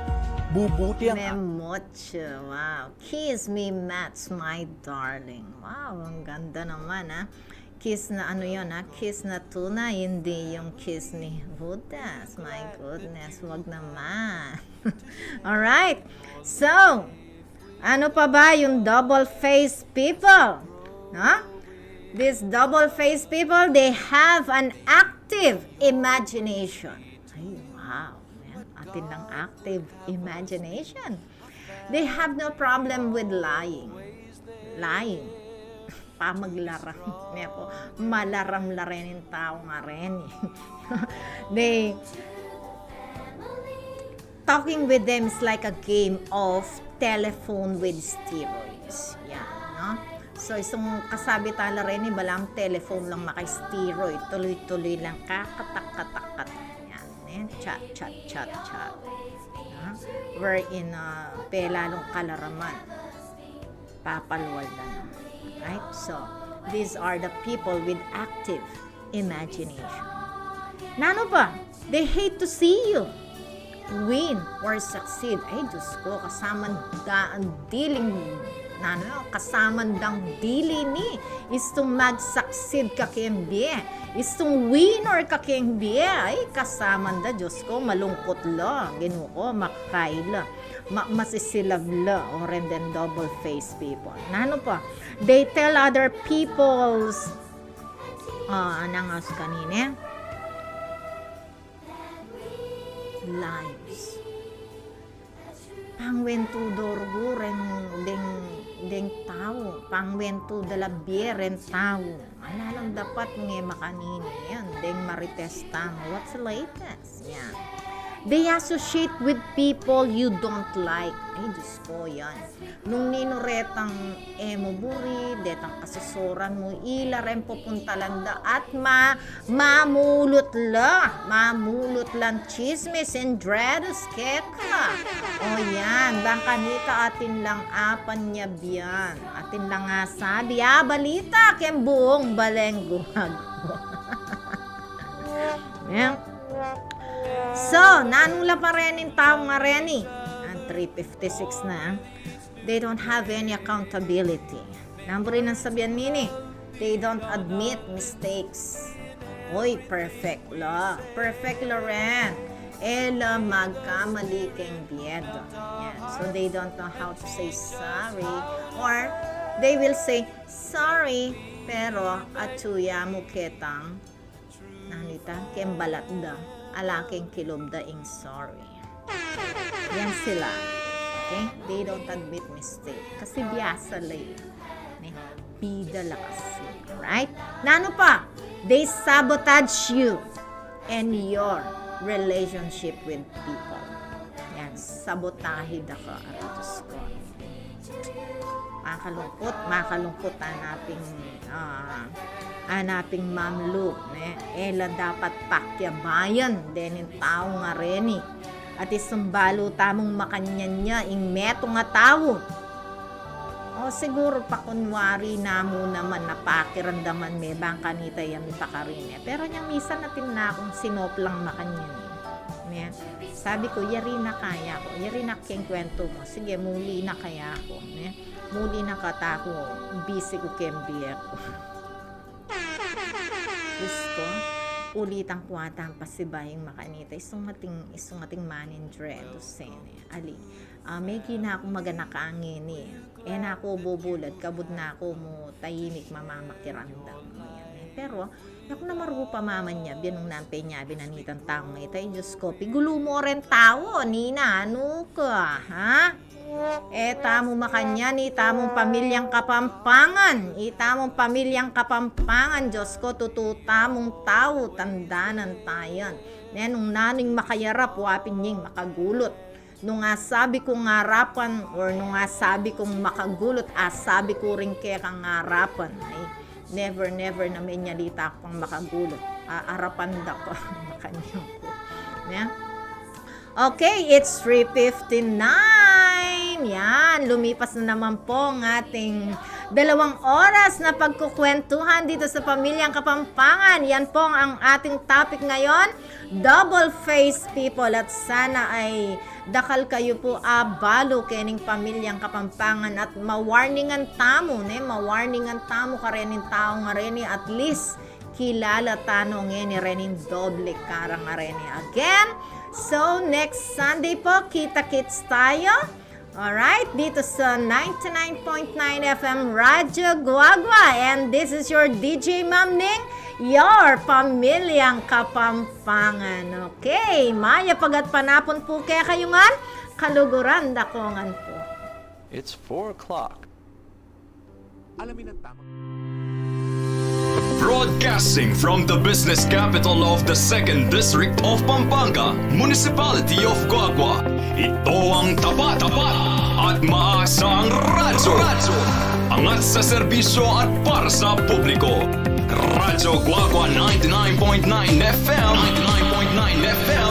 bubuti ang... Memocho, wow. Kiss me much, my darling. Wow, ang ganda naman, ah. Kiss na ano yun, ah? Kiss na tuna, hindi yung kiss ni Judas. My goodness, wag naman. Alright. So, ano pa ba yung double-faced people? No? These double-faced people, they have an active imagination. Ay, wow. Atin ng active imagination. They have no problem with lying. Lying. Pamaglaram. Nepo, malaram la rin yung tao nga rin. They, talking with them is like a game of telephone with steroids. Yan, no? So, isung kasabi tala rin, eh, balang telephone lang maka-steroid. Tuloy-tuloy lang, kakatak-katak-katak. Yan, eh. Chat, chat, chat, chat. No? Wherein, uh, pelalong kalaraman. Papalwal na lang. Right? So, these are the people with active imagination. Nanu pa? They hate to see you win or succeed. Ay, Diyos ko, kasaman da ang diling, nanu, kasaman dang dili ni istung mag-succeed ka keng bie. Istung winner ka keng bie. Ay, kasaman da, Diyos ko, malungkot la. Ginu ko, makakaila. Ma-, masisilab la. O ren den double-faced people. Nanu pa? They tell other people's, ah, anang aus kanine? Lives. Pangwentu da rugu ren deng, deng tau. Pangwentu da la bie ren tau. Ala lang dapat nge makanini yan. Deng marites tamu. What's the latest? Yan. They associate with people you don't like. Ay, Diyos ko, yan. Nung ninu retang e mu buri, detang kasusuran mu, ila ren pupuntalan da at ma-, mamulut la, mamulut lang chismis, intrigas keka. O yan, bang kanita atin lang apanyabian, atin lang asabi, abalita keng buung baleng gumago. Yan. So, nanu la pa ren ing tau nga reni? Ang three fifty-six na, ah. They don't have any accountability. Nanu rin ang sabian nini? They don't admit mistakes. Oy, perfect la. Perfect la ren. E la magkamali keng bie da. Yan. So, they don't know how to say sorry. Or, they will say, "Sorry," pero atsu ya mu ketang, nanu ita, keng balat da, ala keng kilub da ing sorry. Yan sila. Okay? They don't admit mistake. Kasi biasa la e. Ne? Bida la kasi. Alright? Nanu pa? They sabotage you and your relationship with people. Yan, sabotahe da ka, aray Diyos ko. Makalungkut, makalungkut ang ating, ah, ang ating mamlu, ne? E la dapat pakyabayan dening tau nga reni. At isumbalu tamung makanyan ya ing metung a tau. O siguru pakunwari na mu naman na pakiramdaman me bang kanita ya mipakarine. Pero nyang misan atin na kung sinoplang makanyan e. Ne? Sabi ku, "Yari na kaya ku, yari na keng kwentu mu. Sige, muli na kaya ku, ne? Muli na kata ku, busy ku keng bie ku." Diyos ko, ulitan ku atang pasibayu ing makanita. Isung ating, isung ating maninjre, dusene. Ali, ah, megi na kung maganaka ngeni. E na ku bubulad, kabud na ku mu tahimik mamamakiramdam. Ayan, e. Pero, e ku na marupa mamanyabyan nung nampe nyabi na nitang tau nga ita. Ay, Diyos ko, pigulu mu ren tau, Nina, nanu ka, ha? E tamu makanyan, itamung pamilyang Kapampangan, itamung pamilyang Kapampangan, Diyos ko, tutu tamung tau, tandanan tayan. Ne, nung nanu ing makayarap, wa pin ing makagulut. Nung asabi kung arapan, or nung asabi kung makagulut, asabi ku rin keka ing arapan. Ay, never, never na menyalita ku pang makagulut. A, arapan da ku, makanyan ku. Ne? Okay, it's three fifty-nine. Yan, lumipas na naman po ang ating dalawang oras na pagkukwentuhan dito sa Pamilyang Kapampangan. Yan po ang ating topic ngayon, double face people. At sana ay dakal kayu pu abalu kening Pamilyang Kapampangan at ma-warningan tamu, ne? Ma-warningan tamu karening tau ngareni, at least kilala tanu ngeni rening doble kara ngareni. Again, so next Sunday po, kita-kits tayo. Alright, dito sa ninety-nine point nine F M Radyo Guagua. And this is your D J Ma'am Ning, your Pamilyang Kapampangan. Okay, mayap a gatpanapun pu kekayu ngan, kaluguran da ko ngan pu. It's four o'clock. Alamin ang tamang Broadcasting from the business capital of the Second District of Pampanga, Municipality of Guagua, ito ang tapat, tapat at maasang radyo. Angat sa serbisyo at para sa publiko. Radyo Guagua ninety-nine point nine F M, ninety-nine point nine F M,